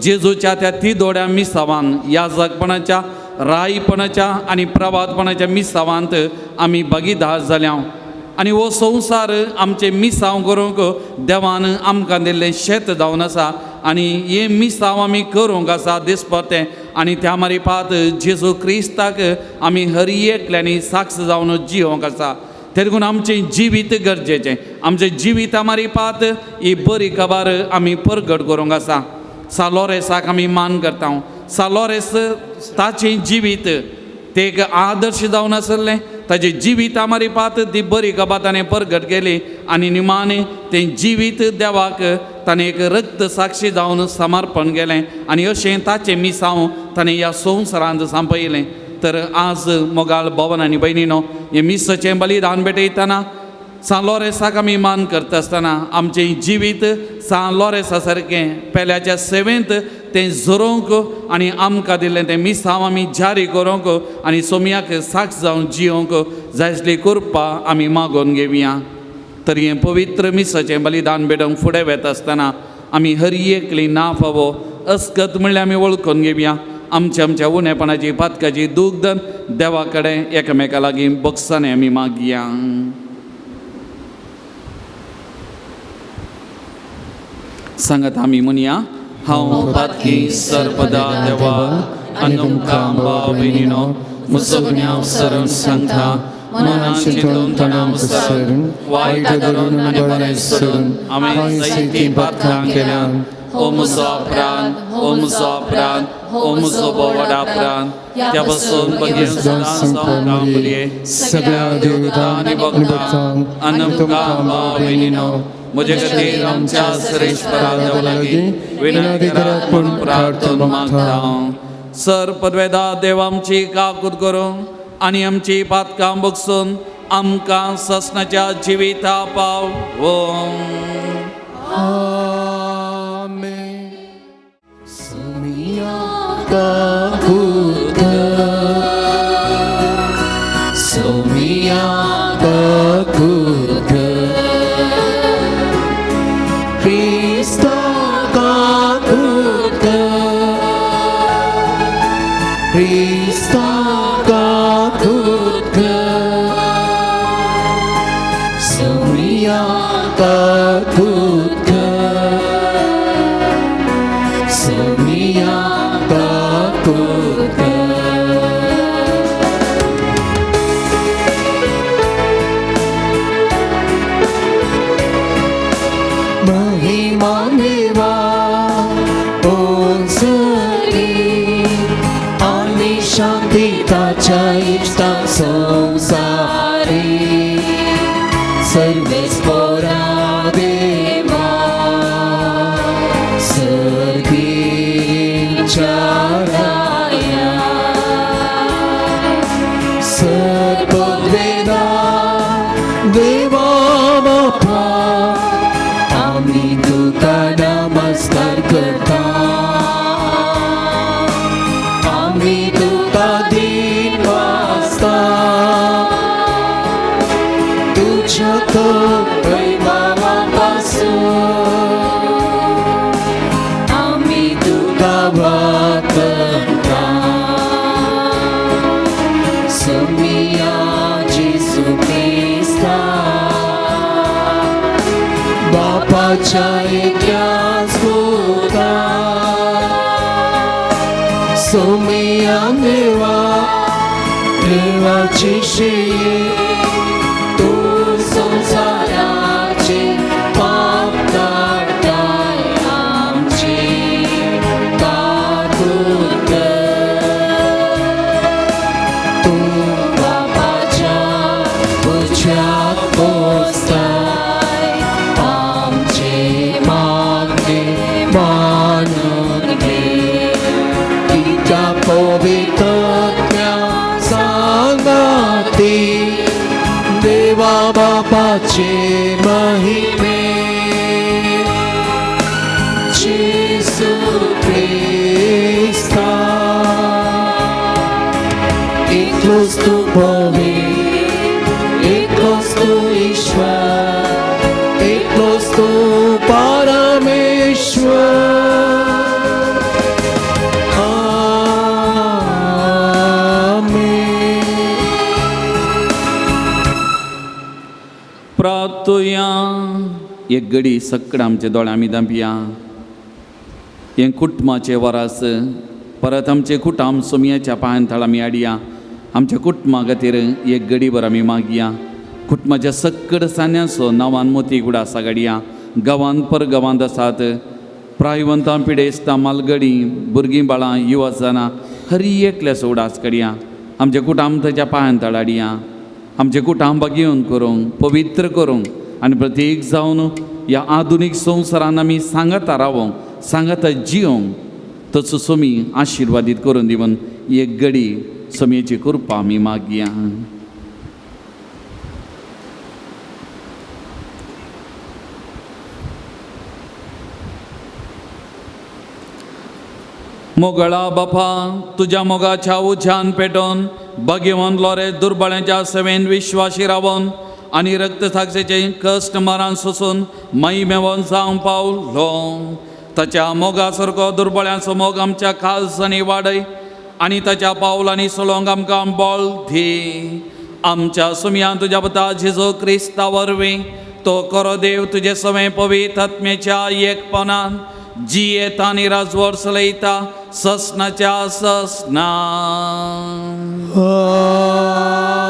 जेजूच्या त्या तिदोड्या मिसावान ह्या जगपणाच्या रायपणाच्या आनी प्रवादपणाच्या मिसावांत आमी भागीदार जाल्या आनी हो संवसार आमचें मिसांव करूंक देवान आमकां दिल्लें शेत जावन आसा आनी हें मिसांव आमी करूंक आसा दिसपट्टें आनी त्या मारिपात जेजू क्रिस्ताक आमी हर एकल्यांनी साक्ष जावन जियोंक आसा. देखून आमचें जिवीत गरजेचें आमचें जिविता मारिपात ही बरी खबर आमी परगट करूंक आसा. सालोरेसाक आमी मान करता. सालोरेस ताचें जिवीत तें एक आदर्श जावन आसलें. ताचें जिविता मारिपात ती बरी खबर ताणें परगट केली आनी निमाणें तें जिवीत देवाक ताणें एक रक्त साक्षी जावन समर्पण केलें आनी अशें ताचें मिसांव ताणें ह्या संवसारांत सांपयलें. तर आज मोगाळ भवन आनी भयणीनो हें मिसाचें बलिदान भेटयतना सांत लोरेसाक आमी मान करता आसतना आमचें जिवीत सांत लोरेसा सारकें पेल्याच्या सेवेंत तें झरोवंक आनी आमकां दिल्लें तें मिसांव आमी जारी करूंक आनी सोमयाक साक्ष जावन जियोंक जाय आसली कृपा आमी मागोवन घेवया. तर हें पवित्र मिसाचें बलिदान भेटोवंक फुडें वता आसतना आमी हर एकली ना फावो अस्कत म्हणल्यार आमी वळखून घेवया. आमच्या आमच्या उणेपणाची पातकाची दूख देवा कडेन एकामेका लागीं बक्षांनी आमी मागया. सांगात आमी म्हणया हांव पातकी सर्पदा देवा आनी तुमकां भाव भयणीनो म्हजो गुन्यांव सरून सांगता मनान चिंतून तणाव सरून वायट धरून आनी बरें सोडून हांवें जायतीं पातकां केल्यान. ओ म्हजो अपराध, ओ म्हजो अपराध, ओ म्हजो बोवाडा अपराध, त्या पासून भगीन सदां सगळ्या देवतां आनी भक्तांक आनी तुमकां भाव भयणीनो म्हजे खातीर आमच्या श्रेश्वरा देवा लागीं विनंती करात पूण प्रार्थना मागता. सर पदवेदा देव आमची काकूत करूं आनी आमची पातकां बगसून आमकां ससनाच्या जिविता पाव. आमेन. सोमिया काकूत कर, सोमिया काकूत कर, क्रिस्ता काकूत कर, क्रिस्ता काकूत कर, सोमिया काकूत कर, सोमिया काकूत कर. महिमा देवा ओसरी आणि शांती ताच्या इष्टा संसारी सर्वेस्पोरा देवा सर्गीच्या राया सर्पवेदा देवा बापा आम्ही तुका नमस्कार करता, आम्ही तुका दिन वाजता, तुझ्या वैभवापासून आम्ही तुका वाचता. सोमिया जेसू क्रिस्ता बापाच्या एकल्याच पुता, सोमिया देवा देवाची शिये तू संसाराचे पाप काडताय आमची काकूत कर, तू बापाच्या उजव्याक बसताय आमचे मागणे मानून घे, तिच्या पवित्रत्या सांगाती देवा बापाचे महिमे जेसू क्रिस्ता एकलोच तू पवित्र, एकलोच तू ईश्वर, एकलोच तू परमेश्वर. आमेन. प्रार्थुया. एक घडी सगळें आमच्या दोळ्यां आमी धांपया. हें कुटुंबाचें वरास परत आमचें कुटुंब सोमयाच्या पांयान थळ आमी हाडया. आमच्या कुटुंबा खातीर एक घडीभर आमी मागया. कुटुंबाच्या सक्कड सान्याचो नांवान मोती गुडासा घडया. गांवांत परगांवांत आसात प्रायवंतां पिडेस्तां मालगडी भुरगीं बाळां युवा जाणां हरी एकल्याचो उडास काडया. आमचें कुटुंब ताच्या पांयान थळ हाडया. आमचें कुटुंब घेवन करूंक पवित्र करूंक आनी प्रत्येक जावन ह्या आधुनीक संवसारान आमी सांगाता रावोंक सांगाता जियोंक तसो सोमी आशिर्वादीत करून दिवन एक घडी सोमयेची कृपा आमी मागया. मोगळा बापा तुज्या मोगाच्या उज्यान पेटोवन भगेवन लोरे दुर्बळ्यांच्या सेवेन विश्वाशी रावन आनी रक्तसाक्षेचे कश्ट मरान सोसून महिमेवन जावंक पावलो. ताच्या मोगा सारको दुर्बळ्यांचो मोग आमच्या खालसांनी वाडय आनी ताच्या पावलांनी सोलोंक आमकां बळ दी. आमच्या सुमयान तुज्या पुता जेजू क्रिस्ता वरवीं तो करो देव तुजे सवें पवित्र आत्म्याच्या एकपणान जियेता आनी राजवट चलयता ससनाच्या ससना.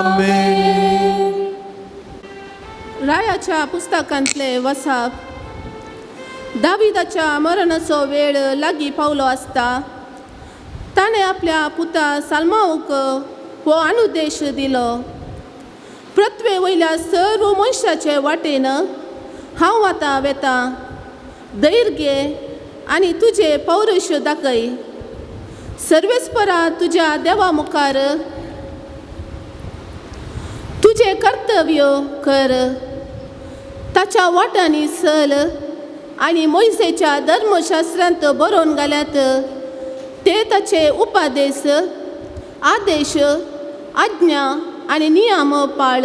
आमेन. रायाच्या पुस्तकांतले वसाप. दाविदाच्या मरणाचो वेळ लागीं पावलो आसता ताणें आपल्या पुता साल्मांवक हो अनुदेश दिलो. पृथ्वे वयल्या सर्व मनशाचे वाटेन हांव आतां वेतां, धैर्य घे आनी तुजें पौरुश दाखय. सर्वेस्परा तुज्या देवा मुखार तुजें कर्तव्य कर, ताच्या वाटांनी चल आनी मोयसेच्या धर्मशास्त्रांत बरोवन घाल्यात ते ताचे उपादेश, आदेश, आज्ञा आनी नियम पाळ.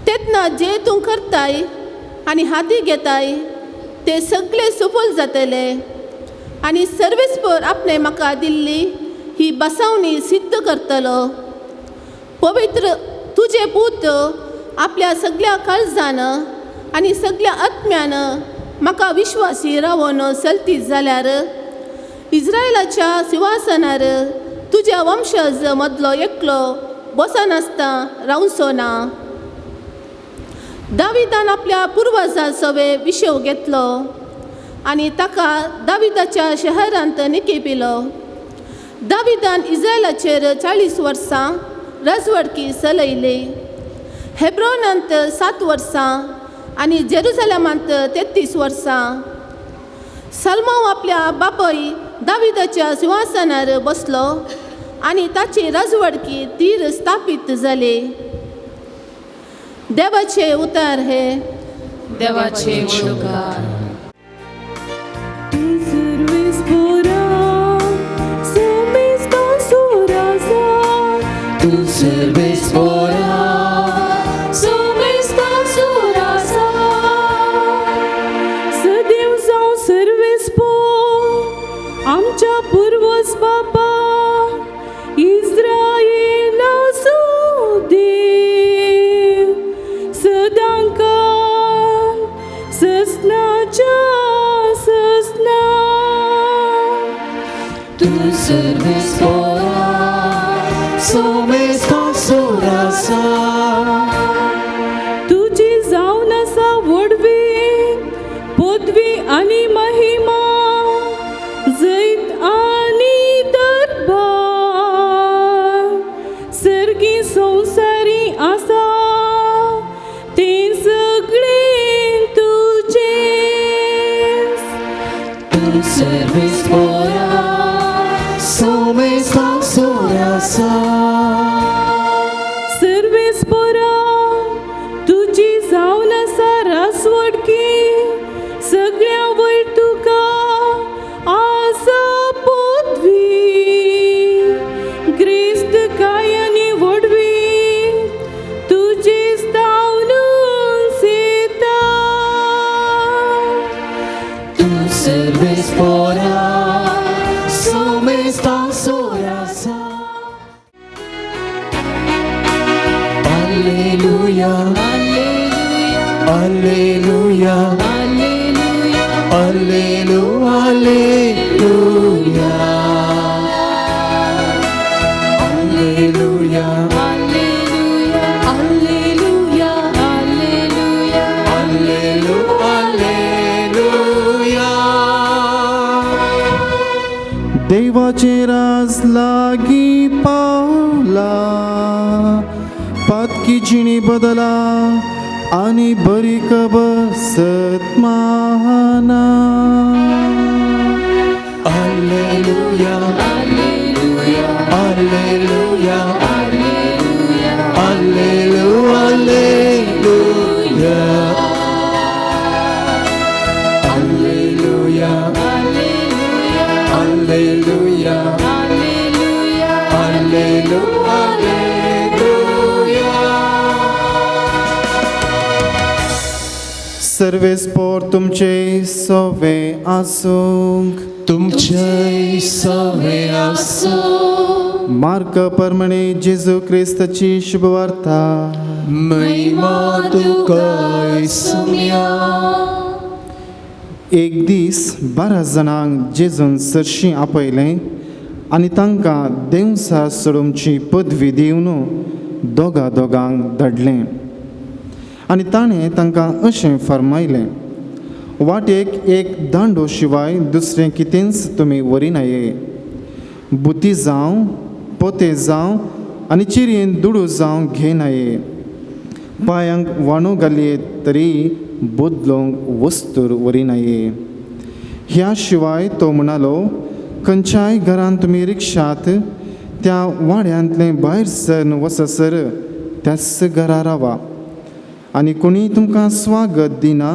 तेन्ना जे तूं करताय आनी हाती घेताय ते सगळे सफल जातले आनी सर्वेस्पर आपणें म्हाका दिल्ली ही बसावणी सिद्ध करतलो. पवित्र तुजे पूत आपल्या सगळ्या काळजान आनी सगळ्या आत्म्यान म्हाका विश्वासी रावन चलतीत जाल्यार इस्रायलाच्या सिंहासनार तुज्या वंशज मदलो एकलो बसनासतना रावचो ना. दाविदान आपल्या पुर्वजां सवे विशेव घेतलो आनी ताका दाविदाच्या शहरांत निकेपिलो. दाविदान इस्रायलाचेर 40 वर्सां राजवडकी चलयली. हेब्रोनांत 7 वर्सां आनी जेरुसलेमांत 33 वर्सां. सलमाव आपल्या बापय दाविदाच्या सिंहासनार बसलो आनी ताची राजवडकी तीर स्थापीत जाली. देवाचे उतार हे देवाचे उपकार. तूं सर्वेस्पोरा सदैव जावं सर्वेस्पोर आमच्या पुर्वज बापा इस्रायेलाचो देव सदांकाळ ससनाच्या ससना. तूं सर्वेस्पोरा सोमेस्तासोर आसा. तुजी जावन आसा व्हडवी पदवी आनी महिमा जैत आनी दरबार सर्गी संवसारी आसा तें सगळें तुजेंच. तूं सर्वेस्पोरा सोमेस्तासोर आसा. सर्वेस्पोरा तुजी जावन आसा रासवडकी सगळ्या वयर तुका आसा पदवी ग्रेस्त काय आनी व्हडवी तुजी स्थावनून सेता. तूं सर्वेस्पोरा सोमेस्तासोर आसा. Alleluia, Alleluia, Alleluia, Alleluia, Alleluia, Alleluia, Alleluia, Alleluia. देवाचे राज लागी पावला, पातकी जिणी बदला आनी बरी खबर सतमाना. Alleluia, Alleluia, Alleluia, Alleluia, Alleluia, Alleluia, Alleluia, Alleluia. सर्वेस्पोर तुमचे सवे आसूंक. तुमचे सवे आसूं. मार्क परमणे जेजू क्रिस्ताची शुभवार्ता. महिमा तुका सुम्या. एक दीस 12 जाणांक जेजून सरशीं आपयलें आनी तांकां देवसा सोडोवची पदवी दिवन दोगा दोगांक धाडलें आनी ताणें तांकां अशें फर्मायलें, वाटेक एक दांडो शिवाय दुसरें कितेंच तुमी व्हरिनाये. बुती जावं, पोते जावं आनी चिरयेन दुडू जावं घेनाये. पांयांक वाणो घालये तरी बदलूंक वस्तूर व्हरिनाये. ह्या शिवाय तो म्हणालो, खंयच्याय घरांत तुमी रिक्षात त्या वाड्यांतलें भायर सरन वचसर त्याच घरा रावा आनी कोणीय तुमकां स्वागत दिना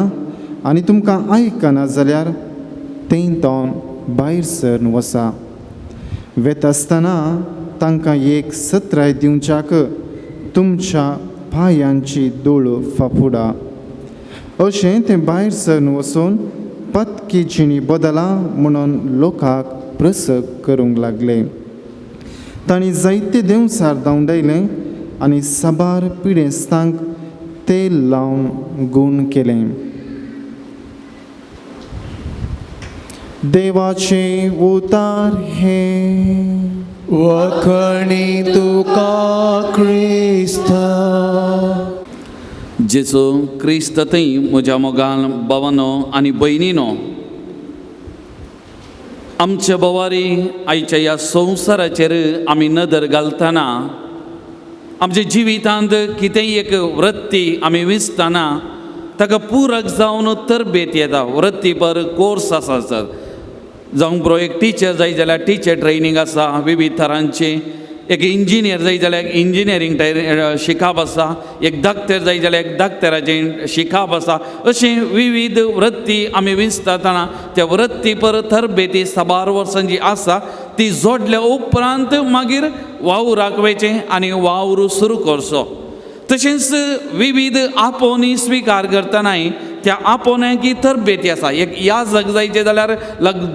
आनी तुमकां आयकना जाल्यार तें तोंड भायर सरन वसा. वेता आसतना तांकां एक सत्राय दिवच्याक तुमच्या पांयांची धूळ फाफुडा. अशें तें भायर सरन वचून पत्की जिणी बदला म्हणून लोकांक प्रसग करूंक लागले. तांणी जायते देंवचार धांवडायले आनी साबार पिडेस्तांक तेल लावन गूण केलें. देवाचे उतार हे. वखणी तुका क्रिस्ता. जेजू क्रिस्त थंय म्हज्या मोगान भावानो आनी भयणीनो, आमच्या भोवारी आयच्या ह्या संवसाराचेर आमी नदर घालतना आमच्या जिवितांत कितेंय एक वृत्ती आमी विंचतना ताका पुरक जावन तरबेत येता. वृत्ती पर कोर्स आसा सर, जावं बरो एक टिचर जाय जाल्यार टिचर ट्रेनींग आसा विविध तरांची, एक इंजिनियर जाय जाल्यार इंजिनियरींग शिकप आसा, एक डॉक्टर जाय जाल्यार एक डॉक्टराचें शिकप आसा. अशें विविध वृत्ती आमी विंचतना त्या वृत्ती पर तरबेती साबार वर्सांची आसा ती जोडल्या उपरांत मागीर वावराक वयचें आनी वावर सुरू करचो. तशेंच विविध आपोवणी स्विकार करतनाय त्या आपोवण्याची तरबेती आसा. एक याजक जायचें जाल्यार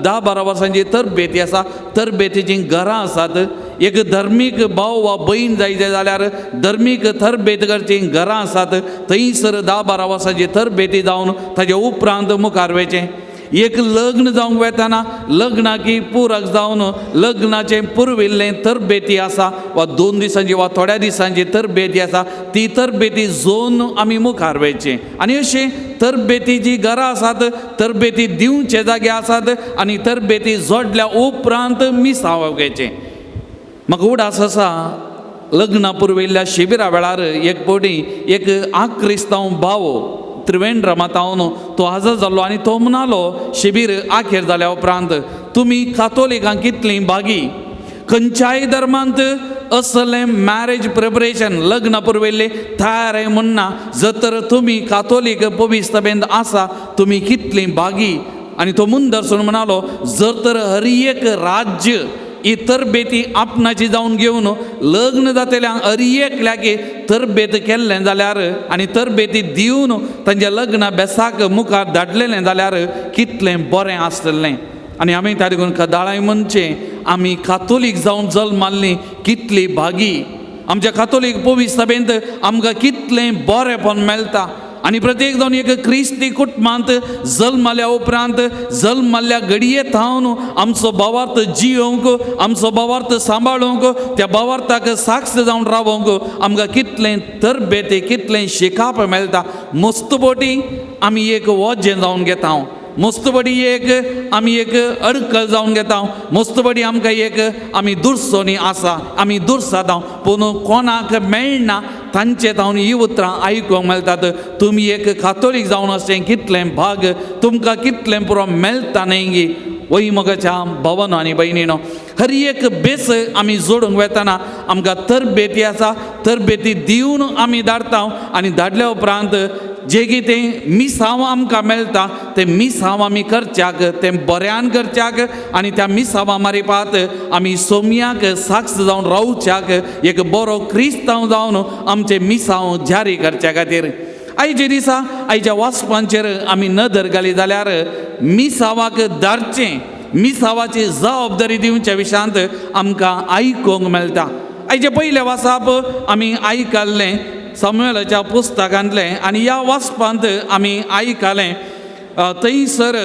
10-12 वर्सांची तरबेती आसा, तरबेतीचीं घरां आसात. एक धर्मीक भाव वा भयण जायचें जाल्यार धर्मीक तरबेत करचीं घरां आसात, थंयसर 10-12 वर्सांची तरबेती जावन ताजे उपरांत मुखार वयचें. एक लग्न जावंक वेतना लग्नाकी पुरक जावन लग्नाचें पुर्विल्लें तरबेती आसा वा 2 दिसांची वा थोड्या दिसांची तरबेती आसा, ती तरबेती जोन आमी मुखार वयचें. आनी अशें तरबेती जी घरां आसात तरबेती दिवचे जागे आसात आनी तरबेती जोडल्या उपरांत मिसांव घेवचें. म्हाका उडास आसा लग्ना पुर्विल्ल्या शिबिरा वेळार एक फावटी एक आक्रिस्तांव भाव त्रिवेंद्रमातावन तो हजर जाल्लो आनी तो म्हणालो शिबीर आखेर जाल्या उपरांत तुमी कातोलिकांक कितलीं भागी, खंयच्याय धर्मांत असलें मॅरेज प्रिपरेशन लग्न पुर्विल्लें तयार म्हणना, जर तर तुमी कातोलीक पविस्तबेंत आसा तुमी कितलीं भागी. आनी तो मुंदरसून म्हणालो जर तर हर एक राज्य ही तरबेती आपणाची जावन घेवन लग्न जातल्यांक हर एकल्याक तरबेत केल्लें जाल्यार आनी तरबेती दिवन तांच्या लग्ना बेसाक मुखार धाडलेलें जाल्यार कितलें बरें आसतलें. आनी आमी त्या देखून कदाळाय म्हणचें आमी कातोलीक जावन जल्माल्लीं कितली भागी, आमच्या कातोलीक पविस्तबेंत आमकां कितलें बरेंपण मेळटा. आनी प्रत्येक जावन एक क्रिस्ती कुटुंबांत जल्मल्या उपरांत जल्मल्ल्या घडये थावन आमचो भावार्थ जियोवंक, आमचो भावार्थ सांबाळूंक, त्या भावार्थाक साक्ष जावन रावोंक आमकां कितलें तरबेती कितलें शिकाप मेळटा. मस्तपोटी आमी एक वजें जावन घेता, मस्तबडी एक आमी एक अडकल जावन घेता, मस्तबडी आमकां एक आमी दुरसोनी आसा, आमी दुरसाता, पूण कोणाक मेळना तांचे तावन ही उतरां आयकूंक मेळटात. तुमी एक कातोलीक जावन अशें कितलें भाग तुमकां कितलें पुरो मेळटा न्हय गी. वय मोगाच्या भावानो आनी भयणीनो, हर एक बेस आमी जोडूंक वेतना आमकां तरबेती आसा, तरबेती दिवन आमी धाडटा आनी धाडल्या उपरांत जे कितें मिसांव आमकां मेळटा तें मिसांव आमी करच्याक, तें बऱ्यान करच्याक आनी त्या मिसांवा मारिपात आमी सोम्याक साक्ष जावन रावच्याक एक बरो क्रिस्तांव जावन आमचें मिसांव जारी करच्या खातीर. आयच्या दिसा आयच्या वाचपांचेर आमी नदर घाली जाल्यार मिसांवाक धाडचें, मिसांवाची जबाबदारी दिवच्या विशयांत आमकां आयकूंक मेळटा. आयचें पयलें वाचप आमी आयकल्लें सामुएलाच्या पुस्तकांतलें आनी ह्या वाचपांत आमी आयकलें थंयसर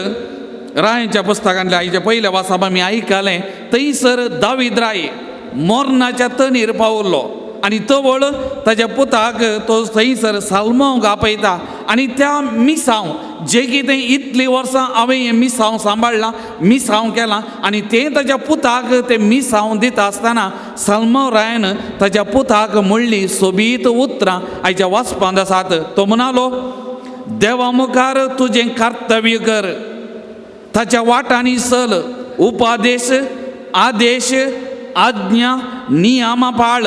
रायांच्या पुस्तकांतलें आयचें पयलें वाचप आमी आयकलें थंयसर दावीद राय मोरनाच्या तणीर पावलो आनी तवळ ताच्या पुताक तो थंयसर साल्मांक आपयता आनी त्या मिसांव जे कितें इतलीं वर्सां हांवें हें मिसांव सांबाळ्ळां, मिसांव केलां आनी तें ताच्या पुताक तें मिसांव दिता आसतना साल्मांव रायान ताच्या पुताक म्हणली सोबीत उतरां आयच्या वाचपांत आसात. तो म्हणालो देवा मुखार तुजें कर्तव्य कर, ताच्या वाटांनी चल उपादेश, आदेश, आज्ञा, नियमां पाळ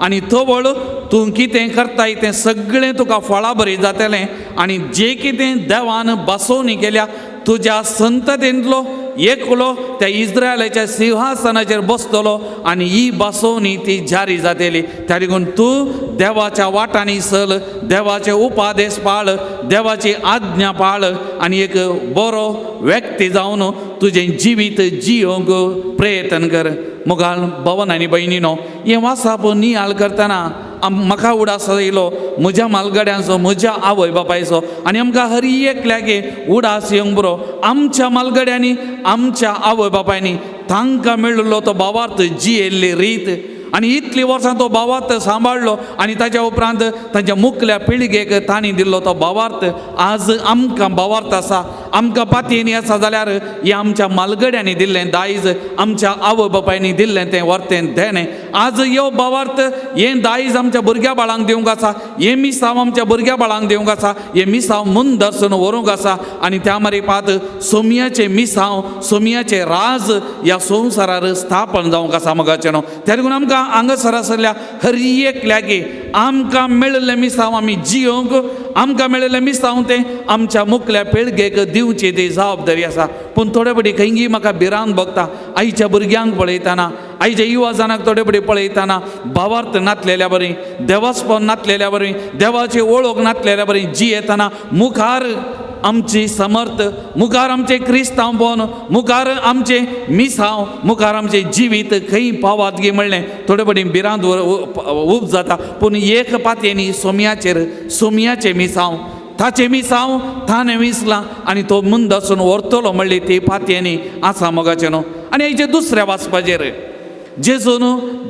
आनी तवळ तूं कितें करताय तें सगळें तुका फळां बरी जातलें आनी जें कितें देवान बसोवणी केल्या तुज्या संततेंतलो एकलो त्या इस्रायलाच्या सिंहासनाचेर बसतलो आनी ही बसोवणी ती जारी जातली. त्या देखून तूं देवाच्या वाटांनी चल, देवाचे उपादेश पाळ, देवाची आज्ञा पाळ आनी एक बरो व्यक्ती जावन तुजें जिवीत जियोंक प्रयत्न कर. मुखार भवन आनी भयणीनो, हें वाचप नियाळ करतना म्हाका उडास येयलो म्हज्या मालगड्यांचो, म्हज्या आवय बापायचो आनी आमकां हर एकल्याक उडास येवंक बरो. आमच्या मालगड्यांनी, आमच्या आवय बापायनी तांकां मेळिल्लो तो भावार्थ जियेल्ली रीत आनी इतलीं वर्सां तो भावार्थ सांबाळ्ळो आनी ताच्या उपरांत तांच्या मुखल्या पिळगेक तांणी दिल्लो तो भावार्थ आज आमकां भावार्थ आसा. आमकां पातयेनी आसा जाल्यार हें आमच्या मालगड्यांनी दिल्लें दायज, आमच्या आवय बापायनी दिल्लें तें वर्तें देणें. आज ह्यो भावार्थ हें दायज आमच्या भुरग्या बाळांक दिवंक आसा, हें मिसांव आमच्या भुरग्या बाळांक दिवंक आसा, हें मिसांव मुंदर्सून व्हरूंक आसा आनी त्या मारिपात सोमयाचें मिसांव, सोमयाचें राज ह्या संवसारार स्थापन जावंक आसा. मोगाचें न्हू, त्या देखून आमकां हांगासर आसल्या हर एकल्याक आमकां मेळिल्लें मिसांव आमी जियोंक, आमकां मेळिल्लें मिसांव तें आमच्या मुखल्या पिळगेक दिवची ती जबाबदारी आसा. पूण थोडे फावटी खंयी म्हाका भिरांत भोगता आयच्या भुरग्यांक पळयतना, आयच्या युवा जाणांक थोडे फावटी पळयतना भावार्थ नातलेल्या बरी, देवास्पन नातलेल्या बरी, देवाची वळख नातलेल्या बरी जियेतना मुखार आमची समर्थ, मुखार आमचें क्रिस्तांवपण, मुखार आमचें मिसांव, मुखार आमचें जिवीत खंय पावात गी म्हणलें थोडे फावटी भिरांत उब जाता. पूण एक पातयेनी सोमयाचेर, सोमयाचें मिसांव, ताचें मिसांव ताणें विसलां आनी तो मुंदसून व्हरतलो म्हणली ती पातयेनी आसा मोगाचें न्हू. आनी हेजे दुसऱ्या वाचपाचेर जेजून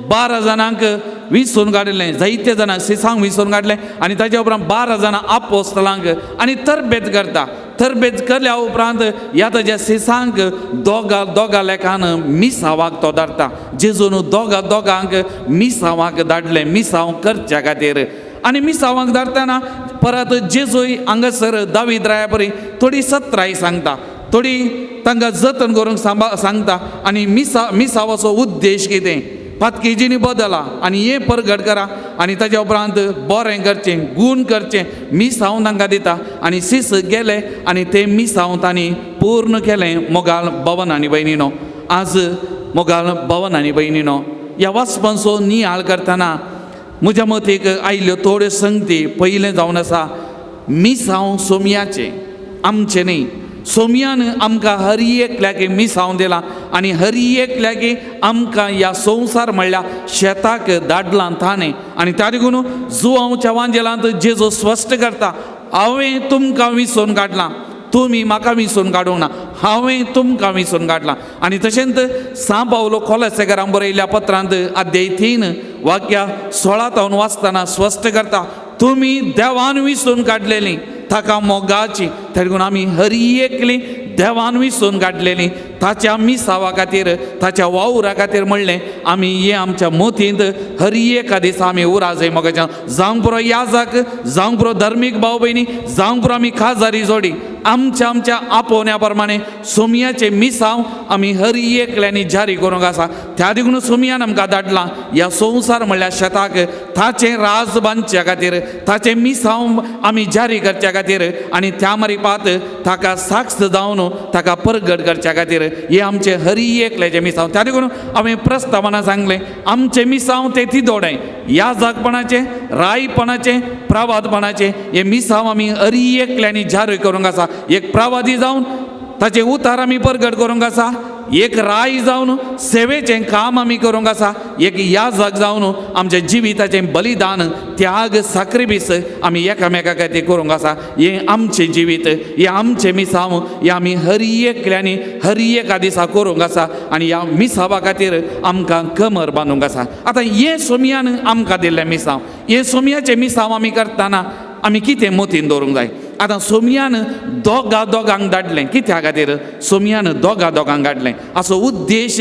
12 जाणांक विसून काडिल्लें, जायते जाणांक सिसांक विसून काडलें आनी ताच्या उपरांत 12 जाणां आपोस्तलांक आनी तरबेज करता. तरबेज करल्या उपरांत ह्या ताज्या सिसांक दोगा दोगा लेखान मिसावाक तो धाडटा. जेजून दोगा दोगांक मिसावाक धाडलें, मिसांव करच्या खातीर. आनी मिसावाक धाडटना परत जेजूय हांगासर दावीद राया परी थोडी सत्राय सांगता, थोडी तांकां जतन करूंक सांगता आनी मिसावाचो उद्देश कितें, पातकेजीनी बदला आनी हें परगट करा आनी ताच्या उपरांत बरें करचें, गूण करचें, मिसांव तांकां दिता. आनी सीस गेले आनी तें मिसांव तांणी पूर्ण केलें. मोगाल भवन आनी भयणीनो, आज मोगाल भवन आनी भयणीनो, ह्या वाचपांचो नियाळ करतना म्हज्या मतीक आयिल्ल्यो थोड्यो संगती. पयलें जावन आसा मिसांव सोमयाचें, आमचें न्ही. सोमयान आमकां हर एकल्याक मिसांव दिलां आनी हर एकल्याक आमकां ह्या संवसार म्हणल्यार शेताक धाडलां ताणें. आनी त्या देखून जुवांवच्या वांजेलांत जेजू स्पश्ट करता, हांवें तुमकां विसोवन काडलां, तुमी म्हाका विसोवन काडूंक ना, हांवें तुमकां विसोवन काडलां. आनी तशेंच सां पावलो कोलेसेकारांक बरयल्ल्या पत्रांत अध्याय 3 वाक्या 16 तावन वाचतना स्पश्ट करता, तुमी देवान विसोवन काडलेलीं ताका मोगाची. त्या देखून आमी हर एकली देवान विसोवन काडलेली ताच्या मिसावा खातीर, ताच्या वावरा खातीर म्हणलें आमी हे आमच्या मोतींत हर एका दिसा आमी उराजय मोगाच्या. जावंक पुरो याजाक, जावंक पुरो धर्मीक भाव भयणी, जावंक पुरो आमी खाजारी जोडी, आमच्या आमच्या आपोवण्या प्रमाणे सोमयाचें मिसांव आमी हर एकल्यांनी जारी करूंक आसा. त्या देखून सोमयान आमकां धाडलां ह्या संवसार म्हणल्यार शेताक, ताचें राज बांदच्या खातीर, ताचें मिसांव आमी जारी करच्या खातीर आनी त्या मारिपात ताका साक्ष जावन ताका परगट करच्या खातीर हे आमचें हर एकल्याचें मिसांव. त्या देखून हांवें प्रस्तावना सांगलें आमचें मिसांव तें तिदोडें, ह्या जागपणाचें, रायपणाचें, प्रवादपणाचें हें मिसांव आमी हर एकल्यांनी जारी करूंक आसा. एक प्रवादी जावन ताचें उतार आमी परगट करूंक आसा, एक राय जावन सेवेचें काम आमी करूंक आसा, एक याजक जावन आमच्या जिविताचें बलिदान, त्याग, साक्रिफीस आमी एकामेका खातीर करूंक आसा. हें आमचें जिवीत, हें आमचें मिसांव, हें आमी हर एकल्यांनी हर एका दिसा करूंक आसा आनी ह्या मिसावा खातीर आमकां कमर बांदूंक आसा. आतां हें सोमयान आमकां दिल्लें मिसांव, हें सोमयाचें मिसांव आमी करतना आमी कितें मोतीन दवरूंक जाय. आतां सोमयान दोगा दोगांक धाडलें, कित्या खातीर सोमयान दोगा दोगांक धाडलें? असो उद्देश,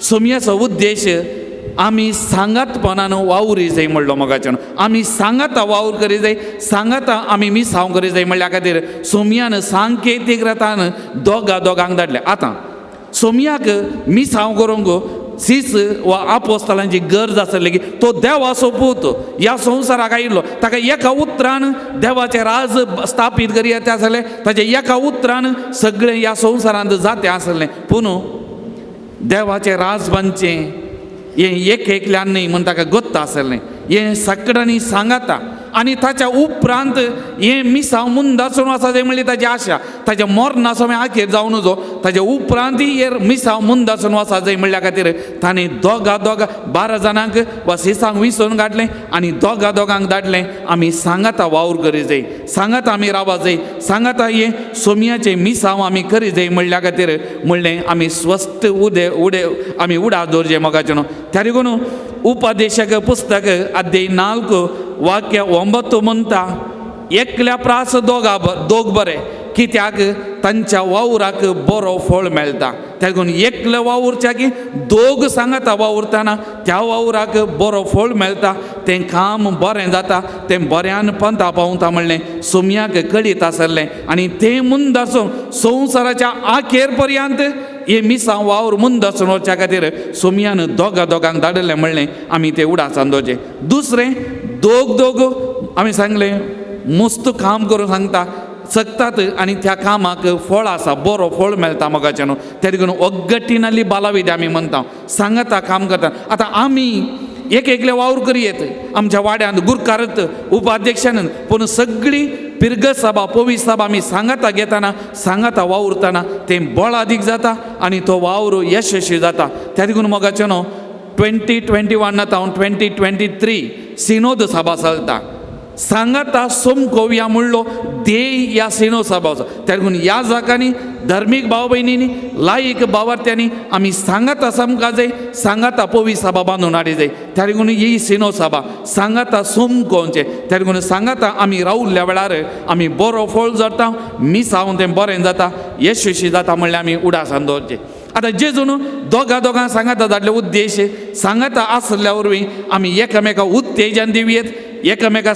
सोमयाचो उद्देश आमी सांगातपणान वावरी जाय म्हणलो मोगाच्यान. आमी सांगाता वावर करी जाय, सांगाता आमी मिसांव करी जाय म्हणल्या खातीर सोमयान सांकेतीक रथान दोगा दोगांक धाडलें. आतां सोमयाक मिसांव करूंक सीस वा आपोस्तलांची गरज आसली की तो देवाचो पूत ह्या संवसाराक आयिल्लो, ताका एका उतरान देवाचें राज स्थापीत करी येता आसलें, ताच्या एका उतरान सगळें ह्या संवसारांत जातें आसलें. पूण देवाचें राज बांदचें हें एक एकल्यान न्हय म्हूण ताका गत्त आसलें, हें सगळ्यांनी सांगाता आनी ताच्या उपरांत हें मिसांव मुंदासून आसा तें म्हणली ताची आशा. ताच्या मरणाचो समय आखेर जावन जो ताच्या उपरांत हे मिसांव मुंदासून आसा जाय म्हणल्या खातीर ताणें दोगा दोगा 12 जाणांक वा सिसांक विसरून काडलें आनी दोगा दोगांक धाडलें. आमी सांगाता वावर करी जाय, सांगाता आमी रावा जाय, सांगाता हें सोमयाचें मिसांव आमी करी जाय म्हणल्या खातीर म्हणलें आमी स्वस्थ उदे उडे आमी उडा दवरचें मोगाचें न्हू. त्या देखून उपदेशक पुस्तक अध्याय 4 वाक्य 9 म्हणटा, एकल्या प्रास दोगा दोग बरे कित्याक तांच्या वावराक बरो फळ मेळटा. त्या देखून एकले वावुरच्या की दोग सांगाता वावुरतना त्या वावराक बरो फळ मेळटा, तें काम बरें जाता, तें बऱ्यान पंथा पावता म्हणलें सोमयाक कळीत आसलें. आनी तें मुंदासून संवसाराच्या आखेर पर्यंत हे मिसांव वावर मुंदासून वचच्या खातीर सोमयान दोगा दोगांक धाडिल्लें म्हणलें आमी तें उडासान दवरचें. दुसरें दोग दोग आमी सांगलें मस्त काम करूंक सांगता शकतात आनी त्या कामाक फळ आसा, बरो फळ मेळटा मोगाचें न्हू. त्या देखून ओग्गटीनाली बालाविद्या आमी म्हणटा, सांगाता काम करता. आतां आमी एक एकले वावर करी येत आमच्या वाड्यांत गुरकारत उपाध्यक्षान, पूण सगळी पिर्ग सभा पवी सभा आमी सांगाता घेतना सांगाता वावुरतना तें बळादीक जाता आनी तो वावर यशस्वी जाता. त्या देखून मोगाचें न्हू 2021 जावन 2023 सिनोद सभा चलता. सांगाता सोमकोवया म्हणलो ध्येय ह्या सिनोद सभाचो. त्या देखून ह्या जाकांनी धार्मीक भाव भयणींनी लायक भावार्थ्यांनी आमी सांगाता समका जाय, सांगाता पवी सभा बांदून हाडी जाय. त्या देखून ही सिनोद सभा सांगाता सोमकोवचें. त्या देखून सांगाता आमी रावल्ल्या वेळार आमी बरो फळ जोडटा, मिसावन तें बरें जाता, यशस्वी जाता म्हणल्यार आमी उडासान दवरचें. आतां जेजून दोगा दोगां सांगाता धाडले उद्देश सांगाता आसल्या वरवीं आमी एकामेका उत्तेजन दिवयेत, एकामेका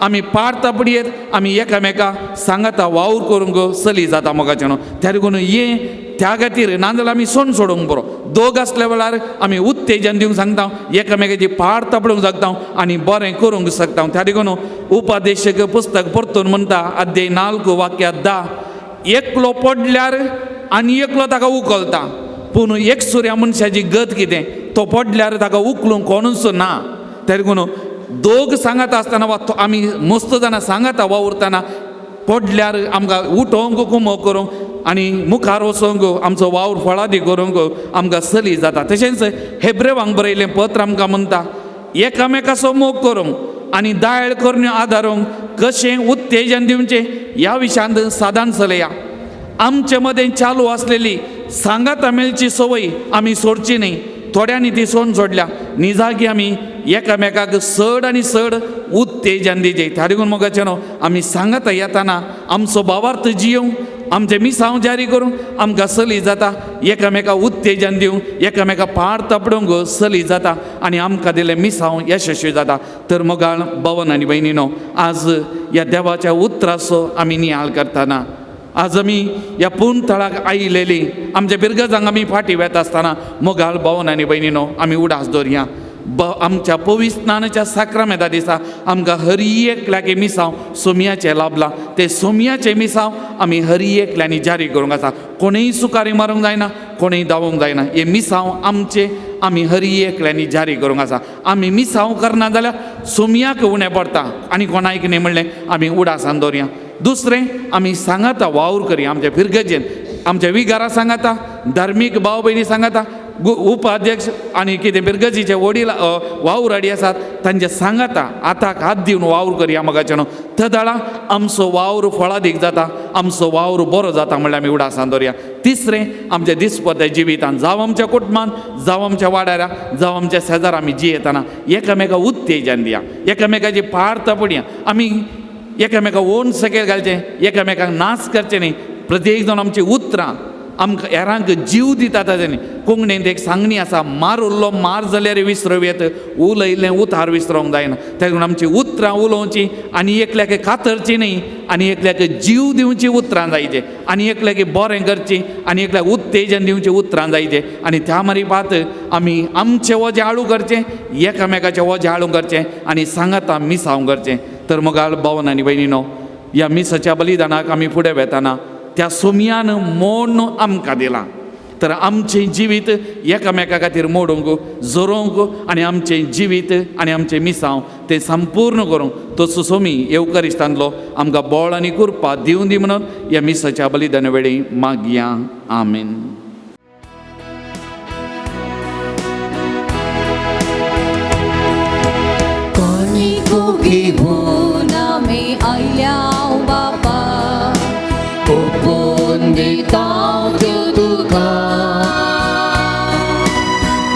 आमी पार तापडयेत, आमी एकामेका सांगाता वावर करूंक चली जाता मोगाचें न्हू. त्या देखून हें त्या खातीर नाजाल्यार आमी सोण सोडूंक बरो. दोग आसल्या वेळार आमी उत्तेजन दिवंक सांगता, एकामेकाची पार तापडूंक शकता आनी बरें करूंक शकता. त्या देखून उपदेशक पुस्तक परतून म्हणटा अध्याय 4 वाक्य 10, एकलो पडल्यार आनी एकलो ताका उखलता, पूण एक सुर्या मनशाची गत कितें, तो पडल्यार ताका उखलूंक कोणूच ना. त्या देखून दोग सांगाता आसतना वा आमी मस्त जाणां सांगाता वावुरतना पडल्यार आमकां उठोवंक कुमो करूंक आनी मुखार वचोंक आमचो वावर फळादी करूंक आमकां सली जाता. तशेंच हेब्रेवांक बरयलें पत्र आमकां म्हणटा एकामेकाचो मोग करूंक आनी दायल करून आदारूंक कशें उत्तेजन दिवचें ह्या विशयांत सादान चलया. आमचे मदें चालू आसलेली सांगाता मेळची संवय आमी सोडची न्हय, थोड्यांनी ती सोड सोडल्या. निजागी आमी एकामेकाक चड आनी चड उत्तेजन दिजे. त्या देखून मोगाचें न्हू आमी सांगाता येताना आमचो भावार्थ जियोवंक आमचें मिसांव जारी करूंक आमकां सली जाता, एकामेका उत्तेजन दिवंक एकामेका पार तापडूंक सली जाता आनी आमकां दिलें मिसांव यशस्वी जाता. तर मोगाळ भवन आनी भयणीनो, आज ह्या देवाच्या उतराचो आमी नियाळ करतना आज आमी ह्या पूर्ण थळाक आयिल्लेली आमच्या बिरगजांक आमी फाटीं वेता आसतना मोगाळ भवन आनी भयणीनो आमी उडास दवरया. आमच्या पविस्नानाच्या साक्रामेंता दिसा आमकां हर एकल्याक मिसांव सोमयाचें लाभलां, तें सोमयाचें मिसांव आमी हर एकल्यांनी जारी करूंक आसा. कोणूय सुकारी मारूंक जायना, कोणूय धांवूंक जायना. हें मिसांव आमचें आमी हर एकल्यांनी जारी करूंक आसा. आमी मिसांव करना जाल्यार सोमयाक उणें पडटा आनी कोणाक न्ही म्हणलें आमी उडासान दवरया. दुसरें आमी सांगाता वावर करया आमच्या फिरगजेन, आमच्या विगारा सांगाता, धार्मीक भाव भयणी सांगाता, उपाध्यक्ष आनी कितें बिरगजीचे वडील वावराडी आसात तांचे सांगाता हाताक हात दिवन वावर करया मोगाचें न्हू. तदळा आमचो वावर फळादीक जाता, आमचो वावर बरो जाता म्हणल्यार आमी उडासान दवरया. तिसरें आमच्या दिसपट्ट्या जिवितान जावं आमच्या कुटुंबान, जावं आमच्या वाड्यार, जावं आमच्या शेजार आमी जियेतना एकामेका उत्तेजन दिया, एकामेकाची पार तापडया. आमी एकामेका ओन सकयल घालचें, एकामेकांक नाश करचें न्ही. प्रत्येक जाण आमची उतरां आमकां हेरांक जीव दिता ताजें. कोंकणींत एक सांगणी आसा, मार उरलो मार जाल्यार विसरूं येत, उलयलें उतार विसरोंक जायना. तेका लागून आमची उतरां उलोवची आनी एकल्याक कातरची न्ही, आनी एकल्याक जीव दिवची उतरां जायचे, आनी एकल्याक बरें करची आनी एकल्याक उत्तेजन दिवची उतरां जायचे. आनी त्या मारी बात आमी आमचें वजें आळू करचें, एकामेकाचें वजें आळू करचें आनी सांगाता मिसांव करचें. तर मोगाळ भावन आनी भयणीनो, ह्या मिसाच्या बलिदानाक आमी फुडें वेताना त्या सोमयान मोड आमकां दिलां, तर आमचें जिवीत एकामेका खातीर मोडूंक जोरोवंक आनी आमचें जिवीत आनी आमचें मिसांव तें संपूर्ण करूंक तसो सोमी येवकरिस्तांतलो आमकां बळ आनी कृपा दिवन दी म्हणून ह्या मिसाच्या बलिदाना वेळी मागया. आमेन. घेवन आमी आयल्या बापा, ओपून दिता त्यो तुका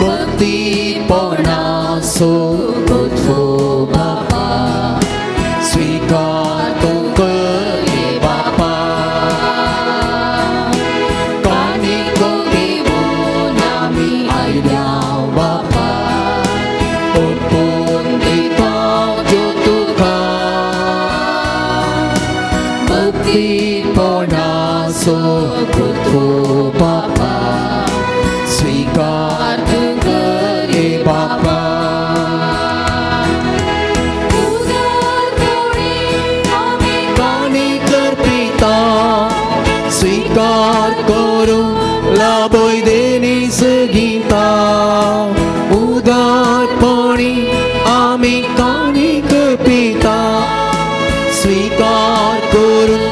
भक्तीपणाचो गुथो बापा, स्विकार तूं कर बापा. कानिको घेवन आमी आयल्या बापा, ओपून दिता त्यो तुका भक्तीपणाचो गुथो बापा, स्विकार तूं कर बापा. काणी करपिता स्वीकार करूं लाभय देनीस गीता, उदारपणी आमी काणी करपिता स्वीकार करूं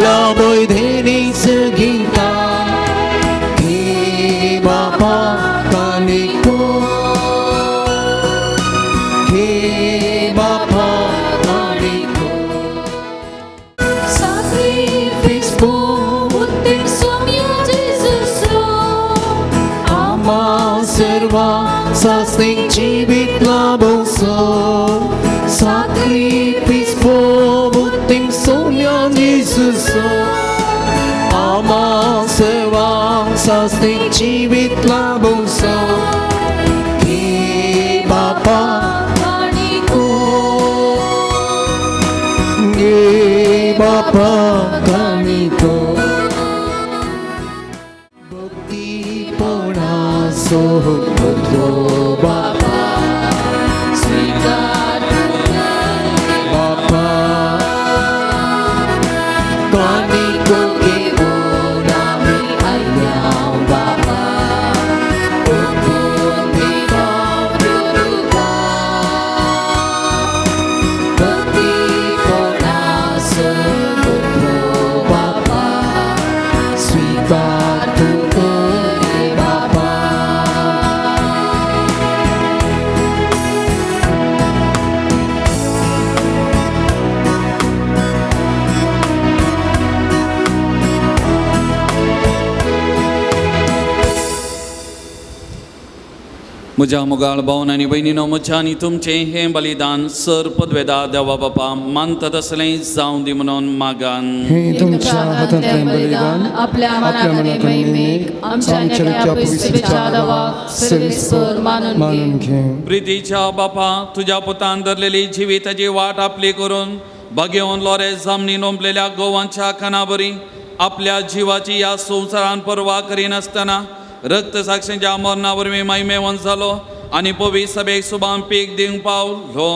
लाभय देनीस गीता. हे बापा कानिको, हे बापा कानिको, आमा सर्वा सासनीक जिवीत लाभोसो, sacrifício povo tem sonho Jesus, ama serva sasnik jivit laboso. He bapa kaniko, he bapa kaniko, भक्ती पणासो गुथो बापा, स्वीकार बापा. कानिको घेवन आमी आयल्या बापा, ओपून दिता त्यो तुका भक्तीपणाचो गुथो बापा, स्वीकार तूं कर बापा. म्हज्या मोगाळ भावन आनी भयणीनो, म्हज्या आनी तुमचें हें बलिदान सर पदवेदा देवा बापा मानता तसलें जावं दी म्हणून मागान. हे तुमच्या हातांतलें बलिदान आपल्या आपल्या मनात मनात महिमेक आमच्या आमच्या नेत्या पवित्रच्या देवाक सर्वेस्पर मानून मानून घे. घे. प्रितीच्या बापा, तुज्या पुतान धरलेली जिविताची वाट आपली करून बगेवन लोरे जमनी नोंपलेल्या गोवांच्या खानाबरी आपल्या जिवाची ह्या संवसारान पर्वा करिनासतना रक्त साक्षींच्या मरणा वरवीं महिमेवंत जालो आनी पवित्र सभेक सुबान पीक दिवंक पावलो.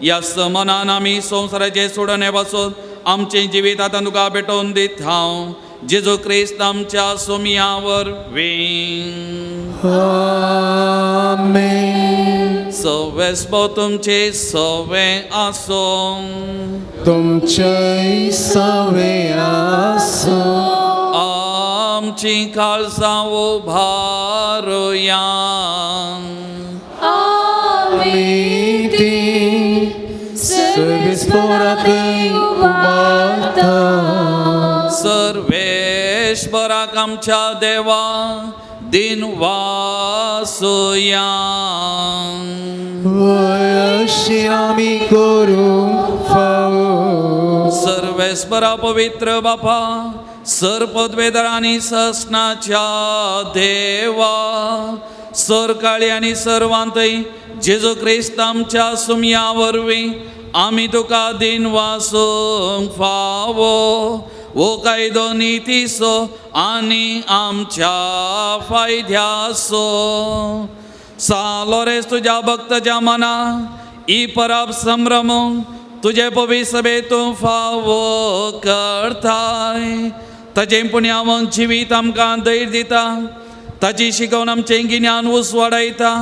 ह्या मनान आमी संवसाराचे सोडणे पासून आमचें जिवीत आतां तुका भेटोवन दित हांव, जेजू क्रिस्त आमच्या सोमिया वरवीं. आमेन. सवेस्पो तुमचे सवे आसो, तुमचेय सवे आसो. आमची काळजां उभारुया. आमी ती सर्वेस्पराकय उबारता. सर्वेश्वराक आमच्या देवा दिन वासुया. अशी आमी करूंक फावो. सर्वेस्परा पवित्र बापा, सर पदवेदार आनी ससनाच्या देवा सर काळी आनी सर्वांतय जेजू क्रिस्त आमच्या सुमया वरवीं आमी तुका दिन वासूंक फावो वो कायदो नितीचो आनी आमच्या फायद्याचो. सा लोरेस तुज्या भक्ताच्या मना ही परब संभ्रमूंक तुजे पवित्र सभेंत तूं फावो करताय. ताचें पुण्यावंत जिवीत आमकां धैर्य दिता, ताची शिकवण आमचें गिन्यान उसवाडायता,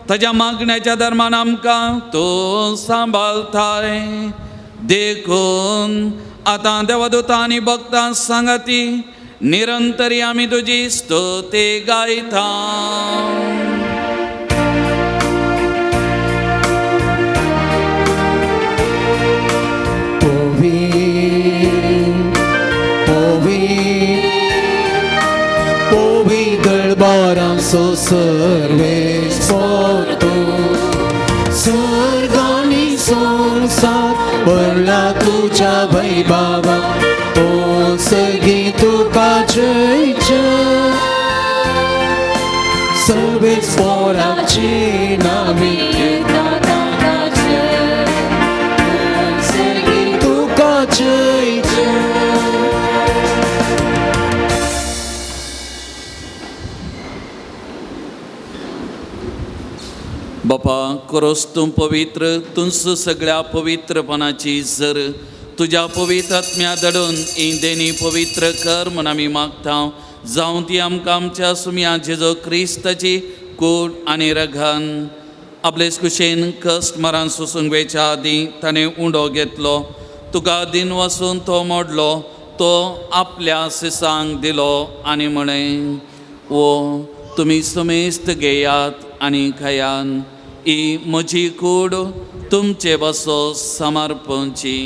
ताज्या मागण्याच्या धर्मान आमकां तूं सांबाळताय. देखून आतां देवदूतां आनी भक्तां सांगाती निरंतरी आमी तुजी स्तुती गायता. बारांसो सर्वेस पोरतो सर्गानी संसार भरला तुझ्या वैभवा ओ सगी तुका जय जय सर्वेस पोराची नावी सगी तुका जय जय. बापा करोस तूं पवित्र तुंस सगळ्या पवित्रपणाची जर तुज्या पवित्र आत्म्या धाडून ही देणी पवित्र कर म्हूण आमी मागता. जावं ती आमकां आमच्या सुमया जेजो क्रिस्ताची कूड आनी रघन. आपलेच कुशेन कश्ट मरान सोसूंक वेच्या आदीं ताणें उंडो घेतलो, तुका दिन वसून तो मोडलो, तो आपल्या सिसांक दिलो आनी म्हळें, ओ तुमी समेस्त घेयात आनी खायान, ही म्हजी कूड तुमचे बसो समर्पणची.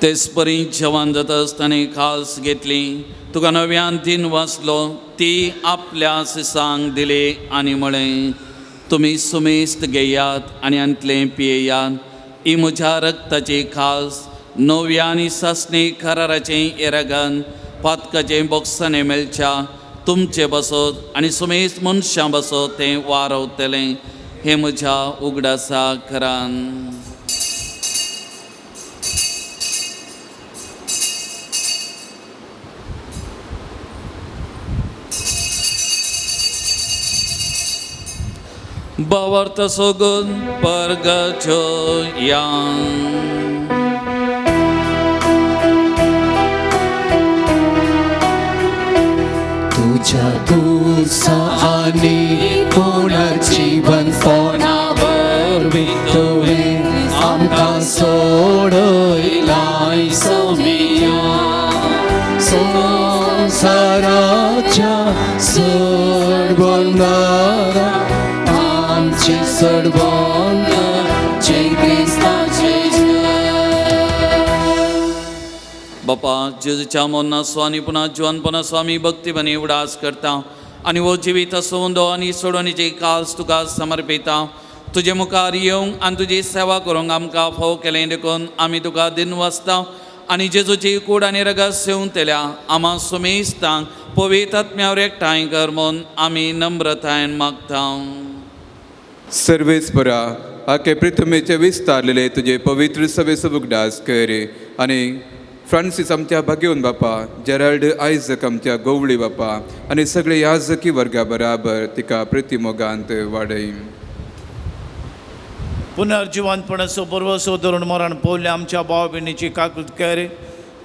तेच परी जेवण जाता आसतना खास घेतली, तुका नव्यान दिन वाचलो, ती आपल्या सिसांक दिली आनी म्हळें, तुमी सुमेस्त घेयात आनी आंतलें पियेयात, ही म्हज्या रक्ताची खास नव्या आनी सासणी कराराचें येरागन पातकाचें बोक्साणें मेळच्या तुमचे बसत आनी सुमेस्त मनशां बसत तें वारवतलें, हें म्हज्या उगडासा करान. भावार्थ सोगून परगचोया. तुझ्या तुझा आनी पुनर्जीवन फोनावरवीं तुवें आमकां सोडयलाय सोमिया संवसाराच्या सडबंदारा आमचे सडबंद जय क्रिस्ताचे जय. बापा जेजूच्या मरणाचो आनी पुन्हा जिवनपणाचो आमी भक्तीपणी उडास करता आनी हो जिवीत आसून आनी सोडवणीची काल्स तुका समर्पिता. तुजे मुखार येवंक आनी तुजी सेवा करूंक आमकां फावो केलें देखून आमी तुका दिनवासता आनी जेजूची कूड आनी रगत सेवतल्या आमा सुमेस्तांक पवित्र आत्म्यावर एकठांय कर म्हूण आमी नम्रतायेन मागता. सर्वेस्परा आखे पृथ्वीचे विस्तारलेले तुजे पवित्र सभेचो उगडास कर आनी फ्रांसीस आमच्या भाग्यवन बापा, जेराल्ड आयजक आमच्या गोवळी बापा आनी सगळे याजकी वर्गा बराबर तिका प्रतिमोगांत वाडय. पुनर्जिवंतपणाचो बरवसो धरून मरण पवल्या आमच्या भाव भयणीची काकूत कर,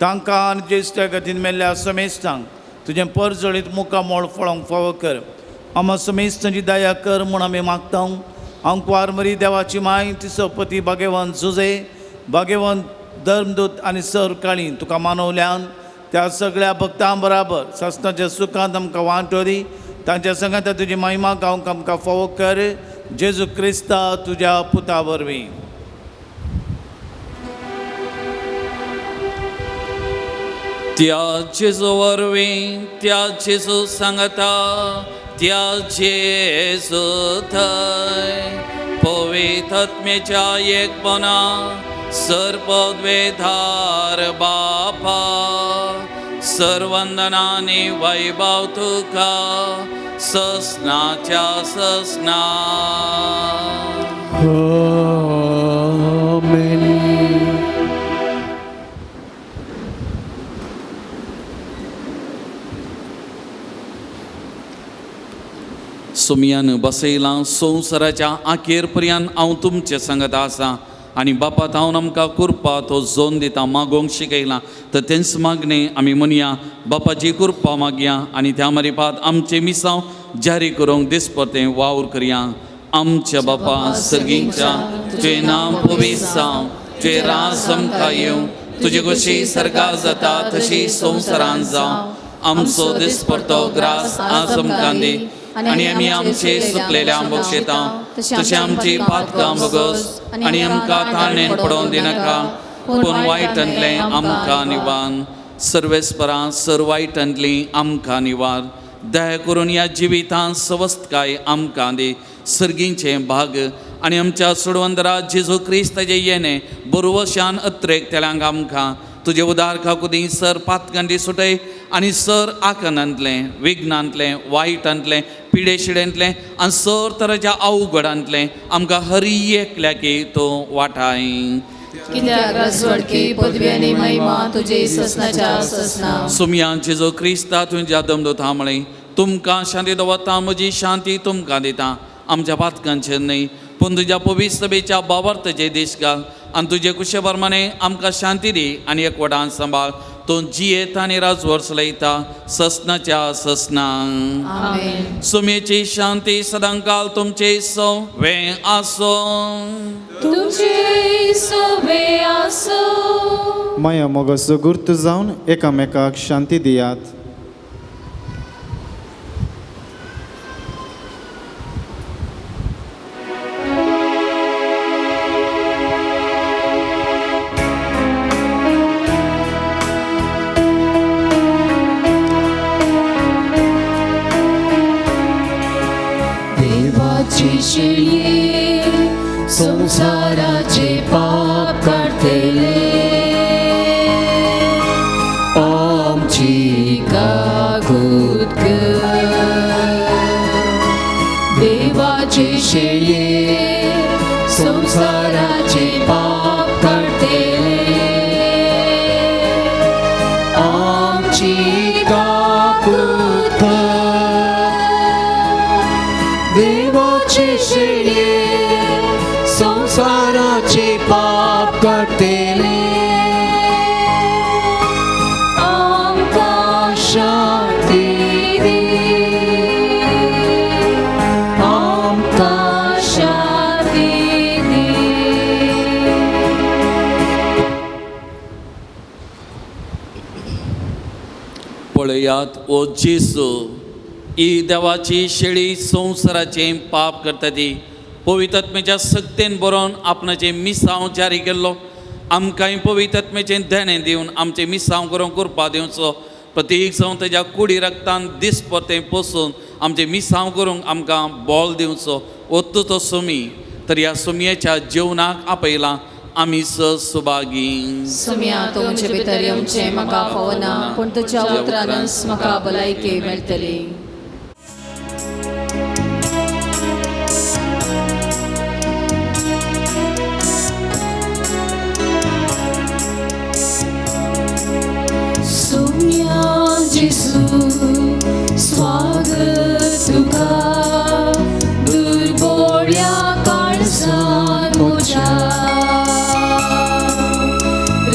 तांकां आनी ज्येश्ठ गतीन मेल्ल्या समेस्तांक तुजें परजळीत मुखामोळ फळोंक फावो कर. आमा समेस्तांची दया कर म्हूण आमी मागता. आंकवार मरी देवाची माय तिचो पती भाग्यवंत जुजे भाग्यवंत धर्मदूत आनी सर काळी तुका मानवल्यान त्या सगळ्या भक्तां बराबर सासणाच्या सुखांत आमकां वांटो दी. तांच्या संगात तुजी महिमा गावंक आमकां फावो कर जेजू क्रिस्ता तुज्या पुता वरवीं. त्या जेजू वरवीं, त्या जेजू सांगता, त्या जेजू थंय पवित्रत्मेच्या एकपणा सर्पद्वेधार बापा सर्वंदनानी वैभव तुका ससनाच्या ससना. आमेन. सोमयान बसयलां संवसाराच्या आखेर पर्यंत हांव तुमचे सांगत आसा आनी बापा हांव आमकां कृपा तो जोन दिता मागोवंक शिकयला तर तेंच मागणें आमी म्हणया बापाची कृपा मागया आनी त्या मारिपात आमचें मिसांव जारी करूंक दिसपतें वावर करया. आमच्या बापा सर्गींच्या तुजें नांव पवित्र जावं, तुजें राज आमकां येवं, तुजी कशी सर्गार जाता तशी संवसारांत जावं. आमचो दिसपडतो ग्रास आज आमकां दी आनी आमी आमचे सुकलेल्या बक्षेता तशें आमची पातकां बगस आनी आमकां ताणें पडोवन दिनाका पूण वायटांतलें आमकां निवार. सर्वेस्परा सर वायटांतली आमकां निवार. दया करून ह्या जिवितांत सवस्तकाय आमकां दी. सर्गींचें भाग आनी आमच्या सोडवंदरा जेजू क्रिस्ताचें येणें बरवशान अत्रेक तेल्यांक आमकां तुजें उदार खाकुदी सर पातकांदी सुटय आनी सर आकनांतलें विघ्नांतलें वायटांतलें पिडेशिडेंतलें आनी सर तराच्या अवघडांतलें आमकां हरी एकल्याकी तूं वाटाय. कित्याक राजवडकी पदवी आनी महिमा तुजे ससनाच्या ससना. सुमया जेजू क्रिस्ता तुज्या दमदोता म्हळें तुमकां शांती दवरता म्हजी शांती तुमकां दिता. आमच्या पातकांचेर न्हय पूण तुज्या पवित्र सभेच्या बावार्थाचे देश घाल आनी तुजे कुशे प्रमाणे आमकां शांती दी आनी एकवटान सांबाळ. तूं जियेता आनी राजवर्स चलयता ससनाच्या ससना. आमेन. सुमेची शांती सदांकाल तुमचे सवे आसो. तुमचे सवे आसो. माया मोगाचो गुर्त जावन एकामेकाक शांती दियात. संसाराचे पाप काडटले आमची काकूत कर. देवाचे शेळये संसाराचे पाप काडटले आमची काकूत कर. देवाचे शेळये संसाराचे पाप काडटले आमकां शांती दी, आमकां शांती दी. पळयात ओ जेजू ही देवाची शेळी संवसाराचें पाप करता ती पवित्रत्मेच्या सक्तेन बरोवन आपणाचें मिसांव जारी केल्लो आमकांय पवित्रत्मेचें देणें दिवन आमचें मिसांव करूंक कृपा दिवचो. प्रत्येक जावन तेज्या कुडी रक्तान दिसपतें पोसून आमचें मिसांव करूंक आमकां बोल दिवचो. ओत्तो तो सुमी तर ह्या सुमयेच्या जेवणाक आपयला आमी सुभागी. सुमया तुमचे भितर येवचें म्हाका फावना पूण तुज्या उतरानच म्हाका भलायकी मेळटली. सुमया जेजू स्वागत तुका दुर्बोड्या काळजान म्हज्या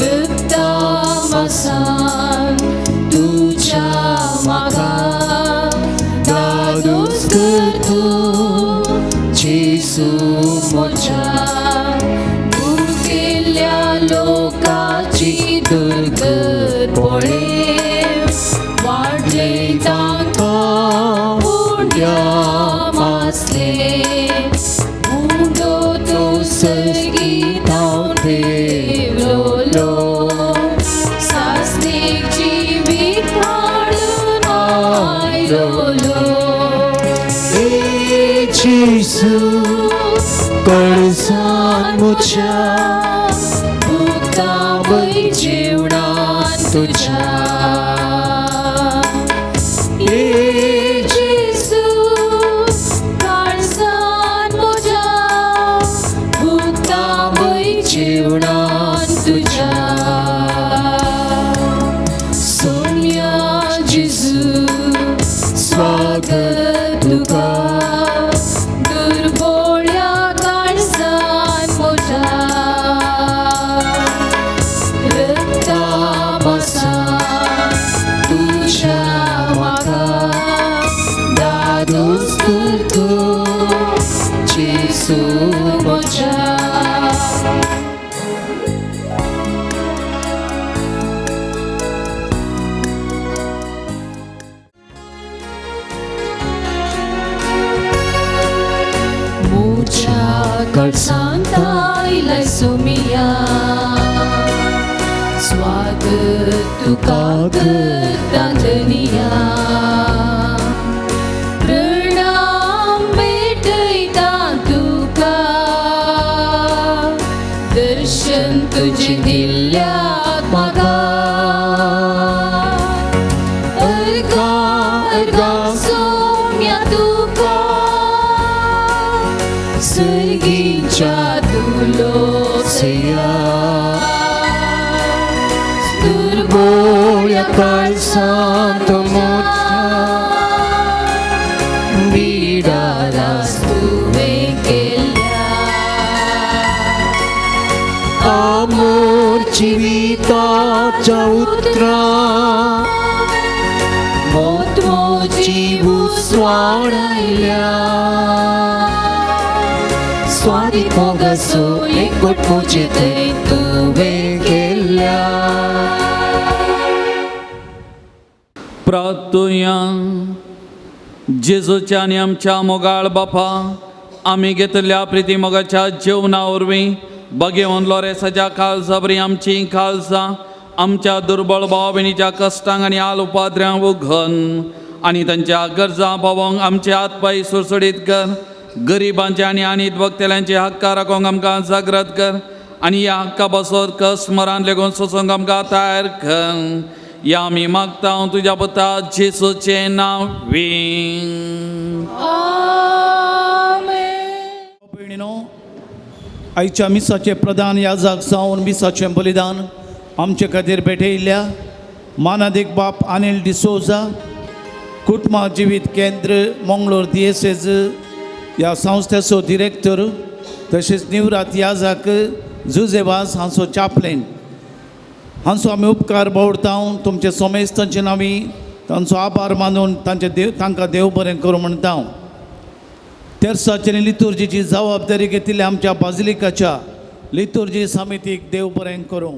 रक्ता मासान तुज्या म्हाका दादोस कर तूं जेजू म्हज्या भुकेल्ल्या लोकाची दुर्गत पळय वाडले तांकां पुण्या मासले उंडो तो सर्गी धांवन देवलो सासणीक जीव वय जेवणान तुज्या ये जेजू काळजान म्हज्या भुगता वय जेवणान तुज्या सोम्या जेजू स्वागत तुका दुर्बोळ्या काळजान म्हज्या रक्ता पासान तुज्या म्हाका दादोस कर तूं जेजू म्हज्या. म्हज्या काळजांत आयलाय सोमिया स्वागत तुका करता धनिया प्रणाम भेटयता तुका दर्शन तुजें दिल्ल्याक म्हाका अर्घां अर्घां सोम्या तुका सर्गीच्या तुलोसया दुर्बोळ्या काळजांत म्हज्या बिडारास तुवें केल्या आमोर जिविताच्या उतरां मोत म्हजी उसवाडयल्या स्वादीक मोगाचो एकवट म्हजे थंय तुवें केल्या. प्रार्थुया. जेजूच्या आनी आमच्या मोगाळ बापा, आमी घेतल्या प्रिती मोगाच्या जेवणा वरवीं बगेवन लोरेसाच्या काळजा बरी आमची काळजां आमच्या दुर्बळ भाव भयणीच्या कश्टांक आनी आल उपाद्र्यांक उघन आनी तांच्या गरजां पावोवंक आमचे हात पांय सुडसुडीत कर. गरिबांचे आनी आनीत वक्तेल्यांचे हक्का राखोवंक आमकां जागृत कर आनी ह्या हक्का बसोत कश्ट मरान लेगून सोसूंक आमकां तयार कर. या आमी मागता तुज्या पुता जेजूचें नांव वीं. भयणीनो, आयच्या मिसाचे प्रधान याजक जावन मिसाचें बलिदान आमचे खातीर भेटयिल्ल्या मानादीक बाप अनिल डिसोजा, कुटुंबा जिवीत केंद्र मंगळूर दियेसेज ह्या संस्थेचो डिरेक्टर, तशेंच निवरात याजक जुजेवास हांचो चापलेन हांचो आमी उपकार बावडता. तुमचे सोमेस्तांचे नांवी तांचो आभार मानून तांचे देव तांकां देव बरें करूं म्हणटा. तेर्साचे लितुर्जीची जबाबदारी घेतिल्ल्या आमच्या बाजिलिकाच्या लितुर्जी समितीक देव बरें करूं.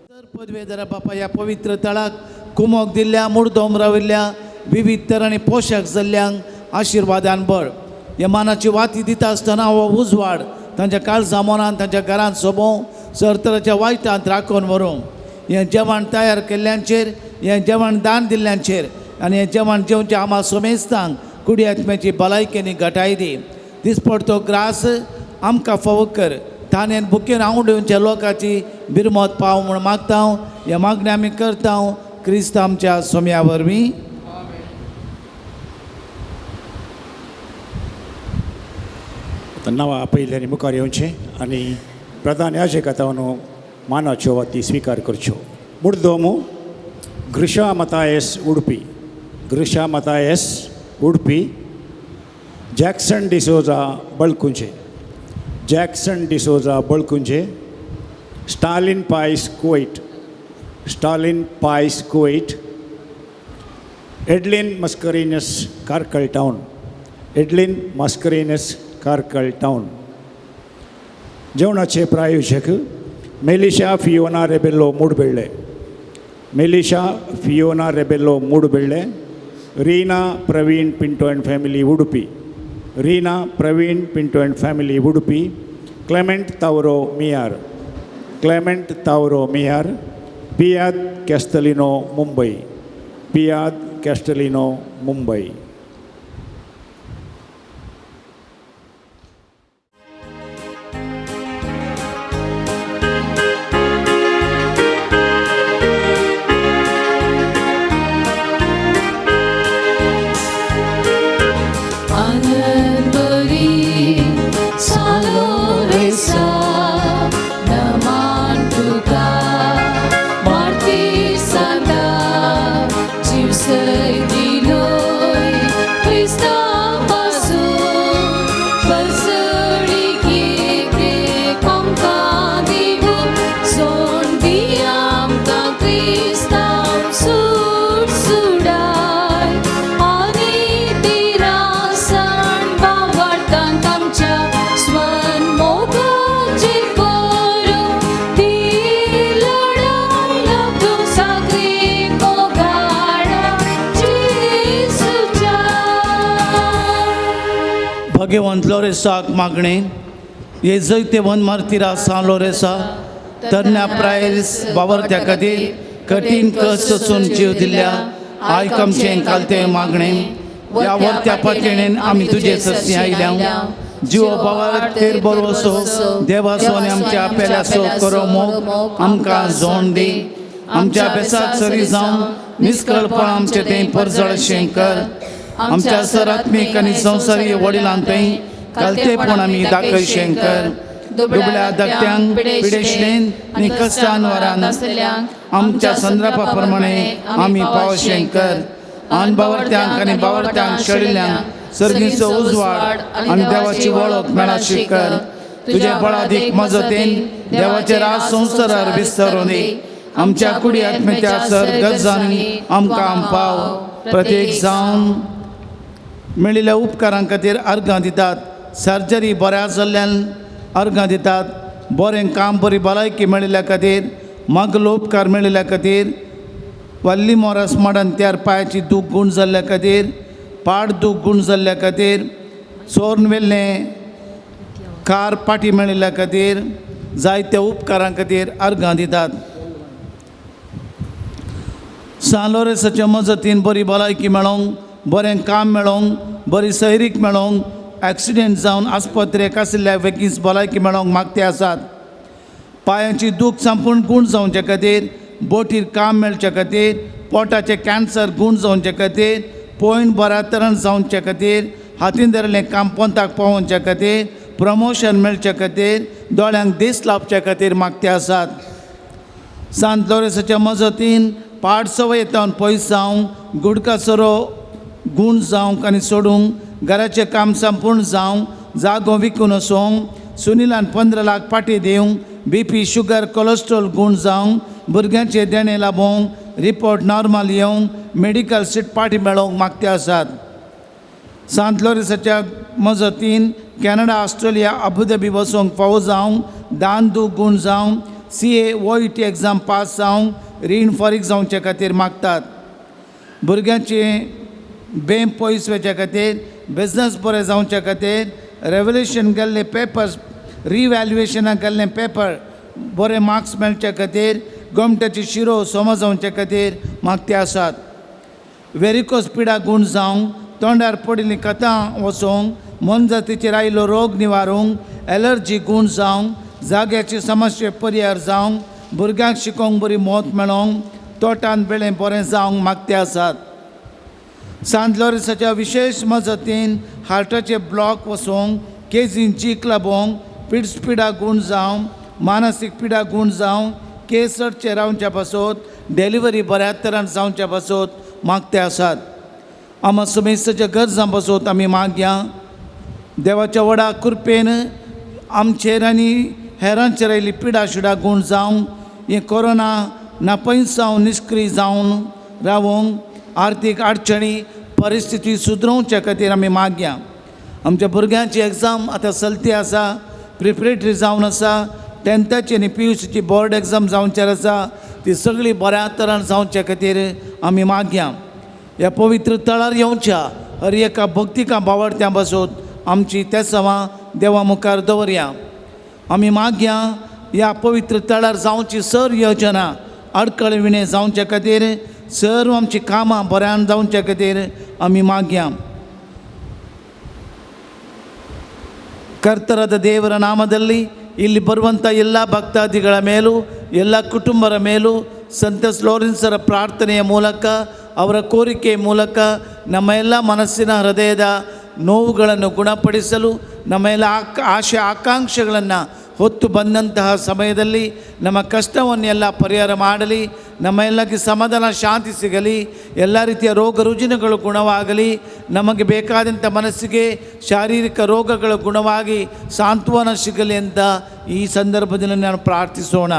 तर पदवेदारा बापा ह्या पवित्र तळाक कुमोक दिल्ल्या मुर्दोम राविल्ल्या विविध तरांनी पोशाक जाल्ल्यांक आशिर्वादान बळ. ह्या मानाची वाती दिता आसतना हो उजवाड तांच्या काळजा मनान तांच्या घरांत सोबोवं, सरतराच्या वायटांत राखून व्हरूं. हें जेवण तयार केल्ल्यांचेर, हें जेवण दान दिल्ल्यांचेर आनी हें जेवण जेवचें आमा सोमेस्तांक कुडी आत्म्याची भलायकेनी घटाय दी. दिसपडतो ग्रास आमकां फावो कर. ताणें बुकेन आवडूनच्या लोकांची बिरमत पाव म्हूण मागता. ह्या मागण्या आमी करता क्रिस्त आमच्या सोम्या वरवीं. नांवां आपयल्यांनी मुखार येवचें आनी प्रधान याजका मानाच्यो वाती स्विकार करच्यो. मुर्दोमू Grisha Mathias Udupi, Grisha Mathias Udupi, Jackson D'Souza Balkunje, Jackson D'Souza Balkunje, Stalin Pais Kuwait, Stalin Pais Kuwait, Edlin Mascarenhas Karkal town, Edlin Mascarenhas Karkal town. जेवणाचे प्रायोजक Melisha Fiona Rebello Moodbelle, Melisha Fiona Rebello Moodbelle, Reena Praveen Pinto and family Udupi, Reena Praveen Pinto and family Udupi, Clement Tauro Miyar, Clement Tauro Miyar, Piyad Castelino Mumbai, Piyad Castelino Mumbai. भाग्यवंत लोरेसाक मागणें हे जैतेवंत मार्तीरा सान लोरेसा तरण्या प्रायस बावरत्या खातीर कठीण कश्ट सोसून जीव दिल्ल्या आयक आमचें कालतें मागणें ह्या वर्त्या पातयेन आमी तुजे सरशी आयल्या जीव बावर तेर बरोसो देवाचो आनी आमच्या पेल्याचो करो मोग आमकां जोण दी आमच्या बेसात सरी जावन निस्कळपण आमचें तें परजळशें कर आमच्या सरात्मीक आनी संवसारी वडिलां थंय कालतेपण आमी दाखयशें कर दुबळ्या धाकट्यांक पिडेशलेन आनी कश्टान वरान आमच्या संद्रापा प्रमाणे आमी पावशें कर आनी बावरत्यांक आनी बावरत्यांक शेळिल्ल्यांक सर्गीचो उजवाड आनी देवाची वळख मेळाशी कर तुज्या बळादीक मजतीन देवाचे राज संवसारार विस्तारून दी आमच्या कुडी आत्म्याच्या सर गरजांनी आमकां पाव प्रत्येक जावन मेळिल्ल्या उपकारां खातीर अर्गां दितात सर्जरी बऱ्या जाल्ल्यान अर्गां दितात बरें काम बरी भलायकी मेळिल्ल्या खातीर मागलो उपकार मेळिल्ल्या खातीर वल्ली मोरस माडान त्यार पांयाची दूख गूण जाल्ल्या खातीर पाड दूख गूण जाल्ल्या खातीर चोरून व्हेल्लें कार पाटी मेळिल्ल्या खातीर जायत्या उपकारां खातीर अर्गां दितात सान लोरेसाच्या मजतीन बरी भलायकी मेळोंक बरें काम मेळोंक बरी सैरीक मेळोंक एक्सिडेंट जावन आस्पत्रेक आशिल्ल्या बेगीन भलायकी मेळोंक मागते आसात पांयांची दूख संपूर्ण गूण जावचे खातीर बोटीर काम मेळचे खातीर पोटाचें कॅन्सर गूण जावचे खातीर पॉयंट बऱ्या तरेन जावचे खातीर हातीन धरिल्लें काम पोंताक पावोवचे खातीर प्रमोशन मेळचे खातीर दोळ्यांक दीस लावचे खातीर मागते आसात सांत लोरेसाच्या मजतीन पाड सवयेंतल्यान पयस जावंक गुडका सोरो गूण जावंक आनी सोडूंक घराचें काम संपूर्ण जावंक जागो विकून वचोंक सुनिलान 15 लाख पाटी दिवंक बीपी शुगर कोलेस्ट्रॉल गूण जावंक भुरग्यांचें देणें लाबोवंक रिपोर्ट नॉर्मल येवंक मेडिकल सीट पाटी मेळोवंक मागते आसात सांत लोरेसाच्या मजतीन कॅनडा ऑस्ट्रेलिया अबुधाबी वचोंक फावो जावंक दान दूख गूण जावंक CA OET exam pass जावंक रीण फारीक जावचे खातीर मागतात भुरग्यांचे बेम पयस वचच्या खातीर बिजनस बरें जावचे खातीर रेवल्युशन गेल्ले पेपर्स रिव्हॅल्युएशनाक गेल्ले पेपर बरे मार्क्स मेळचे खातीर गोमट्याची शिरो समज जावचे खातीर मागते आसात वेरिकोस पिडा गूण जावंक तोंडार पडिल्लीं कथां वचोंक मोनजातीचेर आयिल्लो रोग निवारूंक एलर्जी गूण जावंक जाग्याची समस्या परिहार जावंक भुरग्यांक शिकोवंक बरी मत मेळोंक तोटान बेळें बरें जावंक मागते आसात सांत लोरेसाच्या विशेश मजतीन हार्टाचे ब्लॉक वचोंक केजीन चीक लाबोवंक पिड्स पिडा गूण जावंक मानसीक पिडा गूण जावंक केस चडचे रावच्या पासत डिलिव्हरी बऱ्या तरान जावच्या पासत मागते आसात आमा समेस्ताच्या गरजां पासत आमी मागया देवाच्या व्हडा कृपेन आमचेर आनी हेरांचेर आयिल्ली पिडा शिडा गूण जावंक हें कोरोना नापयस जावन निश्क्रीय जावन रावोंक आर्थीक अडचणी परिस्थिती सुदरोवच्या खातीर आमी मागया आमच्या भुरग्यांची एग्जाम आतां चलती आसा प्रिपरेटरी जावन आसा टेंथाची आनी PUCची बोर्ड एग्जाम जावचेर आसा ती सगळी बऱ्या तरान जावचे खातीर आमी मागया ह्या पवित्र तळार येवच्या हर एका भक्तिका बावडत्यां बसून आमची तेसवां देवा मुखार दवरया आमी मागया ह्या पवित्र तळार जावची सर योजना अडकळ विणे जावचे खातीर सर्व आमची कामां बऱ्यान जावचे खातीर आमी मागया ಕರ್ತರಾದ ದೇವರ ನಾಮದಲ್ಲಿ ಇಲ್ಲಿ ಬರುವಂಥ ಎಲ್ಲ ಭಕ್ತಾದಿಗಳ ಮೇಲೂ ಎಲ್ಲ ಕುಟುಂಬರ ಮೇಲೂ ಸಂತ ಲೋರೆನ್ಸರ ಪ್ರಾರ್ಥನೆಯ ಮೂಲಕ ಅವರ ಕೋರಿಕೆಯ ಮೂಲಕ ನಮ್ಮ ಎಲ್ಲ ಮನಸ್ಸಿನ ಹೃದಯದ ನೋವುಗಳನ್ನು ಗುಣಪಡಿಸಲು ನಮ್ಮ ಎಲ್ಲ ಆಶೆ ಆಕಾಂಕ್ಷೆಗಳನ್ನು ಹೊತ್ತು ಬಂದಂತಹ ಸಮಯದಲ್ಲಿ ನಮ್ಮ ಕಷ್ಟವನ್ನೆಲ್ಲ ಪರಿಹಾರ ಮಾಡಲಿ, ನಮ್ಮ ಎಲ್ಲಕ್ಕೆ ಸಮಾಧಾನ ಶಾಂತಿ ಸಿಗಲಿ, ಎಲ್ಲ ರೀತಿಯ ರೋಗ ರುಜಿನಗಳು ಗುಣವಾಗಲಿ, ನಮಗೆ ಬೇಕಾದಂಥ ಮನಸ್ಸಿಗೆ ಶಾರೀರಿಕ ರೋಗಗಳು ಗುಣವಾಗಿ ಸಾಂತ್ವನ ಸಿಗಲಿ ಅಂತ ಈ ಸಂದರ್ಭದಲ್ಲಿ ನಾನು ಪ್ರಾರ್ಥಿಸೋಣ.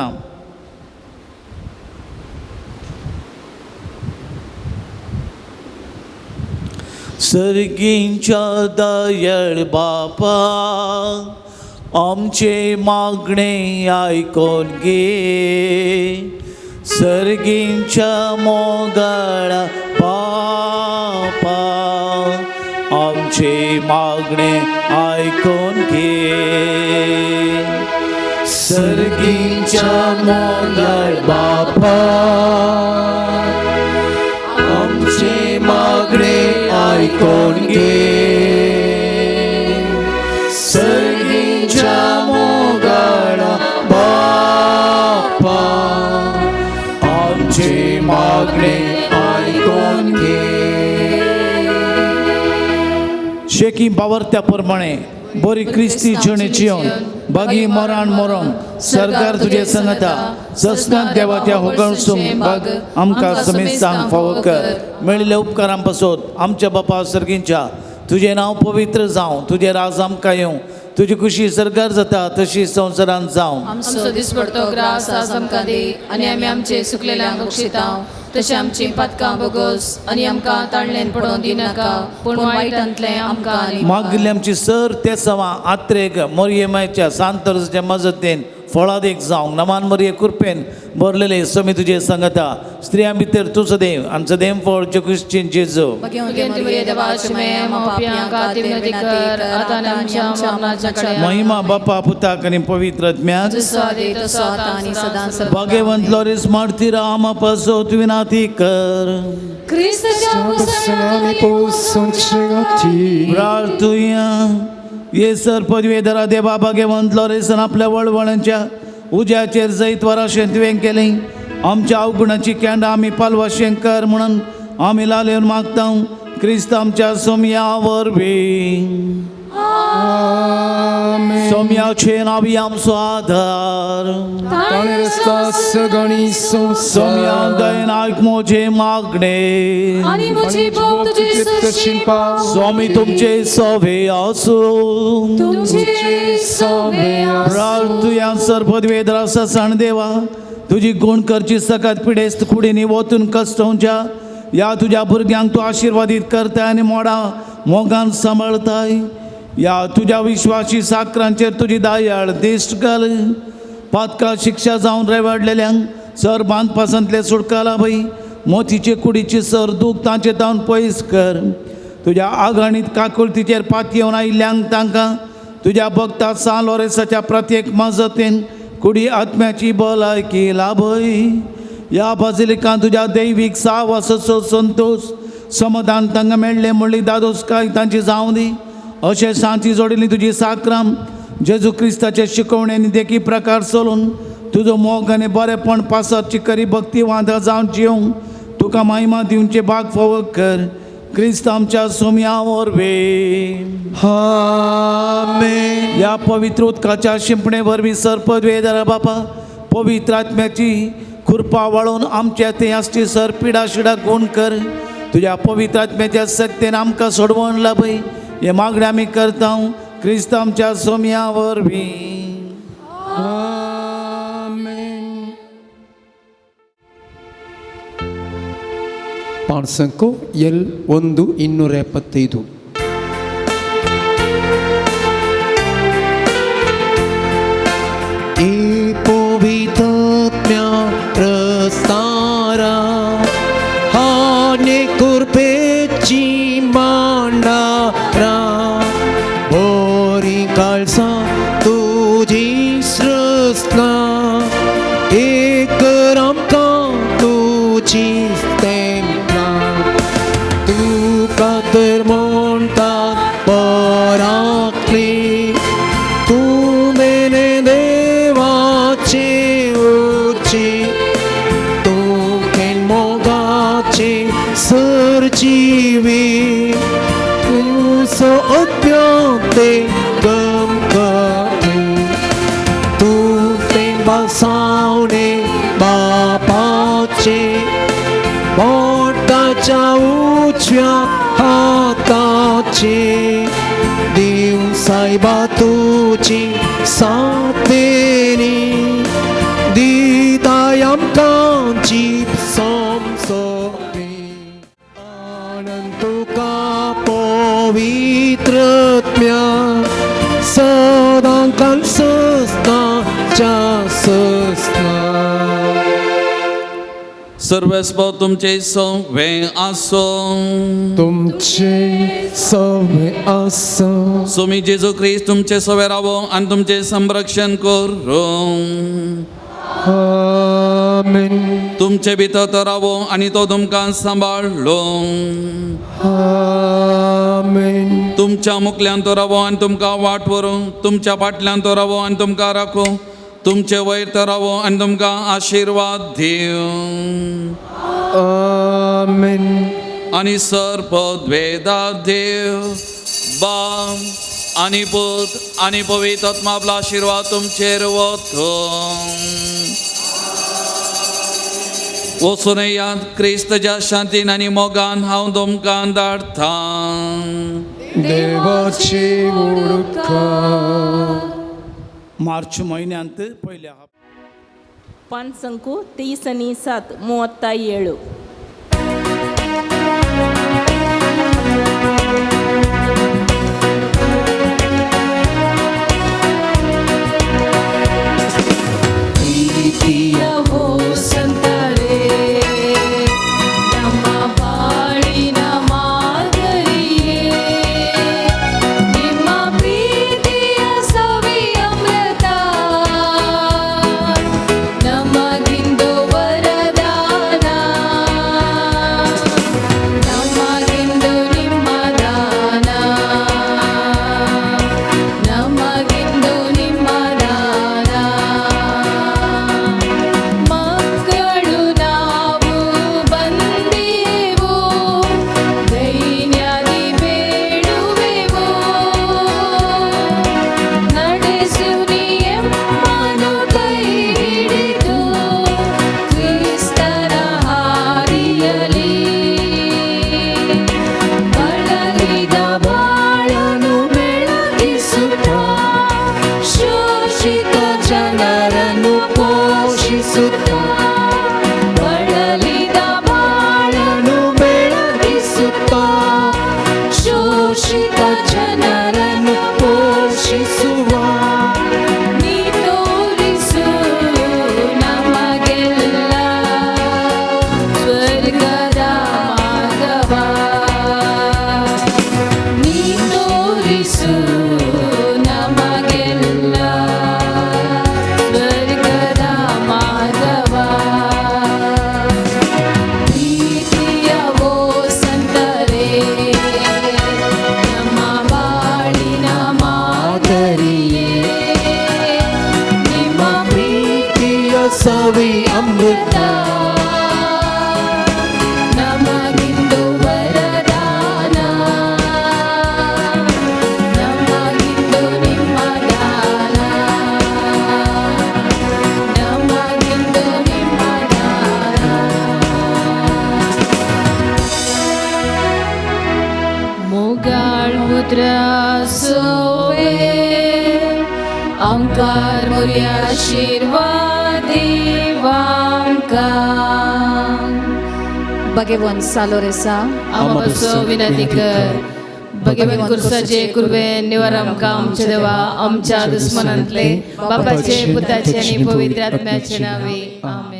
सर्गींच्या दयाळ बापा, आमचे मागणे आयकोन घे. सर्गींच्या मोगाळा बापा, आमचे मागणे आयकून घे. सर्गीच्या मोगाळ बापा, आमचे मागणे आयकून घे. सर्गीच्या मोगाळ बापा, आमचे मागणे आयकून घे. शेकी बावरत्या प्रमाणे बरी क्रिस्ती जिणेची येवन बागी मरण मरोंक सरकार तुजे संगता ससनात देवा त्या होगळसूंक बाग आमकां समेस्तांक फावो कर. मेळिल्ल्या उपकारां पासत आमच्या बापा सर्गींच्या तुजें नांव पवित्र जावं, तुजें राज आमकां येवं, तुजी खुशी सरकार जाता तशी संवसारांत जावं. आमचो दिसपडतो ग्रास आज आमकां दी आनी आमी आमचे सुकलेल्यांक बक्षिता तशें आमची पातकां बोगस आनी आमकां ताणलेन पडोवन दिनाका, पूण वायटांतलें आमकां आनी मागिल्ली आमची सर ते सवा आत्रेक मोरयेमायच्या सांतरच्या मजतीन फळादीक जावंक नमान मरये कृपेन भरलेले समी तुजे संगता, स्त्रियां भितर तूं सदैव आनी सदैव फळ जेकुश्चीन जेजू. महिमा बापा पुताक आनी पवित्र आत्म्याक. भाग्यवंत लॉरीस मार्तीरा आमा पासत विनाती कर. प्रार्थुया. ये सर पदवेधरा देवा भाग्यवंत लॉरेसन आपल्या वळवळांच्या उज्याचेर जैत वराशें तुवें केलें. आमच्या अवगुणाची कॅन्डां आमी पालवाशें कर म्हणून आमी लालेवन मागता क्रिस्त आमच्या सोमया वरवीं. सोमयाचे नावी आमचो आधार, सोमया दयन आयक म्हजें मागणें, स्वामी तुमचे सवे आसूं. प्रार्थुया. सर्पद्वेदरा सण देवा तुजी गुण करची सकात पिडेस्त कुडींनी वतून कश्टोवच्या ह्या तुज्या भुरग्यांक तूं आशिर्वादीत करताय आनी मोडा मोगान सांबाळताय. ह्या तुज्या विश्वासी साकरांचेर तुजी दयाळ दिश्ट घाल. पातका शिक्षा जावन रेवाडलेल्यांक सर बांदपासांतले सुटकाला बाई मोतीचे कुडीची सर दूख तांचे तावन पयस कर. तुज्या आघाणीत काकुळतीचेर पातयेवन आयिल्ल्यांक तांकां तुज्या भक्ता सान लोरेसाच्या प्रत्येक मजतीन कुडी आत्म्याची भलायकी लाभय. ह्या बाजिलिकान तुज्या दैवीक सावासाचो संतोश समाधान तांकां मेळ्ळें म्हणली दादोसकाय तांची जावं दी. अशें शांती जोडिल्ली तुजी साक्राम जेजू क्रिस्ताचे शिकवणे आनी देखी प्रकार चलून तुजो मोग आनी बरेपण पासतची करी भक्ती वांदा जावन जिवंक तुका महिमा दिवचे भाग फावो कर. क्रिस्त आमच्या सोमया वरवीं. आमेन. ह्या पवित्र उदकाच्या शिंपणे वरवीं सर्पद्वेदरा बापा पवित्र आत्म्याची कृपा वाळोवन आमच्या थंय आसची सर पिडा शिडा गुण कर. तुज्या पवित्र आत्म्याच्या सक्तेन आमकां सोडवण लाभय. हे मागणें आमी करता क्रिस्त आमच्या सोमया वरवीं. आमेन. ಪಾಣಸಂಕು ಎಲ್ 1 275. ए पवित्रात्म्या प्रस्तारा हाने कृपेची मांडारा, बोरी काळसा तुजी सृष्टा एक आमकां तुजी तेंपला, तुका तर म्हणटात पराकली तूं मेने देवाची उची, तूं केन मोगाची सरजीवी, तूं सो अत्यंते गमकती, तूं तें बसावणे बापाचे बोटाच्या उजव्या हाताचे, देव सायबा तुजी सातेनी दिताय आमकां जीब सोमसोनी. आनंद तुका पवित्रत्म्या सदां काल सस्ताच्या सस्ता. सर्वेस्पो तुमचे सवे आसो तुमचे सवे आसो. सोमी जेजू क्रिस्त तुमचे सवे रावो आनी तुमचें संरक्षण करूं. आमेन. तुमचे भितर तो रावो आनी तो तुमकां सांबाळलो. आमेन. तुमच्या मुखल्यान तो रावो आनी तुमकां वाट व्हरूं, तुमच्या फाटल्यान तो रावो आनी तुमकां राखूं, तुमचे वयर तो रावो आनी तुमकां आशिर्वाद दिवं. आमेन. आनी सर्पद्वेदा देव बाप आनी पूत आनी पवित्र आत्मा आपलो आशिर्वाद तुमचेर वतो. वचून येयात क्रिस्तच्या शांतीन आनी मोगान हांव तुमकां धाडटां. देवाची उडका. मार्च म्हयन्यांत पयल्या 5 3 7 37. ಪ್ರೀತಿಯ ಓ ಸಂತರೇ, ನಮ್ಮ ಬಾಳಿನ ಮಾದರಿಯೇ, ನಿಮ್ಮ ಪ್ರೀತಿಯ ಸವಿ ಅಮೃತ ನಮಗಿಂದು ವರದಾನ, ನಮಗಿಂದು ನಿಮ್ಮ ದಾನ, ನಮಗಿಂದು ನಿಮ್ಮ ದಾನ. ಮಕ್ಕಳು ನಾವು ಬಂದೆವು, ದೈನ್ಯಾದಿ ಬೇಡುವೆವು, ನಡೆಸು ನಿಯಮ್ಮನು ಕೈ ಹಿಡಿದು ಕ್ರಿಸ್ತನ ಹಾದಿಯಲಿ, ಬಳಲಿದ ಬಾಳನು ಬೆಳಗಿಸುತ್ತ ಶೋಷಿತ ಜನರನ್ನು ಪೋಷಿಸುತ್ತ, ಬಳಲಿದ ಬಾಳನು ಬೆಳಗಿಸುತ್ತ ಶೋಷಿತ ಜನರನ್ನು ಪೋಷಿಸುವ, ನೀ ತೋರಿಸು ನಮಗೆಲ್ಲ ಸ್ವರ್ಗದ ಮಾರ್ಗವ, ನೀ ತೋರಿಸು ನಮಗೆಲ್ಲ ಸ್ವರ್ಗದ ಮಾರ್ಗವ. ಪ್ರೀತಿಯ ಓ ಸಂತರೇ, ನಮ್ಮ ಬಾಳಿನ ಮಾದರಿಯೇ, ನಿಮ್ಮ ಪ್ರೀತಿಯ ಸವಿ ಅಮೃತ ನಮಗಿಂದು ವರದಾನ, ನಮಗಿಂದು ನಿಮ್ಮ ದಾನ, ನಮಗಿಂದು ನಿಮ್ಮ ದಾನ. मोगाळ पुत्रा सोवे अंकार मोरया आशीर्वाद देवांका. भगवान सालोरेसा आमापासो विनंती कर. भगवान कुर्साचे कुर्वे निवार आमकां आमच्या देवा आमच्या दुस्मनांतले बापाचे पुताचे आनी पवित्र आत्म्याचे नावे आमेन.